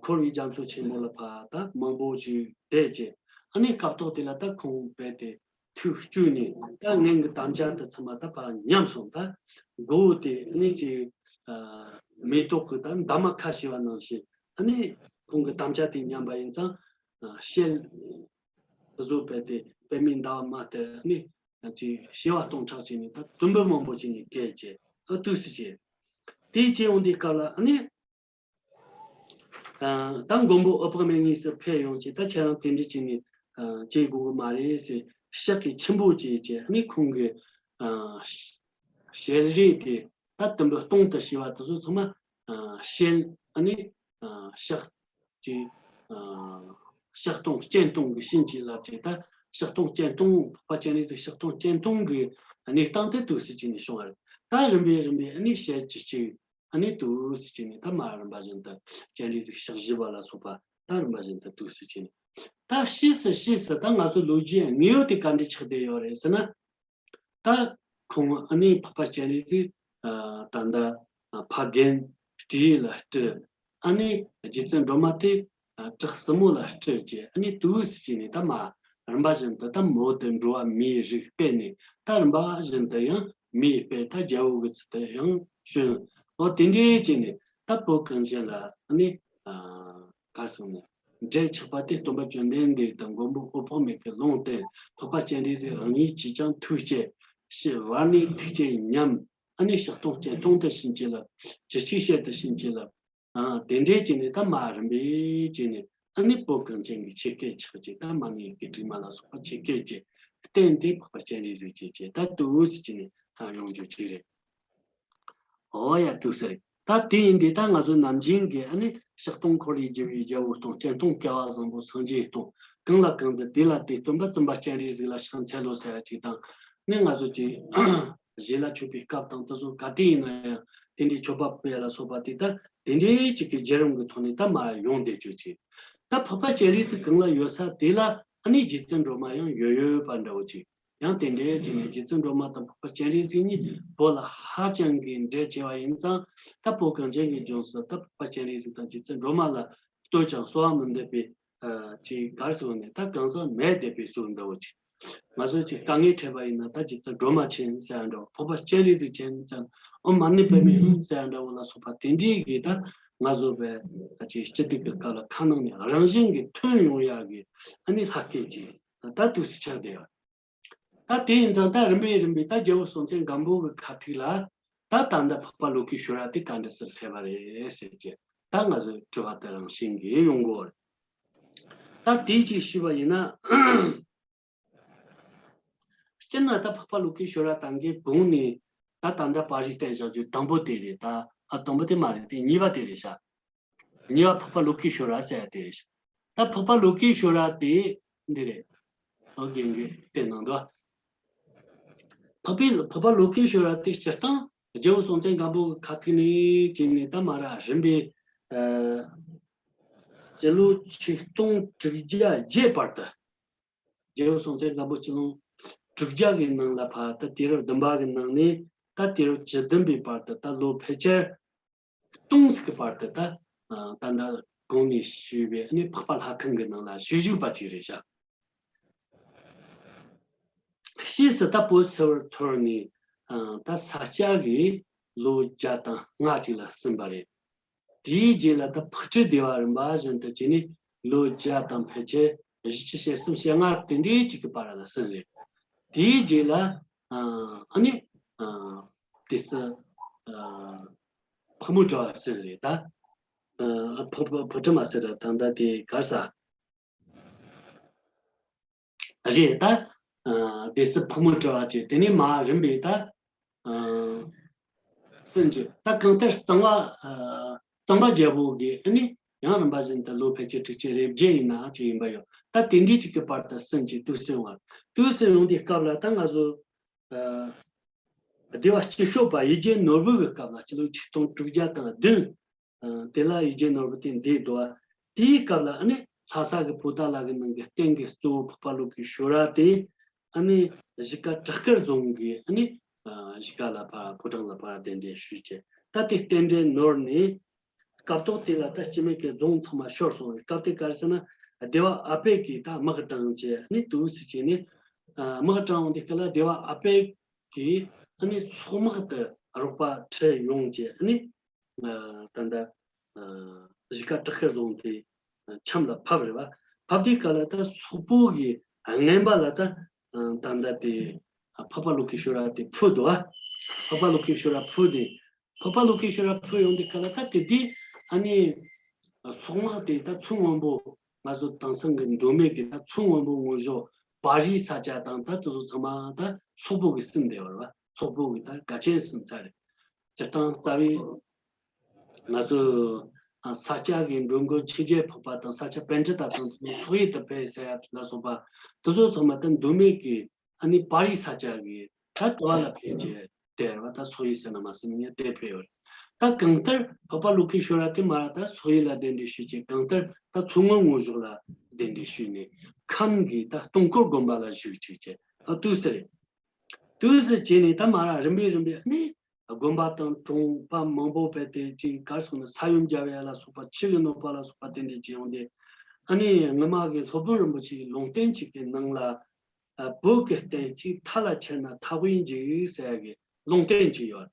འཁོར་བའི་རྒྱ་མཚོ་ཆེན་པོ་ལ་ཕར་ད་མང་པོ་ཞིག་བསྡད་རྗེས་ཨ་ནི་སྐབས་ཐོག་དེ་ལ་ད་ཁོང་རྦད་དེ། ཐུགས་བསྐྱུར་ནས་ད་ངན་གྱི་དམ་བཅའ་དེ་ཚང་མ་ད་ཕར་ཉམས་སོང་། ད་མགོ་བོ་དེ་ནི་ཅིག་ཨ་མེ་ཏོག་གི་ད་འདབ་མ་ཁ་ཕྱེ་བ་ནང་བཞིན་ཨ་ནི་ཁོང་གི་དམ་བཅའ་དེ་ཉམས་པ་ཡིན་ཙང་ཨ་ཤེལ་བཟོ་བས་དེ་པད་མའི་འདབ་མ་དེ་ཨ་ནི་ཅིག་བྱེ་བ་སྟོང་ཕྲག་ཅིག་ནི་ད་དུམ་བུ་མང་པོ་ཅིག་ནི་བརྒལ་བྱས་ཨ་དུས་སུ་བྱས། དེ་བྱས་འོང་དུས་སྐབས་ལ་ཨ་ནི། ཨ་ད་མགོན་པོ་འོད་དཔག་མེད་དངོས་སུ་ཕེབས་ཡོང་བྱས་ད་ཁྱེད་རང་དེ་འདྲ་བྱས་ནས་ཨ་བྱེད་དགོས་ཀྱི་མ་རེད་ཟེར་ཤག་གིས་ཆེན་པོ་བྱས་བྱས་ནི་ཁོང་གི་ཨ་ཞལ་རས་དེ་ད་དུམ་བུ་སྟོང་དུ་བྱས་པ་དེ་ཚོ་ཚང་མ་ཨ་ཤེལ་ཨ་ནི་ཨ་ཤག་ཅིག་ཨ་ཤག་སྟོང་སྤྱན་སྟོང་གི་བྱིན་གྱིས་བརླབས་བྱས་ད་ཤག་སྟོང་སྤྱན་སྟོང་འཕགས་པ་སྤྱན་རས་གཟིགས་ཤག་སྟོང་སྤྱན་སྟོང་གི་གནས་སྟངས་དེ་དུས་སུ་བྱས་ནས་བྱུང་བ་རེད། ད་རིམ་པས་རིམ་པས་ཨ་ནི་ཞལ་གྱི་གཅིག་ཨ་ནི་དུས་སུ་བྱས་ནས་ད་མ་རིམ་པ་བཞིན་དུ་སྤྱན་རས་གཟིགས་ཕྱག་བཞི་པ་ལ་སོགས་པ་ད་རིམ་པ་བཞིན་དུ་དུས་སུ་བྱས་ནས་ད་ཕྱིས་སུ་ཕྱིས་སུ་ད་ང་ཚོ་ལོ་རྒྱུས་དངོས་ཡོད་དེ་ག་འདྲ་ཆགས་བསྡད་ཡོད་རེད་ཟེར་ན། ད་ཁོང་ཨ་ནི་འཕགས་པ་སྤྱན་རས་གཟིགས་ཨ་ད་ལྟ་ཨ་ཕ་རྒན་སྤྲེའུ་ལ་སྤྲུལ། ཨ་ནི་རྗེ་བཙུན་སྒྲོལ་མ་དེ་ཨ་བྲག་སྲིན་མོ་ལ་སྤྲུལ་རྗེས་ཨ་ནི་དུས་སུ་བྱས་ནས་ད་མ་རིམ་པ་བཞིན་དུ་ད་མོ་དེ་འགྲོ་བ་མིའི་རིགས་སྤེལ་ནས་ད་རིམ་པ་བཞིན་དུ་ཡང་མིའི་དཔེ་ད་རྒྱལ་པོ་གི་ཚུལ་དུ་ཡང་བྱོན། འོ་དེ་འདྲའི་བྱས་ནས་ད་བོད་གངས་ཅན་ལ་ནི་ཨ་ག་སོང་ནས་འབྲེལ་ཆགས་པ་དེ་སྟོན་པ་བཅོམ་ལྡན་འདས་དང་མགོན་པོ་འོད་དཔག་མེད་ཀྱི་ལུང་བསྟན། འཕགས་པ་སྤྱན་རས་གཟིགས་རང་ཉིད་ཀྱིས་ཀྱང་ཐུགས་བསྐྱེད་ཞེས་བར་ནས་ཐུགས་བསྐྱེད་ཉམས། ཨ་ནི་ཕྱག་སྟོང་སྤྱན་སྟོང་དུ་བྱིན་གྱིས་བརླབས། ཇི་ཆོས་བཤད་དུ་བྱིན་གྱིས་བརླབས། ཨ་དེ་འདྲའི་བྱས་ནས་ད་མ་རིམ་པས་བྱས་ནས་ ཨ་ནི་བོད་གངས་ཅན་གྱི་ཆོས་སྐད་ཆགས་ཀྱི། ད་མ་ཎི་ཡི་གེ་དྲུག་མ་ལ་སོགས་པ་ཆོས་སྐད་ཀྱི་རྟེན་དེ་འཕགས་པ་སྤྱན་རས་གཟིགས་ཀྱི་ཅེས། ད་དུ་འུ་ཚོ་ཅི་ནས་ཡོང་རྒྱུ་ཅི་རེད། ཨོ་ཡ་ཐུགས་སྲས། ད་དེ་ཡིན་དུས་ད་ང་ཚོ་ནམ་རྒྱུན་གྱི་ཨ་ནི་ཕྱག་སྟོང་འཁོར་ལོས་སྒྱུར་བའི་རྒྱལ་པོ་སྟོང་། སྤྱན་སྟོང་སྐལ་བ་བཟང་པོ་སངས་རྒྱས་སྟོང་། གང་ལ་གང་འདུལ་དེ་ལ་དེ་སྟོན་པ་བཙུན་པ་སྤྱན་རས་གཟིགས་ལ་ཕྱག་འཚལ་ལོ་ཟེར་ཡ་ཅིག་དང་། ནི་ང་ཚོ་ཅིག་ཞལ་ལག་མཆོད་པའི་སྐབས་དང་དེ་ཚོ་ག་དུས་ཡིན་ན་ཡང་དེ་འདྲའི་མཆོད་པ་ཕུལ་ཡ་ལ་སོགས་པ་དེ་ད་དེ་འདྲའི་ཅིག་གི་བརྒྱུད་རིམ་གྱི་ཐོག་ནས་ད་མར་ཡོང་བསྡད་རྒྱུ་ཅིག། ད་འཕགས་པ་སྤྱན་རས་གཟིགས་གང་ལ་ཡོད་ས་དེ་ལ་ཨ་ནི་རྗེ་བཙུན་སྒྲོལ་མ་ཡང་ཡོད་ཡོད་པ་འདྲ་བོ་ཅིག། ཡང་དེ་འདྲའི་ཅིག་ནས་རྗེ་བཙུན་སྒྲོལ་མ་དང་འཕགས་པ་སྤྱན་རས་གཟིགས་གཉིས་བོད་ལ་ཧ་ཅང་གི་འབྲེལ་ཆེ་བ་ཡིན་ཙང་། ད་བོད་གངས་ཅན་གྱི་ལྗོངས་སུ་ད་འཕགས་པ་སྤྱན་རས་གཟིགས་དང་རྗེ་བཙུན་སྒྲོལ་མ་ལ་ལྟོས་ཀྱང་གསོལ་བ་མི་འདེབས་པའི་ཅིག་གར་སོང་ནས་ད་གང་ཟག་མེད་བསྡད་པའི་སྲོལ་འདྲ་བོ་ཅིག། ང་ཚོས་ཅིག་དཀའ་ངལ་འཕྲད་པ་ཡིན་ན་ད་རྗེ་བཙུན་སྒྲོལ་མ་མཁྱེན་ཟེར་ཡ་འདྲ་བོ། འཕགས་པ་སྤྱན་རས་གཟིགས་མཁྱེན་ཟེར་ཡ། ཨོཾ་མ་ཎི་པདྨེ་ཧཱུྃ་ཟེར་ཡ་འདྲ་བོ་ལ་སོགས་པ་དེ་འདྲའི་གི་ད་ང་ཚོ་བས་ཅིག་སྤྱི་དུས་ཀྱི་སྐབས་ལ་ཁ་ནང་ནས་རང་བཞིན་གྱིས་ཐོན་ཡོང་ཡ་གི་ཨ་ནི་ལྷ་སྐད་ཅིག་ད་དུས་སུ་ཆགས་བསྡད་ཡོད། ད་དེ་ཡིན་ཙང་ད་རིམ་པས་རིམ་པས་ད་རྒྱལ་པོ་སྲོང་བཙན་སྒམ་པོ་གི་ཁ་ཐུག་ལ་ད་ད་ལྟ་འཕགས་པ་ལོ་ཀེ་ཤྭ་ར་དེ་ག་འདྲ་སེ་སླེབས་པ་རེད་ཟེར་གྱི་ད་ང་ཚོས་དྲི་བ་དེ་རང་བཞིན་གྱིས་ཡོང་གི་ཡོད་རེད། ད་དེ་ཅིག་ཞུས་པ་ཡིན་ན། སྤྱིར་ན་ད་འཕགས་པ་ལོ་ཀེ་ཤྭ་ར་ད་གིན་གོང་ནས་ད་ད་ལྟ་པར་རིས་བསྟན་བཞག་རྒྱུ་དང་པོ་དེ་རེད། ད་ཨ་དང་པོ་དེ་མ་རེད། དེ་གཉིས་པ་དེ་རེད་ཤག། གཉིས་པ་འཕགས་པ་ལོ་ཀེ་ཤྭ་ར་ཟེར་ཡ་དེ་རེད་ཤག། ད་འཕགས་པ་ལོ་ཀེ་ཤྭ་ར་དེ་འདི་རེད། ཨོ་རྒན་གྱིས་བསྟན་གནང་འདུག། འཕགས་པའི་འཕགས་པ་ལོ་ཀེ་ཤྭ་ར་དེ་སྤྱིར་བཏང་རྒྱལ་པོ་སྲོང་བཙན་སྒམ་པོ་གི་ཁ་ཐུག་ནས་བྱས་ནས་ད་མར་རིམ་པས་ཨ་སྤྱི་ལོ་ཆིག་སྟོང་དྲུག་བརྒྱ་བརྒྱད་བར་དུ། རྒྱལ་པོ་སྲོང་བཙན་སྒམ་པོ་སྤྱི་ལོ་དྲུག་བརྒྱ་གི་ནང་ལ་ཕར་ད་དུས་རབས་བདུན་པ་གི་ནང་ནས་ད་དུས་རབས་བཅུ་བདུན་པའི་བར་དུ་ད་ལོ་ཕལ་ཆེར་སྟོང་ཟིག་གི་བར་དུ་ད་ད་ད་གོང་ནས་ཞུས་པའི་ཨ་ནི་འཕགས་པ་ལྷ་ཁང་གི་ནང་ལ་བཞུགས་བཞུགས་པ་ཅིག་རེད་ཤག། ཕྱིས་སུ་ད་བོད་སིལ་བུར་འཐོར་ནས་ད་ས་སྐྱ་གི་ལོ་བརྒྱ་དང་ལྔ་ཅིག་ལ་ཟིན་པ་རེད། དེའི་རྗེས་ལ་ད་ཕག་ཁྲིའི་སྡེ་བ་རིམ་པ་བཞིན་དུ་བྱས་ནས་ལོ་བརྒྱ་དང་ཕལ་ཆེར་བཞི་བཅུ་ཞེ་གསུམ་ཞེ་ལྔ་དེ་འདྲའི་ཅིག་གི་བར་ལ་ཟིན་རེད། དེའི་རྗེས་ལ་ཨ་ནི་དེ་སྲིད་ཕག་མོ་གྲྭ་བ་ཟིན་རེད། ད་ཕག་ཕག་ཕག་གྲུ་མ་ཟེར་ར་ད་ལྟ་དེ་གར་ས་རེད། ད་སྡེ་སྲིད་ཕག་མོ་གྲྭ་བ་བྱས། དེ་ནས་མར་རིམ་པས་ད་སྲིད་ཀྱི་ད་གང་ལྟར་གཙང་པ་གཙང་པ་རྒྱལ་པོ་གི་ཨ་ནི་ཡང་རིམ་པ་བཞིན་དུ་ལོ་ཕལ་ཆེར་དྲུག་ཅུ་རེ་བརྒྱད་ཡིན་ན་ཅིག་ཡིན་པ་ཡོད། ད་དེ་འདྲའི་ཅིག་གི་བར་དུ་སྲིད་ཀྱི་དུས་སུ་ཡོང་བ། དུས་སུ་ཡོང་དུས་སྐབས་ལ་ད་ང་ཚོ་སྡེ་པ་སྐྱིད་ཤོད་པ་ཡིད་བརྒྱན་ནོར་བུ་གི་སྐབས་ལ་སྤྱི་ལོ་ཆིག་སྟོང་དྲུག་བརྒྱ་དང་བདུན། དེ་ལ་ཡིད་བརྒྱན་ནོར་བུ་དེ་འདས་འདུག་པ། དེའི་སྐབས་ལ་ཨ་ནི་ལྷ་ས་གི་བོད་དར་ལ་གི་ནང་གི་རྟེན་གྱི་གཙོ་བོ་འཕགས་པ་ལོ་ཀེ་ཤྭ་ར་དེ་ཨ་ནི་གཞིས་ཀ་བྲག་དཀར་རྫོང་གི་ཨ་ནི་གཞིས་ཀ་ལ་ཕར་ཕོ་བྲང་ལ་ཕར་གདན་འདྲེན་ཞུས་བྱས། ད་དེ་རྟེན་འབྲེལ་ནོར་ནས་སྐབས་ཐོག་དེ་ལ་ད་སྤྱི་མེས་ཀྱི་རྫོང་ཚང་མ་ཤོར་སོང་བའི་སྐབས་དེ་ག་རེ་ཟེར་ན། སྡེ་པ་ཨ་པད་ཀྱིས་ད་དམག་དྲངས་བྱས་ཨ་ནི་དུས་སུ་བྱས་ནས་དམག་དྲངས་འོང་དུས་སྐབས་ལ་སྡེ་པ་ཨ་པད་ཀྱིས་ཨ་ནི་སོག་དམག་ཏུ་རོགས་པ་ཁྲིད་ཡོང་བྱས་ཨ་ནི། ད་ལྟ་གཞིས་ཀ་བྲག་དཀར་རྫོང་དེ་ཆམ་ལ་ཕབ་རེད་པ། ཕབ་དུས་སྐབས་ལ་ད་སོག་པོ་གི་རྔན་པ་ལ་ད་ད་ལྟ་དེ་འཕགས་པ་ལོ་ཀེ་ཤྭ་ར་དེ་ཕུལ་འདུག་པ། འཕགས་པ་ལོ་ཀེ་ཤྭ་ར་ཕུལ་ཏེ། འཕགས་པ་ལོ་ཀེ་ཤྭ་ར་ཕུལ་ཡོང་དུས་སྐབས་ལ་ད་དེ་དུས་ཨ་ནི་སོག་དམག་དེ་ད་མཚོ་སྔོན་པོ་ང་ཚོ་དེང་སང་གི་མདོ་སྨད་ཀྱི་ད་མཚོ་སྔོན་པོ་ངོས་ཕྱོགས་བ་རིའི་ས་ཆ་དང་ད་དེ་ཚོ་ཚང་མ་ད་སོག་པོ་གིས་ཟིན་བསྡད་པ་རེད་པ། སོག་པོ་གིས་ད་དགའ་ཆེན་ཟིན་ཚར་རེད། སྤྱིར་བཏང་རྩ་བའི་ང་ཚོ་ས་སྐྱ་གི་འགྲོ་མགོན་ཆོས་རྒྱལ་འཕགས་པ་དང་ས་སྐྱ་པཎྜི་ཏ་དང་དེ་ཚོ་སོག་ཡུལ་དུ་ཕེབས་ཟེར་ཡ་ལ་སོགས་པ་དེ་ཚོ་ཚང་མ་ད་མདོ་སྨད་ཀྱི་ཨ་ནི་བ་རི་ས་ཆ་གི་ད་དེ་བ་ལ་ཕེབས་བྱས་དེ་རེད་པ། ད་སོག་ཡུལ་ཟེར་ན་མ་ཟིན་ནས་དེ་ཕེབས་ཡོད་རེད། ད་གང་ལྟར་འཕགས་པ་ལོ་ཀེ་ཤྭ་ར་དེ་མར་ད་སོག་ཡུལ་ལ་གདན་འདྲེན་ཞུས་བྱས། གང་ལྟར་ད་མཚོ་སྔོན་ངོས་ཕྱོགས་ལ་གདན་འདྲེན་ཞུས་ནས་ཁམས་ཀྱི་ད་སྟོང་འཁོར་དགོན་པ་ལ་བཞུགས་བྱས་བྱས་ཨ་དུས་སུ་རེད། དུས་སུ་བྱས་ནས་ད་མར་རིམ་པས་རིམ་པས་ནི་དགོན་པ་དང་གྲོང་པ་མང་པོ་སྤེལ་ཏེ་ཅིག་གར་སོང་ན་ས་ཡོམ་རྒྱབ་ཡ་ལ་སོགས་པ་ཆུ་གིས་གནོད་པ་ལ་སོགས་པ་དེ་འདྲས་ཅིག་ཡོང་སྟེ། ཨ་ནི་སྔོན་མ་གི་སློབ་དཔོན་རིན་པོ་ཆེའི་ལུང་བསྟན་ཅིག་གི་ནང་ལ་ཨ་བོད་ཀྱི་རྟེན་གཅིག་མཐའ་ལ་ཁྱེར་ན་མཐའ་དབུས་འཇིག་ཟེར་ཡ་གི་ལུང་བསྟན་ཅིག་ཡོད།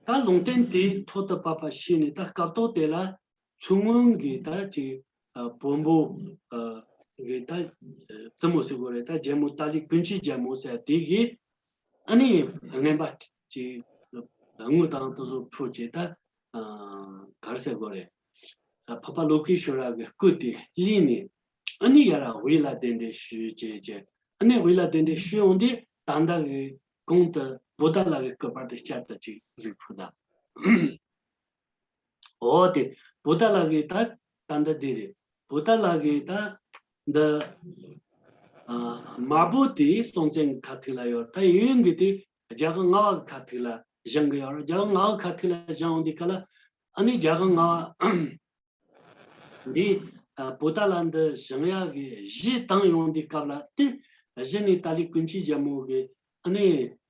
ད་ལུང་བསྟན་དེའི་ཐོག་ཏུ་བབས་པ་ཤེས་ནས་ད་སྐབས་ཐོག་དེ་ལ་མཚོ་སྔོན་གྱི་ད་ཅིག་ཨ་བོན་པོ་ཨ་གི་ད་ཨ་བཙུན་མོ་ཟེར་དགོས་རེད། ད་རྒྱལ་མོ་ཏཱ་ལའི་ཀུན་གྱི་རྒྱལ་མོ་ཟེར་དེ་གིས་ཨ་ནི་རྔན་པ་ཅིག་དངུལ་དང་དེ་ཚོ་ཕུལ་བྱས་ད་ཨ་ག་རེ་ཟེར་དགོས་རེད། འཕགས་པ་ལོ་ཀེ་ཤྭ་ར་གི་སྐུ་དེ་བསླུས་ནས། ཨ་ནི་ཡར་དབུས་ལ་གདན་འདྲེན་ཞུས་བྱས་བྱས། ཨ་ནི་དབུས་ལ་གདན་འདྲེན་ཞུས་ཡོང་དུས་ད་ལྟ་གི་གོང་དུ་བོ་ཏ་ལ་གི་སྐུ་པར་དེ་བསྐྱར་དུ་ཅིག་གཟིགས་ཕུལ་ད། འོ་དེ་བོ་ཏ་ལ་གི་ད་ད་འདི་འདི་རེད། བོ་ཏ་ལ་གི་ད་འདི་ཨ་དམར་པོ་དེ་སྲོང་བཙན་གི་ཁ་ཐུག་ལ་ཡོད། ད་གཡས་གཡོན་གི་དེ་རྒྱལ་དབང་ལྔ་པ་གི་ཁ་ཐུག་ལ་བཞེངས་གི་ཡོད་རེད། རྒྱལ་དབང་ལྔ་པ་ཁ་ཐུག་ལ་བཞེངས་ཡོང་དུས་སྐབས་ལ། ཨ་ནི་རྒྱལ་དབང་ལྔ་པ་འདི་ཨ་བོ་ཏ་ལ་འདི་བཞེངས་ཡག་གི་གཞི་བཏིང་ཡོང་དུས་སྐབས་ལ། དེ་གཞི་ནས་ཏཱ་ལའི་ཀུན་སྐྱིད་རྒྱལ་མོ་གི་ཨ་ནི་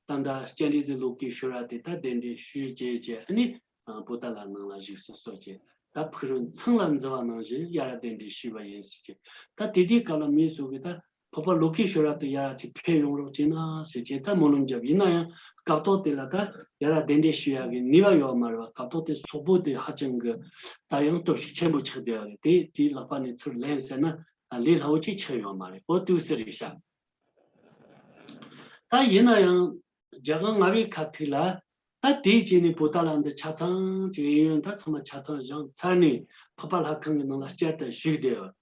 ད་ལྟ་སྤྱན་རས་གཟིགས་ལོ་ཀེ་ཤྭ་ར་དེ་ད་གདན་འདྲེན་ཞུས་བྱས་བྱས། ཨ་ནི་ཨ་བོ་ཏ་ལ་ནང་ལ་བཞུགས་སུ་གསོལ་བྱས། ད་ཕུག་རོན་ཚང་ལ་འཛུལ་བ་ནང་བཞིན་ཡར་གདན་འདྲེན་ཞུས་པ་ཡིན་ཟེར་གྱི། ད་དེ་དུས་སྐབས་ལ་མི་ཚོ་གིས་ད་འཕགས་པ་ལོ་ཀེ་ཤྭ་ར་དེ་ཡར་ཅིག་ཕེབས་ཡོང་རོགས་བྱས་ན་ཟེར་གྱི་ད་སྨོན་ལམ་བརྒྱབ། ཡིན་ན་ཡང་སྐབས་ཐོག་དེ་ལ་ད་ཡར་གདན་འདྲེན་ཞུ་ཡག་གི་ནུས་པ་ཡོད་མ་རེད་པ། སྐབས་ཐོག་དེ་སོག་པོ་དེ་ཧ་ཅང་གི་ད་ཡང་སྟོབས་ཤུགས་ཆེན་པོ་ཆགས་བསྡད་ཡོད་རེད། དེ་དེའི་ལག་པ་ནས་ཚུར་ལེན་ཟེར་ན་ལས་སླ་བོ་ཅིག་ཆགས་ཡོད་མ་རེད། འོ་དུས་སུ་རེད་ཤག་ད་ཡིན་ན་ཡང་རྒྱལ་དབང་ལྔ་པའི་ཁ་ཐུག་ལ། ད་དེའི་རྗེས་ནས་བོ་ཏ་ལ་འདི་ཆ་ཚང་ཅིག་གཡས་གཡོན་ད་ཚང་མ་ཆ་ཚང་བཞེངས་ཚར་ནས་འཕགས་པ་ལྷ་ཁང་གི་ནང་ལ་བསྐྱར་དུ་བཞུགས་བསྡད་ཡོད།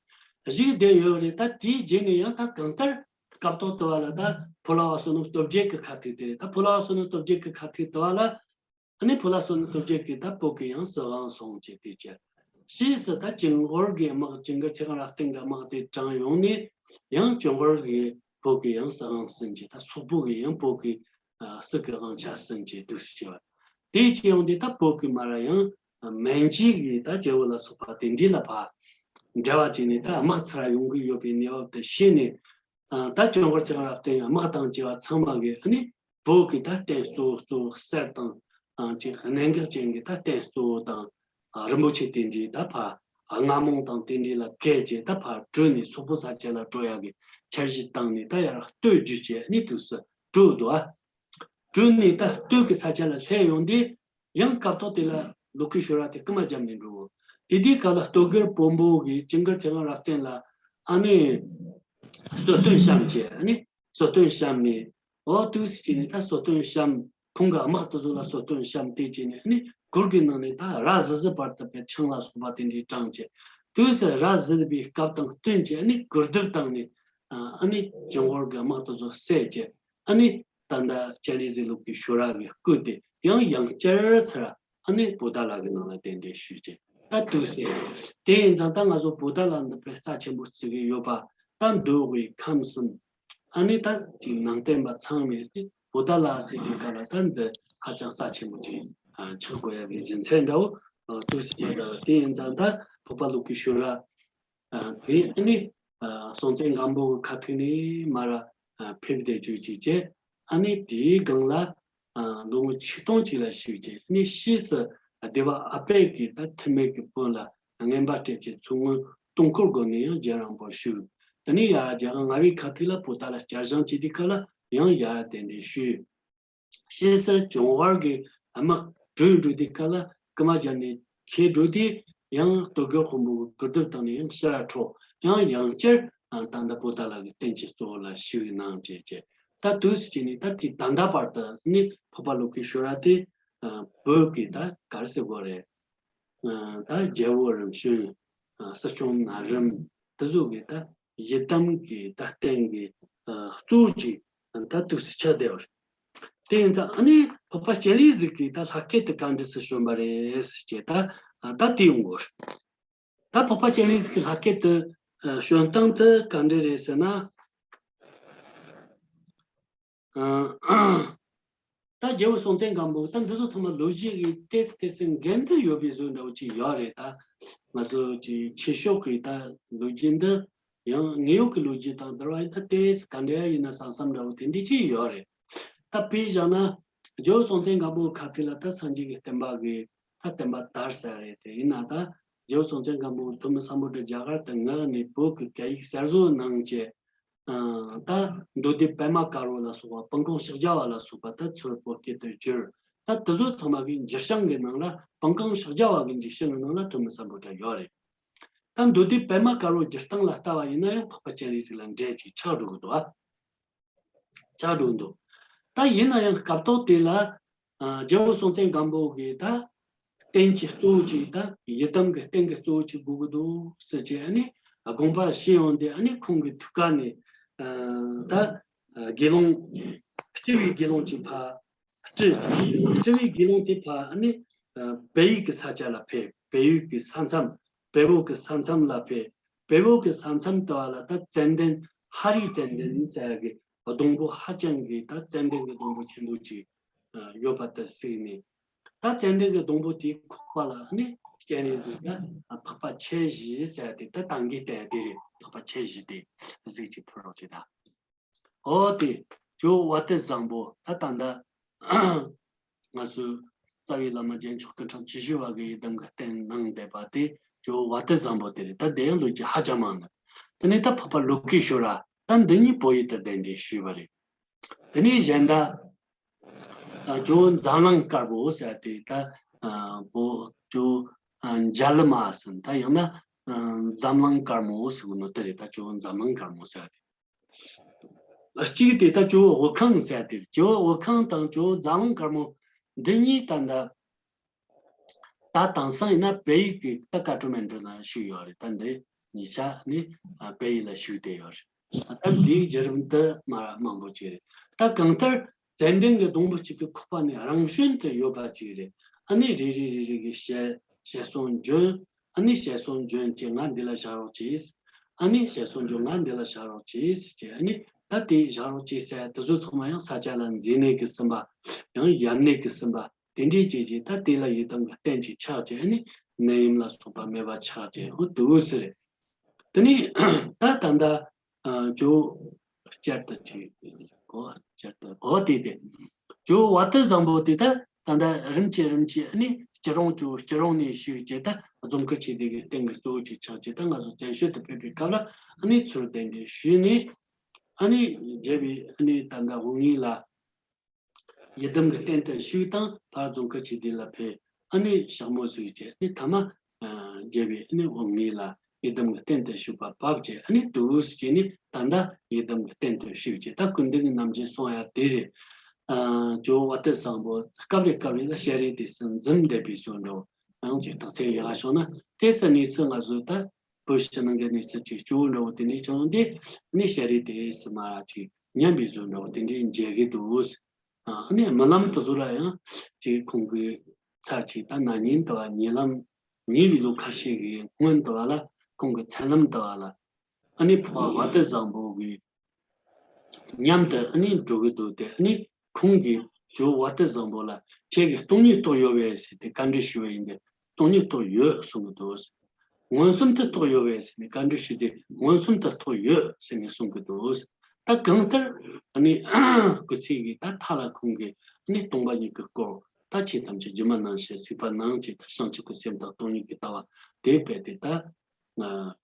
བཞུགས་བསྡད་ཡོད་རེད། ད་དེའི་རྗེས་ནས་ཡང་ད་གང་ལྟར་སྐབས་ཐོག་དུ་བ་ལ་ད་ཕོ་ལྷ་བ་བསོད་ནམས་སྟོབས་རྒྱས་ཀྱི་ཁ་ཐུག་དེ་རེད། ད་ཕོ་ལྷ་བ་བསོད་ནམས་སྟོབས་རྒྱས་ཀྱི་ཁ་ཐུག་དུ་བ་ལ། ཨ་ནི་ཕོ་ལྷ་བསོད་ནམས་སྟོབས་རྒྱས་ཀྱིས་ད་བོད་ཀྱི་ཡང་སྲིད་དབང་སོང་བྱས་དེ་བྱས། ཕྱིས་སུ་ད་ཇུན་གར་གྱི་དམག་ཇུན་གར་ཚེ་དབང་རབ་བརྟན་གྱི་དམག་དེ་དྲངས་ཡོང་ནས། ཡང་ཇུན་གར་གྱིས་བོད་ཀྱི་ཡང་སྲིད་དབང་ཟིན་བྱས། ད་སོག་པོ་གིས་ཡང་བོད་ཀྱི་ཨ་སྲིད་ཀྱི་དབང་ཆ་ཟིན་བྱས་འདུག་སེ་བྱས་པ། དེ་བྱས་ཡོང་དུས་ད་བོད་ཀྱི་མར་ཡང་མན་ཇུ་གི་ད་རྒྱལ་པོ་ལ་སོགས་པ་དེ་འདྲ་ལ་ཕར་འབྲེལ་བ་བྱས་ནས་ད་དམག་ཚུར་ཡོང་གི་ཡོད་པའི་གནས་བབ་དེ་ཤེས་ནས། ཨ་ད་ཇུན་གར་ཚེ་དབང་རབ་བརྟན་དམག་དང་བཅས་པ་ཚང་མ་གིས་ཨ་ནི་བོད་ཀྱི་ད་རྟེན་གཙོ་བོ་གཙོ་བོ་གསེར་དང་ཨ་ཅིག་གནད་འགག་ཅན་གྱི་ད་རྟེན་གཙོ་བོ་དང་ཨ་རིན་པོ་ཆེ་དེ་འདྲའི་ད་ཕར་རྔ་མོང་དང་དེ་འདྲའི་ལ་བཀལ་བྱས། ད་ཕར་བྲོས་ནས་སོག་པོ་ས་ཆ་ལ་འགྲོ་ཡག་གི་འཆར་གཞི་བཏང་ནས། ད་ཡར་སྟོད་བརྒྱུད་བྱས་ཨ་ནི་དུས་སུ་བྲོས་འདུག་ཨ། བྲོས་ནས་ད་སྟོད་ཀྱི་ས་ཆ་ལ་སླེབས་ཡོང་དུས། ཡང་སྐབས་ཐོག་དེ་ལ་ལོ་ཀེ་ཤྭ་ར་དེ་རྐུ་མ་བརྒྱབ་ནས་འགྲོ། དེ་དུས་སྐབས་ལ་སྟོད་གུར་བོན་པོ་གིས་ཇུན་གར་ཚེ་དབང་རབ་བརྟན་ལ་ཨ་ནི་གསོལ་སྟོན་བཤམས་བྱས། ཨ་ནི་གསོལ་སྟོན་བཤམས་ནས། འོ་དུས་སུ་བྱས་ནས་ད་གསོལ་སྟོན་བཤམས། ཁོང་གི་དམག་དེ་ཚོ་ལ་གསོལ་སྟོན་བཤམས། དེ་བྱས་ནས་ཨ་ནི་གུར་གྱི་ནང་ནས་ད་ར་བཟི་བཟི་བར་དུ་བས་ཆང་ལ་སོགས་པ་དེ་འདྲའི་དྲངས་བྱས། དུས་སུ་ར་བཟི་བའི་སྐབས་དང་བསྟུན་བྱས་ཨ་ནི་གུར་དེབ་བཏང་ནས་ཨ་ནི་ཇུན་གར་གྱི་དམག་དེ་ཚོ་བསད་བྱས། ཨ་ནི་ད་ལྟ་སྤྱན་རས་གཟིགས་ལོ་ཀེ་ཤྭ་ར་གི་སྐུ་དེ་ཡང་ཡང་བསྐྱར་ཚུར་ཨ་ནི་བོ་ཏ་ལ་གི་ནང་ལ་གདན་འདྲེན་ཞུས་བྱས། ད་དུས་སུ་དེ་ཡིན་ཙང་ད་ང་ཚོ་བོ་ཏ་ལ་འདི་དཔེ་རྩ་ཆེན་པོ་བརྩི་གི་ཡོད་པ། ད་མདོ་དབུས་ཁམས་གསུམ་ཨ་ནི་ད་ཅིག་ནང་བསྟན་པ་ཚང་མས་ཨ་ནི་བོ་ཏ་ལ་ཟེར་དུས་སྐབས་ལ་ད་འདི་ཧ་ཅང་རྩ་ཆེན་པོ་ཅིག་ཨ་ཆགས་དགོས་ཡ་གི་རྒྱུ་མཚན་འདྲ་བོ་ཨ་དུས་སུ་བྱས། ད་དེ་ཡིན་ཙང་ད་འཕགས་པ་ལོ་ཀེ་ཤྭ་ར་ཨ་དེ་ཨ་ནི་ཨ་སྲོང་བཙན་སྒམ་པོ་གི་ཁ་ཐུག་ནས་མར་ཨ་ཕེབས་བསྡད་རྒྱུ་ཅིག་བྱས། ཨ་ནི་དེའི་སྒང་ལ་ཨ་ལོ་ངོ་ཆིག་སྟོང་ཅིག་ལ་བཞུགས་བྱས། ཨ་ནི་ཕྱིས་སུ་སྡེ་པ་ཨ་པད་ཀྱིས་ད་ཐུ་མེད་ཀྱི་བོན་ལ་རྔན་པ་སྤྲད་བྱས། མཚོ་སྔོན་སྟོང་འཁོར་དགོན་ནས་ཡང་རྒྱལ་རིང་པོར་བཞུགས། དེ་ནས་ཡར་རྒྱལ་དབང་ལྔ་པའི་ཁ་ཐུག་ལ་བོ་ཏ་ལ་བསྐྱར་བཞེངས་བྱེད་དུས་སྐབས་ལ་ཡང་ཡར་གདན་འདྲེན་ཞུས། ཕྱིས་སུ་ཇུན་གར་གྱི་དམག་བྲོས་འགྲོ་དུས་སྐབས་ལ་རྐུ་མ་བརྒྱབ་ནས་ཁྱེར་འགྲོ་དུས། ཡང་སྟོད་གུར་བོན་པོ་གི་གུར་དེབ་བཏང་ནས་ཡང་ཕྱིར་འཕྲོ། ཡང་ཡང་བསྐྱར་ཨ་ད་ལྟ་བོ་ཏ་ལ་གི་རྟེན་གྱི་གཙོ་བོ་ལ་བཞུགས་གནང་བྱས་བྱས། ད་དུས་སུ་བྱས་ནས་ད་དེ་ད་ལྟ་བར་དུ་ནི་འཕགས་པ་ལོ་ཀེ་ཤྭ་ར་དེ་ཨ་བོད་ཀྱི་ད་ག་རེ་ཟེར་དགོས་རེད། ཨ་ད་རྒྱལ་པོ་རིམ་བྱོན། ཨ་སྲིད་སྐྱོང་ན་རིམ་དེ་ཚོ་གི་ད་ཡི་དམ་གྱི་ད་རྟེན་གྱི་ཨ་གཙོ་བོ་ཅིག་ད་དུས་སུ་ཆགས་བསྡད་པ་རེད། དེ་ཡིན་ཙང་ཨ་ནི་འཕགས་པ་སྤྱན་རས་གཟིགས་ཀྱིས་ད་ལྷ་སྐལ་དེ་ག་འདྲ་སེ་བྱོན་པ་རེད་ཟེར་བྱས། ད་ད་དེ་ཡོང་གི་རེད། ད་འཕགས་པ་སྤྱན་རས་གཟིགས་ཀྱི་ལྷ་སྐལ་དེ་ཨ་བྱོན་སྟངས་དེ་ག་འདྲ་རེད་ཟེར་ན། ཨ་ད་རྒྱལ་པོ་སྲོང་བཙན་སྒམ་པོ་ད་འདི་ཚོ་ཚང་མ་ལོ་རྒྱུས་ཀྱི་ཏོག་ཙམ་ཏོག་ཙམ་འགལ་འདུ་ཡོད་པའི་བཟོ་འདྲ་བོ་ཅིག་ཡོད་རེད། ད་ང་ཚོ་ཅིག་ཆོས་ཕྱོགས་ཀྱི་ད་ལོ་རྒྱུས་འདི་ཡང་དངོས་ཡོད་ཀྱི་ལོ་རྒྱུས་དང་བསྡུར་བ་ཡིན་ན་ཏོག་ཙམ་ག་འདྲ་ཡིན་ན་བསམ་བསམ་འདྲ་བོ་དེ་འདྲ་ཅིག་ཡོད་རེད། ད་དཔེ་བཞག་ན་རྒྱལ་པོ་སྲོང་བཙན་སྒམ་པོའི་ཁ་ཐུག་ལ་ད་སངས་རྒྱས་ཀྱི་བསྟན་པ་གི་ད་བསྟན་པ་དར་ས་རེད། དེ་ཡིན་ན་ད་རྒྱལ་པོ་སྲོང་བཙན་སྒམ་པོ་ཐོན་མི་སམ་བྷོ་ཊ་རྒྱ་གར་དུ་མངགས་ནས་བོད་ཀྱི་སྐད་ཡིག་གསར་བཟོ་གནང་བྱས། ཨ་ད་མདོ་སྡེ་པདྨ་དཀར་པོ་ལ་སོགས་པ་པང་ཀོང་ཕྱག་རྒྱ་པ་ལ་སོགས་པ་ད་ཚུར་བོད་སྐད་དུ་བསྒྱུར། ད་དེ་ཚོ་ཚང་མ་གི་འགྱུར་བྱང་གི་ནང་ལ་པང་ཀོང་ཕྱག་རྒྱ་པ་གི་འགྱུར་བྱང་གི་ནང་ལ་ཐོན་མི་སམ་བྷོ་ཊ་ཡོད་རེད། ད་མདོ་སྡེ་པདྨ་དཀར་པོ་བསྒྱུར་སྟངས་ལ་ལྟ་བ་ཡིན་ན་ཡང་འཕགས་པ་སྤྱན་རས་གཟིགས་ལ་འགྲེལ་ཅིག་ཆགས་འགྲོ་གི་འདུག་ཨ། ཆགས་འགྲོ་གི་འདུག་ད་ཡིན་ན་ཡང་སྐབས་ཐོག་དེ་ལ་ཨ་རྒྱལ་པོ་སྲོང་བཙན་སྒམ་པོ་གི་ད་ རྟེན་གྱི་གཙོ་བོ་གཅིག་ད་ཡི་དམ་གྱི་རྟེན་གྱི་གཙོ་བོ་གཅིག་དགོས་ཀྱི་འདུག་ཟེར་གྱི་ཨ་ནི་དགོངས་པ་བཞེས་ཡོང་དུས། ཨ་ནི་ཁོང་གི་ཐུགས་ཀ་ནས་ད་དགེ་སློང་སྤྲུལ་པའི་དགེ་སློང་གཅིག་ཕར་སྤྲུལ། སྤྲུལ་པའི་དགེ་སློང་དེ་ཕར་ཨ་ནི་བལ་ཡུལ་གྱི་ས་ཆ་ལ་ཕེབས། བལ་ཡུལ་གྱི་ས་མཚམས། བལ་པོ་གི་ས་མཚམས་ལ་ཕེབས། བལ་པོ་གི་ས་མཚམས་དེ་བ་ལ་ད་ཙན་དན་ཧ་རི་ཙན་དན་ཟེར་གི་སྡོང་པོ་ཧ་ཅང་གི་ད་ཙན་དན་གྱི་སྡོང་པོ་ཆེན་པོ་ཅིག་ཡོད་པ་དེ་གཟིགས་ནས། ད་ཙན་དན་གྱི་སྡོང་པོ་དེའི་ཁུག་པ་ལ་ནི་སྤྱན་རས་གཟིགས་ཀྱི་འཕགས་པ་ཁྱེད་བཞུགས་ཟེར་ཏེ། ད་ཏང་གི་རྟེན་དེ་རེད། འཕགས་པ་ཁྱེད་བཞུགས་དེ་གཟིགས་ཅིག་ཕུལ་རོགས་བྱེད་ད། འོ་དེ་ཇོ་བོ་བ་དན་བཟང་པོ། ད་ད་ལྟ་ང་ཚོའི་རྩ་བའི་བླ་མ་རྒྱལ་མཆོག་སྐུ་ཕྲེང་བཅུ་བཞི་པ་གི་ཡི་དམ་གྱི་རྟེན་གནང་བསྡད་པ་དེ་ཇོ་བོ་བ་དན་བཟང་པོ་དེ་རེད། ད་དེ་ཡང་ལོ་རྒྱུས་ཧ་ཅང་མང་ནི། དེ་ནས་ད་འཕགས་པ་ལོ་ཀེ་ཤྭ་ར། ད་འདི་གཉིས་བོད་ཡུལ་དུ་གདན་འདྲེན་ཞུས་པ་རེད། དེ་ནས་གཞན་དག་ཇོ་བོ་འཛམ་གླིང་དཀར་པོ་ཟེར་ཏེ། ད་བོད་ཇོ་བོ་འཇའ་ལུ་མ་ཟེར། ད་ཡང་ན་འཛམ་གླིང་དཀར་མོ་ཟེར་གོ་ནོ་དེ་རེད། ད་ཇོ་བོ་འཛམ་གླིང་དཀར་མོ་ཟེར་ཏེ། གཅིག་དེ་ད་ཇོ་བོ་འོད་ཁང་ཟེར་ཏེ། ཇོ་བོ་འོད་ཁང་དང་ཇོ་བོ་འཛམ་གླིང་དཀར་མོ་འདི་གཉིས་ད་ད་ད་དེང་སང་ཡིན་ན་བལ་ཡུལ་གྱི་ད་ཀ་ཐ་མན་ཌུ་ན་བཞུགས་ཡོད་རེད། ད་འདི་གཉིས་ཆ་ནི་བལ་ཡུལ་ལ་བཞུགས་བསྡད་ཡོད་རེད། ད་འདིའི་བརྒྱུད་རིམ་དུ་མ་མང་པོ་ཅིག་རེད། ད་གང་ལྟར་ཙན་དན་གྱི་སྡོང་པོ་གཅིག་གི་ཁུག་པ་ནས་རང་བཞིན་དུ་ཡོད་པ་ཅིག་རེད། ཨ་ནི་རེ་རེ་རེ་རེ་གི་ཞལ་ཞལ་གསུང་འབྱོན། ཨ་ནི་ཞལ་གསུང་འབྱོན་བྱས་ང་འདི་ལ་བཞག་རོགས་གྱིས། ཨ་ནི་ཞལ་གསུང་འབྱོན་ང་འདི་ལ་བཞག་རོགས་གྱིས་ཟེར་བྱས། ཨ་ནི་ད་དེ་བཞག་རོགས་གྱིས་ཟེར་དེ་ཚོ་ཚང་མ་ཡང་ས་ཆ་ལ་མཛེ་ནད་ཀྱིས་ཟིན་པ། ཡང་ཡམས་ནད་ཀྱིས་ཟིན་པ། དེ་འདྲའི་བྱས་རྗེས་ད་དེ་ལ་ཡི་དམ་གྱི་རྟེན་ཅིག་ཆགས་བྱས། ཨ་ནི་ནད་ཡམས་ལ་སོགས་པ་མེད་པ་ཆགས་བྱས། འོ་དུ་ཟེར། དེ་ནས་ད་ད་ལྟ་ཇོ་བོ་བསྐྱར་དུ་ཅིག་གོ། བསྐྱར་དུ་འོ་དེ་དེ་ཇོ་བོ་བ་དན་བཟང་པོ་དེ་ད་ད་ལྟ་རིམ་གྱིས་རིམ་གྱིས་ཨ་ནི་སྐྱིད་གྲོང་ཇོ་བོ་སྐྱིད་གྲོང་ནས་བཞུགས་བྱས། ད་རྫོང་དཀར་ཆོས་སྡེ་གི་རྟེན་གྱི་གཙོ་བོ་ཅིག་ཆགས་བྱས། ད་ང་ཚོ་བཙན་བྱོལ་དུ་ཕེབས་པའི་སྐབས་ལ་ཨ་ནི་ཚུར་གདན་འདྲེན་ཞུས་ནས། ཨ་ནི་རྒྱལ་བའི་ཨ་ནི་ད་ལྟ་དབུ་བརྙེས་ལ་ཡི་དམ་གྱི་རྟེན་དུ་བཞུགས་དང་། ཕར་རྫོང་དཀར་ཆོས་སྡེ་ལ་ཕེབས། ཨ་ནི་ཞག་མོ་བཞུགས་བྱས། ཨ་ནི་ཐ་མ་རྒྱལ་བའི་ཨ་ནི་དབུ་བརྙེས་ལ་ཡི་དམ་གྱི་རྟེན་དུ་བཞུགས་པ་བབས་བྱས། ཨ་ནི་དུས་བྱས་ནས་ད་ལྟ་ཡི་དམ་གྱི་རྟེན་དུ་བཞུགས་བྱས། ད་སྐུ་མདུན་གྱི་ནམ་རྒྱུན་གསུང་ཡ་དེ་རེད། ཇོ་བོ་བ་དན་བཟང་པོ་སྐབས་རེ་སྐབས་རེ་ལ་ཞལ་རས་དེ་སུ་འཛུམ་བསྡད་པའི་བཟོ་འདྲ་བོ། ཡང་ཅིག་རྟགས་མཚན་ཡག་བྱུང་ན། དེ་སུ་གནས་ཚུལ་ང་ཚོ་ད་བོད་ཕྱི་ནང་གི་གནས་ཚུལ་ཅིག་སྐྱོ་བོ་འདྲ་བོ་དེ་འདྲའི་བྱུང་སྟེ། ཨ་ནི་ཞལ་རས་དེ་སུ་མ་ཅིག་ཉམས་པའི་བཟོ་འདྲ་བོ་དེ་འདྲའི་མཇལ་གི་འདུག། ཨ་ནི་རྨི་ལམ་དེ་ཚོ་ལ་ཡང་ཅིག་ཁོང་གི་ཚར་ཅིག་ད་ན་ནིང་དུ་བ་ཉེ་ལམ་ཉེ་བའི་ལོ་ཁ་ཤས་ཀྱི་སྔོན་དུ་བ་ལ་ཁོང་གི་མཚན་ལམ་དུ་བ་ལ་ཨ་ནི་འཕགས་པ་བ་དན་བཟང་པོ་གི་མཉམ་དུ་ཨ་ནི་འགྲོ་གི་འདུག་སྟེ། ཨ་ནི་ཁོང་གིས་ཇོ་བོ་བ་དན་བཟང་པོ་ལ་ཁྱེད་ཀྱི་སྟོང་ཉིད་རྟོགས་ཡོད་པས་ཟེར་ཏེ་བཀའ་འདྲི་ཞུས་པ་ཡིན་ཏེ། སྟོང་ཉིད་རྟོགས་ཡོད་གསུང་གི་འདུག། མངོན་སུམ་དུ་རྟོགས་ཡོད་པས་ཟེར་ནས་བཀའ་འདྲི་ཞུས་ཏེ། མངོན་སུམ་དུ་རྟོགས་ཡོད་ཟེར་ནས་གསུང་གི་འདུག། ད་གང་ལྟར་ཨ་ནི་སྐུ་ཚེ་གི་ད་མཐའ་ལ་ཁོང་གིས་ཨ་ནི་སྟོང་པ་ཉིད་ཀྱི་སྐོར་ད་ཆོས་ཐམས་ཅད་སྒྱུ་མ་རྣམ་ཤེས་ཟེར་བ་ནང་བཞིན། ད་བྱང་ཆུབ་ཀྱི་སེམས་དང་སྟོང་ཉིད་ཀྱི་ལྟ་བ་དེ་སྤེལ་ཏེ། ད་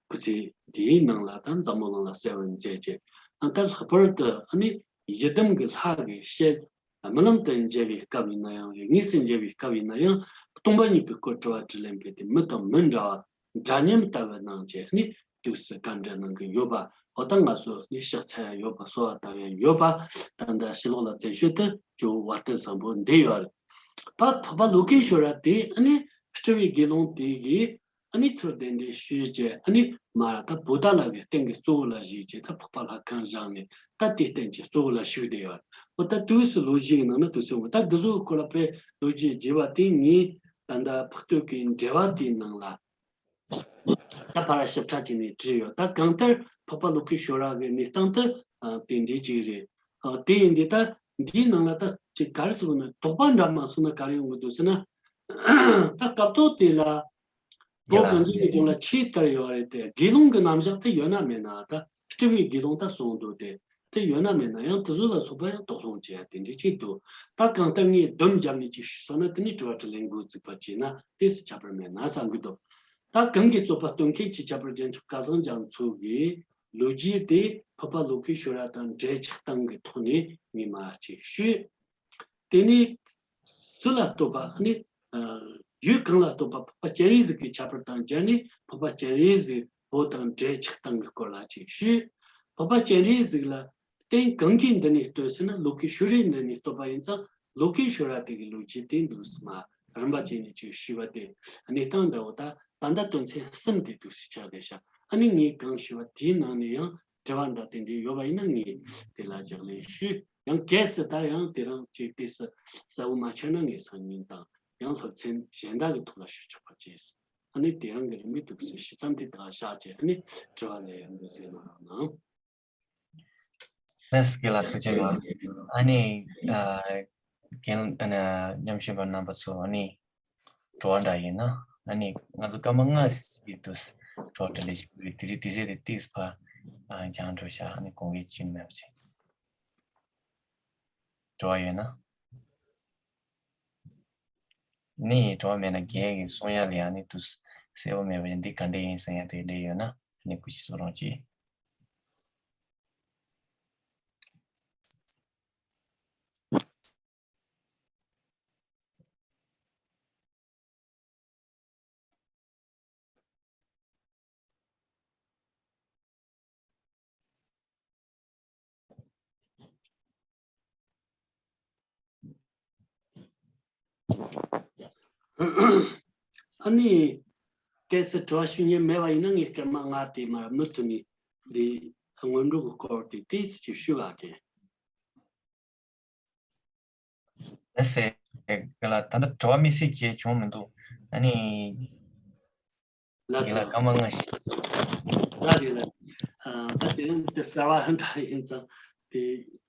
སྐུ་ཚེ་འདིའི་ནང་ལ་ད་འཛམ་བུ་གླིང་ལ་གསལ་བར་མཛད་ཅིང་། ད་ལྷག་པར་དུ་ཨ་ནི་ཡི་དམ་གྱི་ལྷ་གི་ཞལ་རྨི་ལམ་དུ་མཇལ་བའི་སྐབས་ཡིན་ན་ཡང་རེད། དངོས་སུ་མཇལ་བའི་སྐབས་ཡིན་ན་ཡང་། སྟོང་པ་ཉིད་ཀྱི་སྐོར་དྲི་བ་དྲིས་ལན་སྤེལ་ཏེ་མི་དང་མི་འདྲ་བ་འདྲ་མཉམ་ལྟ་བུ་གནང་བྱས་ནས་དུས་སུ་བཀའ་འདྲི་གནང་གི་ཡོད་པ། འོ་ད་ང་ཚོ་ནི་ཕྱག་འཚལ་ཡ་ཡོད་པ། གསོལ་བ་བཏབ་ཡ་ཡོད་པ། ད་ལྟ་ཕྱི་ལོགས་ལ་བཙན་བྱོལ་དུ་ཇོ་བོ་བ་དན་བཟང་པོ་བསྡད་ཡོད་རེད། ད་འཕགས་པ་ལོ་ཀེ་ཤྭ་ར་དེ་ཨ་ནི་སྤྲུལ་པའི་དགེ་སློང་དེ་གིས་ཨ་ནི་ཚུར་གདན་འདྲེན་ཞུས་བྱས། ཨ་ནི་མར་ད་བོ་ད་ལ་གི་རྟེན་གྱི་གཙོ་བོ་ལ་བཞུགས་བྱས། ད་འཕགས་པ་ལྷ་ཁང་བཞེངས་ནས་ད་དེའི་རྟེན་གྱི་གཙོ་བོ་ལ་བཞུགས་བསྡད་ཡོད། འོ་ད་དུས་སུ་ལོ་རྒྱུས་ཀྱི་ནང་ན་དུས་སུ་འོ་ད་འདི་ཚོའི་སྐོར་ལ་དཔེ་ལོ་རྒྱུས་བརྗོད་པ་དེ་ངས་ད་ལྟ་འཕགས་བསྟོད་ཀྱི་འགྲེལ་པ་དེའི་ནང་ལ་ད་ཕར་ཞིབ་ཕྲ་བྱས་ནས་བྲིས་ཡོད། ད་གང་ལྟར་འཕགས་པ་ལོ་ཀེ་ཤྭ་ར་གི་གནས་སྟངས་དེ་ཨ་དེ་འདྲའི་ཅིག་རེད། ཨ་དེ་ཡིན་དུས་ད་འདིའི་ནང་ལ་ད་ཅིག་ག་རེ་ཟེར་དགོས་ན། དོགས་པ་འདྲ་མ་སོང་ན་ག་རེ་ཡོང་གི་འདུག་ཟེར་ན། ད་སྐབས་ཐོག་དེ་ལ་བོད་གངས་ཅན་གྱི་ལྗོངས་ལ་ཆོས་དར་ཡོད་རེད་དེ། དགེ་སློང་གི་རྣམ་གཞག་དེ་ཡོད་ན་མེད་ན། ད་སྤྲུལ་པའི་དགེ་སློང་ད་གསུངས་འདུག་སྟེ། དེ་ཡོད་ན་མེད་ན་ཡང་དེ་ཚོ་ལ་སོགས་པ་ཡང་དོགས་སློང་བྱེད་ཡ་དེ་འདྲ་ཅིག་འདུག། ད་གང་ལྟར་ངས་སྡོམ་བརྒྱབ་ནས་ཅིག་ཞུས་སོང་ན། དེ་ནས་དྲི་བ་དྲིས་ལན་འགོ་བཙུགས་པ་བྱས་ན་དེ་སུ་ཁྱད་པར་མེད་ན་བསམ་གྱི་འདུག། ད་གང་གི་རྩོད་པ་གཏོང་མཁན་གྱི་ཁྱད་པར་རྒྱལ་མཆོག་སྐལ་བཟང་རྒྱ་མཚོ་གིས་ལོ་རྒྱུས་དེ་འཕགས་པ་ལོ་ཀེ་ཤྭ་ར་དང་འབྲེལ་ཆགས་སྟངས་ཀྱི་ཐོག་ནས་ངས་མར་ཅིག་ཞུས། དེ་ནས་སུ་ལ་ལྟོས་པ་ནི། ཡུལ་གང་ལ་ལྟོས་པ་འཕགས་པ་སྤྱན་རས་གཟིགས་ཀྱི་ཁྱད་པར་དང་སྦྱར་ནས། འཕགས་པ་སྤྱན་རས་གཟིགས་བོད་དང་འབྲེལ་ཆགས་སྟངས་ཀྱི་སྐོར་ལ་ཅིག་ཞུས། འཕགས་པ་སྤྱན་རས་གཟིགས་ལ་རྟེན་གང་གི་མདུན་ནས་ལྟོས་ཟེར་ན། ལོ་ཀེ་ཤྭ་རའི་མདུན་ནས་ལྟོས་པ་ཡིན་ཙང་། ལོ་ཀེ་ཤྭ་ར་དེ་གི་ལོ་རྒྱུས་དེ་འདུག་སེ་མར་ རིམ་པ་བྱས་ནས་ཅིག་ཞུས་པ་དེ་གནས་སྟངས་འདྲ་བོ་ད་ད་ལྟ་དོན་ཚན་གསུམ་དེ་འདུག་སེ་ཆགས་བསྡད་ཤག་ཨ་ནི་ངས་གང་ཞུས་པ་དེའི་ནང་ནས་ཡང་དྲི་བ་འདྲ་དེ་འདྲའི་ཡོད་པ་ཡིན་ན་ངས་དེ་ལ་ལྗགས་ལན་ཞུས། ཡང་གལ་སྲིད་ད་ཡང་དེ་རང་ཅིག་དུས་སུ་གསལ་བོ་མ་ཆགས་ན་ངས་སང་ཉིན་དང་ཡང་སློབ་ཚན་གཞན་དག་གི་ཐོག་ལ་ཞུ་ཆོག་པ་བྱས། ཨ་ནི་དེ་རང་གི་རིན་མེད་འདུག་སེ་ཞུ་མཚམས་དེ་དག་བཞག་བྱས་ཨ་ནི་དྲི་བ་ལན་ཡང་འདུག་སེ་གནང་རོགས་གནང་། ལགས་སོ། རྒན་ལགས་ཐུགས་རྗེ་གནང་། ཨ་ནི་ཨ་རྒན་ཨ་ནི་མཉམ་ཞུགས་པ་རྣམ་པ་ཚོ་ཨ་ནི་དྲི་བ་འདྲ་ཡིན་ན་ཨ་ནི་ང་ཚོ་སྐར་མ་ལྔ་ཞིག་ཏུ་དྲི་བ་དྲིས་ལན་ཞུ་གི་ཡོད། དེ་རིང་དུས་ཚོད་དེ་ཏིག་ཙམ་ཕར་ཨ་འགྱངས་འགྲོ་ཤག་ཨ་ནི་དགོངས་འགལ་ཅི་ཡང་མེད་པ་བྱས། དྲི་བ་ཡོད་ན། ནི་དྲི་བ་མེད་ན་རྒན་གྱིས་གསུང་ཡ་ལ་ཡང་ནི་དུ་གསལ་པོ་མེད་པ་ཡིན། འདི་ག་འདྲ་ཡིན་ཟེར་ཡ་དེ་འདྲ་ཡོད་ན་ནི་སྐུ་མཁྱེན་གསུང་རོགས་གྱིས། ཨ་ནི། གལ་སྲིད་དྲི་བ་ཞུ་མཁན་མེད་པ་ཡིན་ན་ངས་སྐར་མ་ལྔ་དེ་མར་མུ་མཐུད་ནས་འདི་སྔོན་འགྲོ་གི་སྐོར་དེ་ཏོག་ཙམ་ཅིག་ཞུ་བ་གི། ལགས་སེ། ག་ལ་ད་ལྟ་དྲི་བ་དམིགས་བསལ་ཅིག་བྱུང་མི་འདུག་ཨ་ནི། ལགས་སོ། རྒན་ལགས་སྐར་མ་ལྔ་ཞིག་ལགས་རེད་ལགས། ཨ་ད་དེ་རིང་དེ་གསར་བ་འདྲ་ཡིན་ཙང་དེ་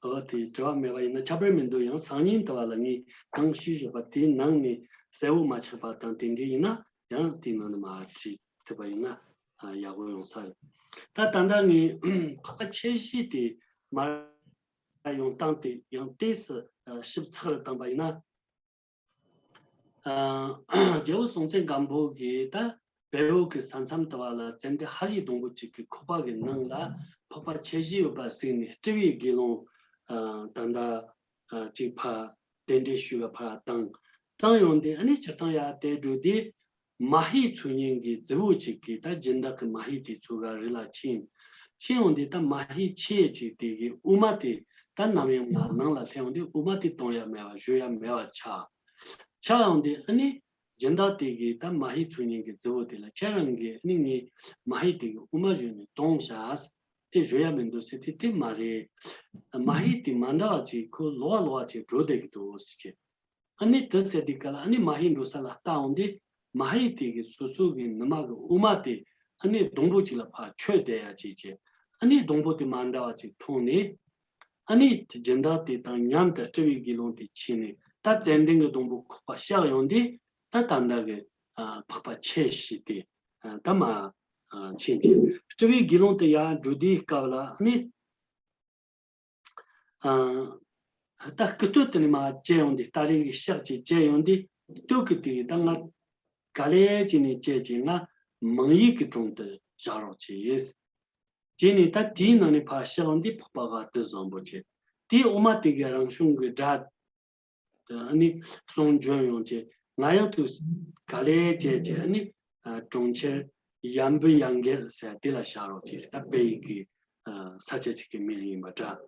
འོ་དེ་དྲི་བ་མེད་པ་ཡིན་ན་ཁྱད་པར་མི་འདུག་ཡང་སང་ཉིན་དུ་བ་ལ་ངས་གང་ཞུས་བཞག་པ་དེའི་ནང་ནས་གསལ་བོ་མ་ཆགས་པ་དང་དེ་འདྲ་ཡིན་ན་ཡང་དེའི་ནང་ནས་མར་དྲི་ཐུབ་པ་ཡིན་ན་ཡག་པོ་ཡོང་ས་རེད། ད་ད་ལྟ་ངས་འཕགས་པ་ཆེ་བཞི་དེ་མར་ཡོང་སྟངས་དེ་ཡང་ཏོག་ཙམ་ཞིབ་ཚགས་རུ་བཏང་པ་ཡིན་ན། རྒྱལ་པོ་སྲོང་བཙན་སྒམ་པོ་གིས་ད་བལ་པོ་གི་ས་མཚམས་དུ་བ་ལ་ཙན་དན་ཧ་ལས་སྡོང་པོ་གཅིག་གི་ཁུག་པ་གི་ནང་ལ་འཕགས་པ་ཆེ་བཞི་ཡོད་པ་གཟིགས་ནས་སྤྲུལ་པའི་དགེ་སློང་ད་ལྟ་གཅིག་ཕར་གདན་འདྲེན་ཞུས་པ་ཕར་བཏང་བཏང་ཡོང་དུས་ཨ་ནི་སྤྱིར་བཏང་ཡར་དེད་འགྲོ་དུས། མ་ཧེའི་ཚོ་རྙིང་གི་རྫི་བོ་གཅིག་གིས་ད་སྦྱིན་བདག་གི་མ་ཧེ་དེ་ཚོ་ག་རི་ལ་ཕྱིན། ཕྱིན་འོང་དུས་ད་མ་ཧེ་ཆེ་གཅིག་དེ་གི་དབུ་མ་དེ་ད་ནམ་ཡང་མ་ནང་ལ་སླེབས་འོང་དུས་དབུ་མ་དེ་གཏོང་ཡ་མེད་པ་བཞོ་ཡ་མེད་པ་ཆགས། ཆགས་འོང་དུས་ཨ་ནི་སྦྱིན་བདག་དེ་གིས་ད་མ་ཧེའི་ཚོ་རྙིང་གི་རྫི་བོ་དེ་ལ་ཁྱེད་རང་གིས་ཨ་ནི་ངའི་མ་ཧེ་དེ་གི་དབུ་མ་བཞོས་ནས་གཏོང་བཞག་དེ་བཞོ་ཡ་མི་འདུག་ཟེར་དུས་དེ་མ་རེད། མ་ཧེ་དེ་མ་འདྲ་བ་ཅིག་ཁོ་ལོག་ལོག་ཅིག་འགྲོ་བསྡད་ཀྱི་འདུག་ཟེར་གྱི། ཨ་ནི་དེ་ཟེར་དུས་ག་ལ་ཨ་ནི་མ་ཧེ་འགྲོ་ས་ལ་ལྟ་འོང་དུས་མ་ཧེ་དེ་གི་སོ་སོ་གི་ནུ་མ་གི་དབུ་མ་དེ་ཨ་ནི་སྡོང་པོ་གཅིག་ལ་ཕར་ཆོད་བསྡད་ཡ་ཅིག་བྱས། ཨ་ནི་སྡོང་པོ་དེ་མ་འདྲ་བ་ཅིག་མཐོང་ནས། ཨ་ནི་སྦྱིན་བདག་དེ་དང་མཉམ་དུ་སྤྲུལ་པའི་དགེ་སློང་དེ་ཕྱིན་ནས་ད་ཙན་དན་གྱི་སྡོང་པོ་ཁུག་པ་གཤགས་ཡོང་དུས་ད་ད་ལྟ་གི་འཕགས་པ་ཆེ་བཞི་དེ་ད་མར་ཕྱིན་ཅིང་སྤྲུལ་པའི་དགེ་སློང་དེ་ཡར་འགྲོ་དུས་སྐབས་ལ་ཨ་ནི། ཨ། ད་སྐུ་སྟོད་དེ་ནས་མར་བཅད་ཡོང་དུས་སྟ་རེ་གི་ཤག་ཅིག་བཅད་ཡོང་དུས་སྟོད་ཀྱི་དེ་གི་ད་ང་ག་ལེ་བྱས་ནས་བཅད་ཅིག་ང་མང་ཡུལ་གྱི་དྲུང་དུ་བཞག་རོགས་གྱིས། བྱས་ནས་ད་དེའི་ནང་ནས་ཕར་གཤགས་ཡོང་དུས་འཕགས་པ་དབའ་དུད་བཟང་པོ་བྱས། དེའི་དབུ་མ་དེ་གི་རང་བྱུང་གི་སྒྲ་ཨ་ནི་གསུང་འབྱོན་ཡོང་བྱས་ང་ཡང་དུ་ག་ལེ་བྱས་བྱས་ཨ་ནི་གྲོང་ཁྱེར་ཡམ་བུ་ཡང་གེལ་ཟེར་དེ་ལ་བཞག་རོགས་གྱིས་ཟེར་ད་བལ་ཡུལ་གྱི་ས་ཆ་ཅིག་གི་མིང་ཡིན་པ་འདྲ།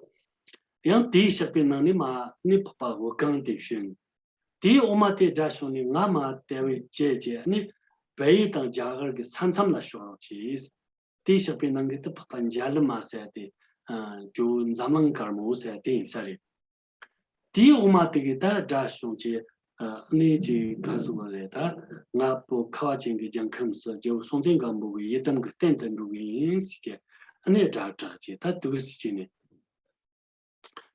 ཡང་དེའི་ཞག་པའི་ནང་ནས་མར་ནི་འཕགས་པ་འོད་གང་དེ་བྱོན། དེའི་དབུ་མ་དེ་སྒྲ་བྱུང་ནས་ང་མར་དལ་བུར་བཅད་བྱས་ནི་བལ་ཡུལ་དང་རྒྱ་གར་གྱི་ས་མཚམས་ལ་ཞོག་རོགས་གྱིས། དེའི་ཞག་པའི་ནང་གི་དེ་འཕགས་པ་འཇའ་ལུ་མ་ཟེར་ཏེ། ཇོ་བོ་འཛམ་གླིང་དཀར་མོ་ཟེར་དེ་ཡིན་ས་རེད། དེའི་དབུ་མ་དེ་གི་ད་སྒྲ་བྱུང་བྱས། ཨ་ནི་ཅིག་ག་ཟེར་བ་རེད་ད། ང་བོད་ཁ་བ་ཅན་གྱི་རྒྱལ་ཁམས་སུ་རྒྱལ་པོ་སྲོང་བཙན་སྒམ་པོ་གི་ཡི་དམ་གྱི་རྟེན་དུ་འགྲོ་གི་ཡིན་ཟེར་གྱི། ཨ་ནི་སྒྲ་གྲགས་ཀྱི་ད་དུས་སུ་བྱས་ནས།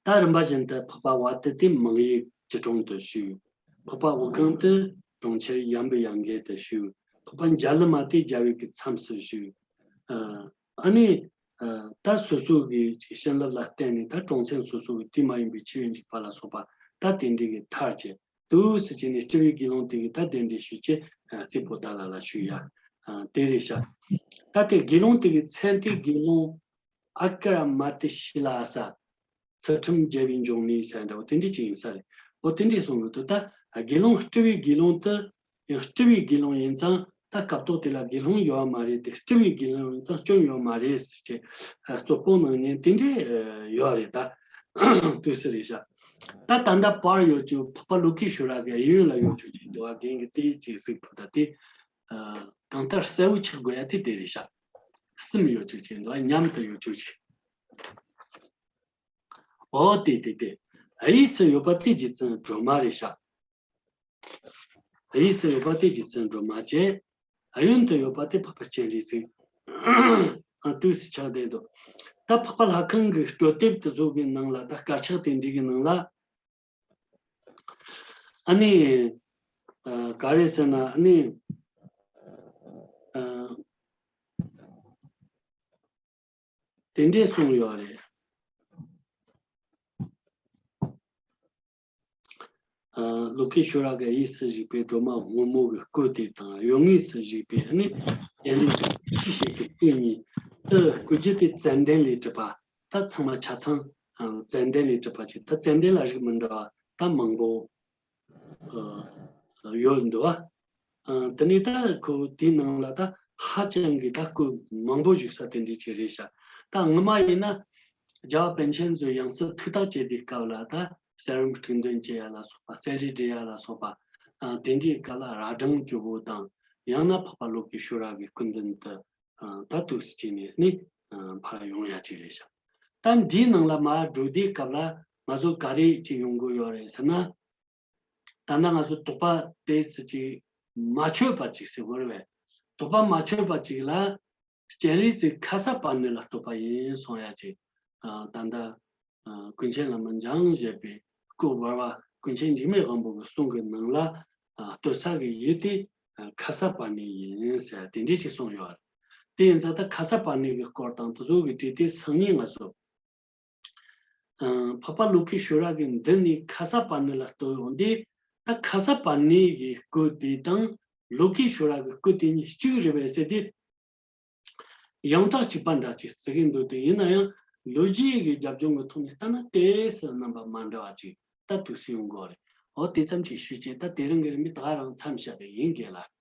ད་རིམ་པ་བཞིན་དུ་འཕགས་པ་དབའ་དུད་དེ་མང་ཡུལ་གྱི་དྲུང་དུ་བཞུགས། འཕགས་པ་འོད་གང་དེ་གྲོང་ཁྱེར་ཡམ་བུ་ཡང་གེལ་དུ་བཞུགས། འཕགས་པ་འཇའ་ལུ་མ་དེ་རྒྱ་བོད་ཀྱི་མཚམས་སུ་བཞུགས། ཨ་ནི། ད་སོ་སོ་གི་བྱིན་རླབས་ལ་བརྟེན་ནས་ད་གྲོང་གསེབ་སོ་སོ་གི་དུས་མ་ཡིན་པའི་ཆོས་འཇིགས་པ་ལ་སོགས་པ་ད་དེ་འདྲའི་གི་ཐར་བྱས་དུས་སུ་བྱས་ནས་སྤྲུལ་པའི་དགེ་སློང་དེ་གི་ད་གདན་འདྲེན་ཞུས་བྱས་རྩེ་པོ་ཏ་ལ་ལ་ཞུས་ཡ། དེ་རེད་ཤག་ད་དེ་དགེ་སློང་དེ་གི་མཚན་དེ་དགེ་སློང་ཨ་ཀ་ར་མ་ཏི་ཤི་ལ་ས། ཚུལ་ཁྲིམས་རྒྱལ་བའི་འབྱུང་གནས་ཟེར་འདྲ་བོ་དེ་འདྲ་ཅིག་ཡིན་ས་རེད། འོ་དེ་འདྲ་གསུངས་ཡོད་དོ། ད་དགེ་སློང་སྤྲུལ་པའི་དགེ་སློང་དེ་ཡང་སྤྲུལ་པའི་དགེ་སློང་ཡིན་ཙང་ད་སྐབས་ཐོག་དེ་ལ་དགེ་སློང་ཡོད་པ་མ་རེད་དེ་སྤྲུལ་པའི་དགེ་སློང་ཡིན་ཙང་སྐྱོན་ཡོད་མ་རེད་ཟེར་གྱི་རྩོད་སྤོང་གནང་མཁན་དེ་འདྲ་ཡོད་རེད་ད། དུས་སུ་རེད་ཤག་ད་ད་ལྟ་པར་ཡོད་ཆོག་འཕགས་པ་ལོ་ཀི་ཤུ་ར་གི་གཡས་གཡོན་ལ་ཡོད་ཆོག་ཅིག་འདུག་བ། རྒན་གྱི་དེ་ཅིག་གཟིགས་ཕུད་ད་དེ། ཨ། གང་ལྟར་གསལ་བོ་ཆགས་དགོས་ཡ་དེ་དེ་རེད་ཤག་གསུམ་ཡོད་ཆོག་ཅིག་འདུག་བ། མཉམ་དུ་ཡོད་ཆོག་ཅིག་འོ་དེ་དེ་དེ། གཡས་སུ་ཡོད་པ་དེ་རྗེ་བཙུན་སྒྲོལ་མ་རེད་ཤག་གཡས་སུ་ཡོད་པ་དེ་རྗེ་བཙུན་སྒྲོལ་མ་བྱས། གཡོན་དུ་ཡོད་པ་དེ་འཕགས་པ་སྤྱན་རས་གཟིགས། ཨ། དུས་སུ་ཆགས་བསྡད་འདུག་ད་འཕགས་པ་ལྷ་ཁང་གི་སྤྲོ་དེབ་དེ་ཚོ་གི་ནང་ལ། ད་དཀར་ཆག་དེ་འདྲའི་གི་ནང་ལ། ཨ་ནི། ཨ། ག་རེ་ཟེར་ན། ཨ་ནི། ཨ། དེ་འདྲས་གསུངས་ཡོད་རེད། ཨ། ལོ་ཀེ་ཤྭ་ར་གི་གཡས་སུ་བཞུགས་པའི་སྒྲོལ་མ་སྔོན་མོ་གི་སྐུ་དེ་དང་། གཡོན་ངོས་སུ་བཞུགས་པའི་ནི་སྤྱན་རས་གཟིགས་ཆེ་བཞག་གི་སྐུ་གཉིས་དེ། སྐུ་རྒྱུ་དེ་ཙན་དན་ལས་གྲུབ་པ། ད་ཚང་མ་ཆ་ཚང་ཙན་དན་ལས་གྲུབ་པ་ཅིག་ད་ཙན་དན་ལ་རིགས་མི་འདྲ་བ་ད་མང་པོ་ཨ་ཡོད་འདུག་བ། ཨ། དེ་ནས་ད་ཁོ་དེའི་ནང་ལ་ད་ཧ་ཅང་གི་ད་སྐུ་མང་པོ་བཞུགས་ས་དེ་འདྲ་ཅིག་རེད་ཤག་ད་སྔོན་མ་ཡིན་ན་རྒྱལ་བ་པཎ་ཆེན་ཚོས་ཡང་སྲིད་ཐུགས་ཐག་བཅད་དུས་སྐབས་ལ། ད་གསེར་བུམ་དཀྲུག་འདོན་བྱེད་ཡ་ལ་སོགས་པ། གསེར་རི་སྒྲིལ་ཡ་ལ་སོགས་པ། ཨ། དེ་འདྲའི་སྐབས་ལ་ར་སྒྲེང་བཅུ་པོ་དང་། ཡང་ན་འཕགས་པ་ལོ་ཀེ་ཤྭ་ར་གི་སྐུ་མདུན་དུ། ཨ། ད་འདུག་སེ་བྱས་ནས་ནི། ཨ། ཕར་ཡོང་ཡ་ཅིག་རེད་ཤག་ད་འདིའི་ནང་ལ་མར་འགྲོ་དུས་སྐབས་ལ་ང་ཚོ་ག་རེ་ཅིག་ཡོང་དགོས་ཡོད་རེད་ཟེར་ན། ད་ལྟ་ང་ཚོ་དོགས་པ་དེ་ཟེར་ཅིག་མ་ཆོད་པ་ཅིག་ཟེར་དགོས་རེད་པས། དོགས་པ་མ་ཆོད་པ་ཅིག་ལ། སྤྱན་རས་གཟིགས་ཁ་སར་པ་ཎི་ལ་བསྟོད་པ་ཡིན་གསུང་ཡ་ཅིག་ཨ། ད་ལྟ། ཨ། ཀུན་མཁྱེན་བླ་མ་འཇམ་དབྱངས་བཞད་པའི་སྐུ་བར་བ་ཀུན་མཁྱེན་འཇིགས་མེད་དབང་པོ་གི་གསུང་གི་ནང་ལ། ཨ། བསྟོད་ས་གི་ཡུལ་དེ། ཨ། ཁ་སར་པ་ཎི་ཡིན་ཟེར་དེ་འདྲ་ཅིག་གསུངས་ཡོད་རེད། དེ་ཡིན་ཙང་ད་ཁ་སར་པ་ཎི་གི་སྐོར་དང་དེ་ཚོ་གི་འབྲེལ་ཏེ་སང་ཉིན་ང་ཚོ། ཨ། འཕགས་པ་ལོ་ཀེ་ཤྭ་ར་གི་མདུན་ནས་ཁ་སར་པ་ཎི་ལ་བསྟོད་ཡོང་དུས། ད་ཁ་སར་པ་ཎི་གི་སྐུ་དེ་དང་ལོ་ཀེ་ཤྭ་ར་གི་སྐུ་དེ་གཉིས་གཅིག་རེད་པས་ཟེར་དུས། ཡང་དག་གཅིག་པ་འདྲ་ཅིག་བརྩི་གི་འདུག་དེ་ཡིན་ན་ཡང་ལོ་རྒྱུས་ཀྱི་རྒྱབ་ལྗོངས་ཀྱི་ཐོག་ནས་ལྟ་ན་ཏོག་ཙམ་རྣམ་པ་མ་འདྲ་བ་ཅིག་ད་འདུག་སེ་ཡོང་གི་ཡོད་རེད། འོ་དེ་ཙམ་ཅིག་ཞུས་བྱས། ད་དེ་རིང་གི་རིམ་པ་ད་ག་རང་མཚམས་བཞག་གི་ཡིན། རྒན་ལགས།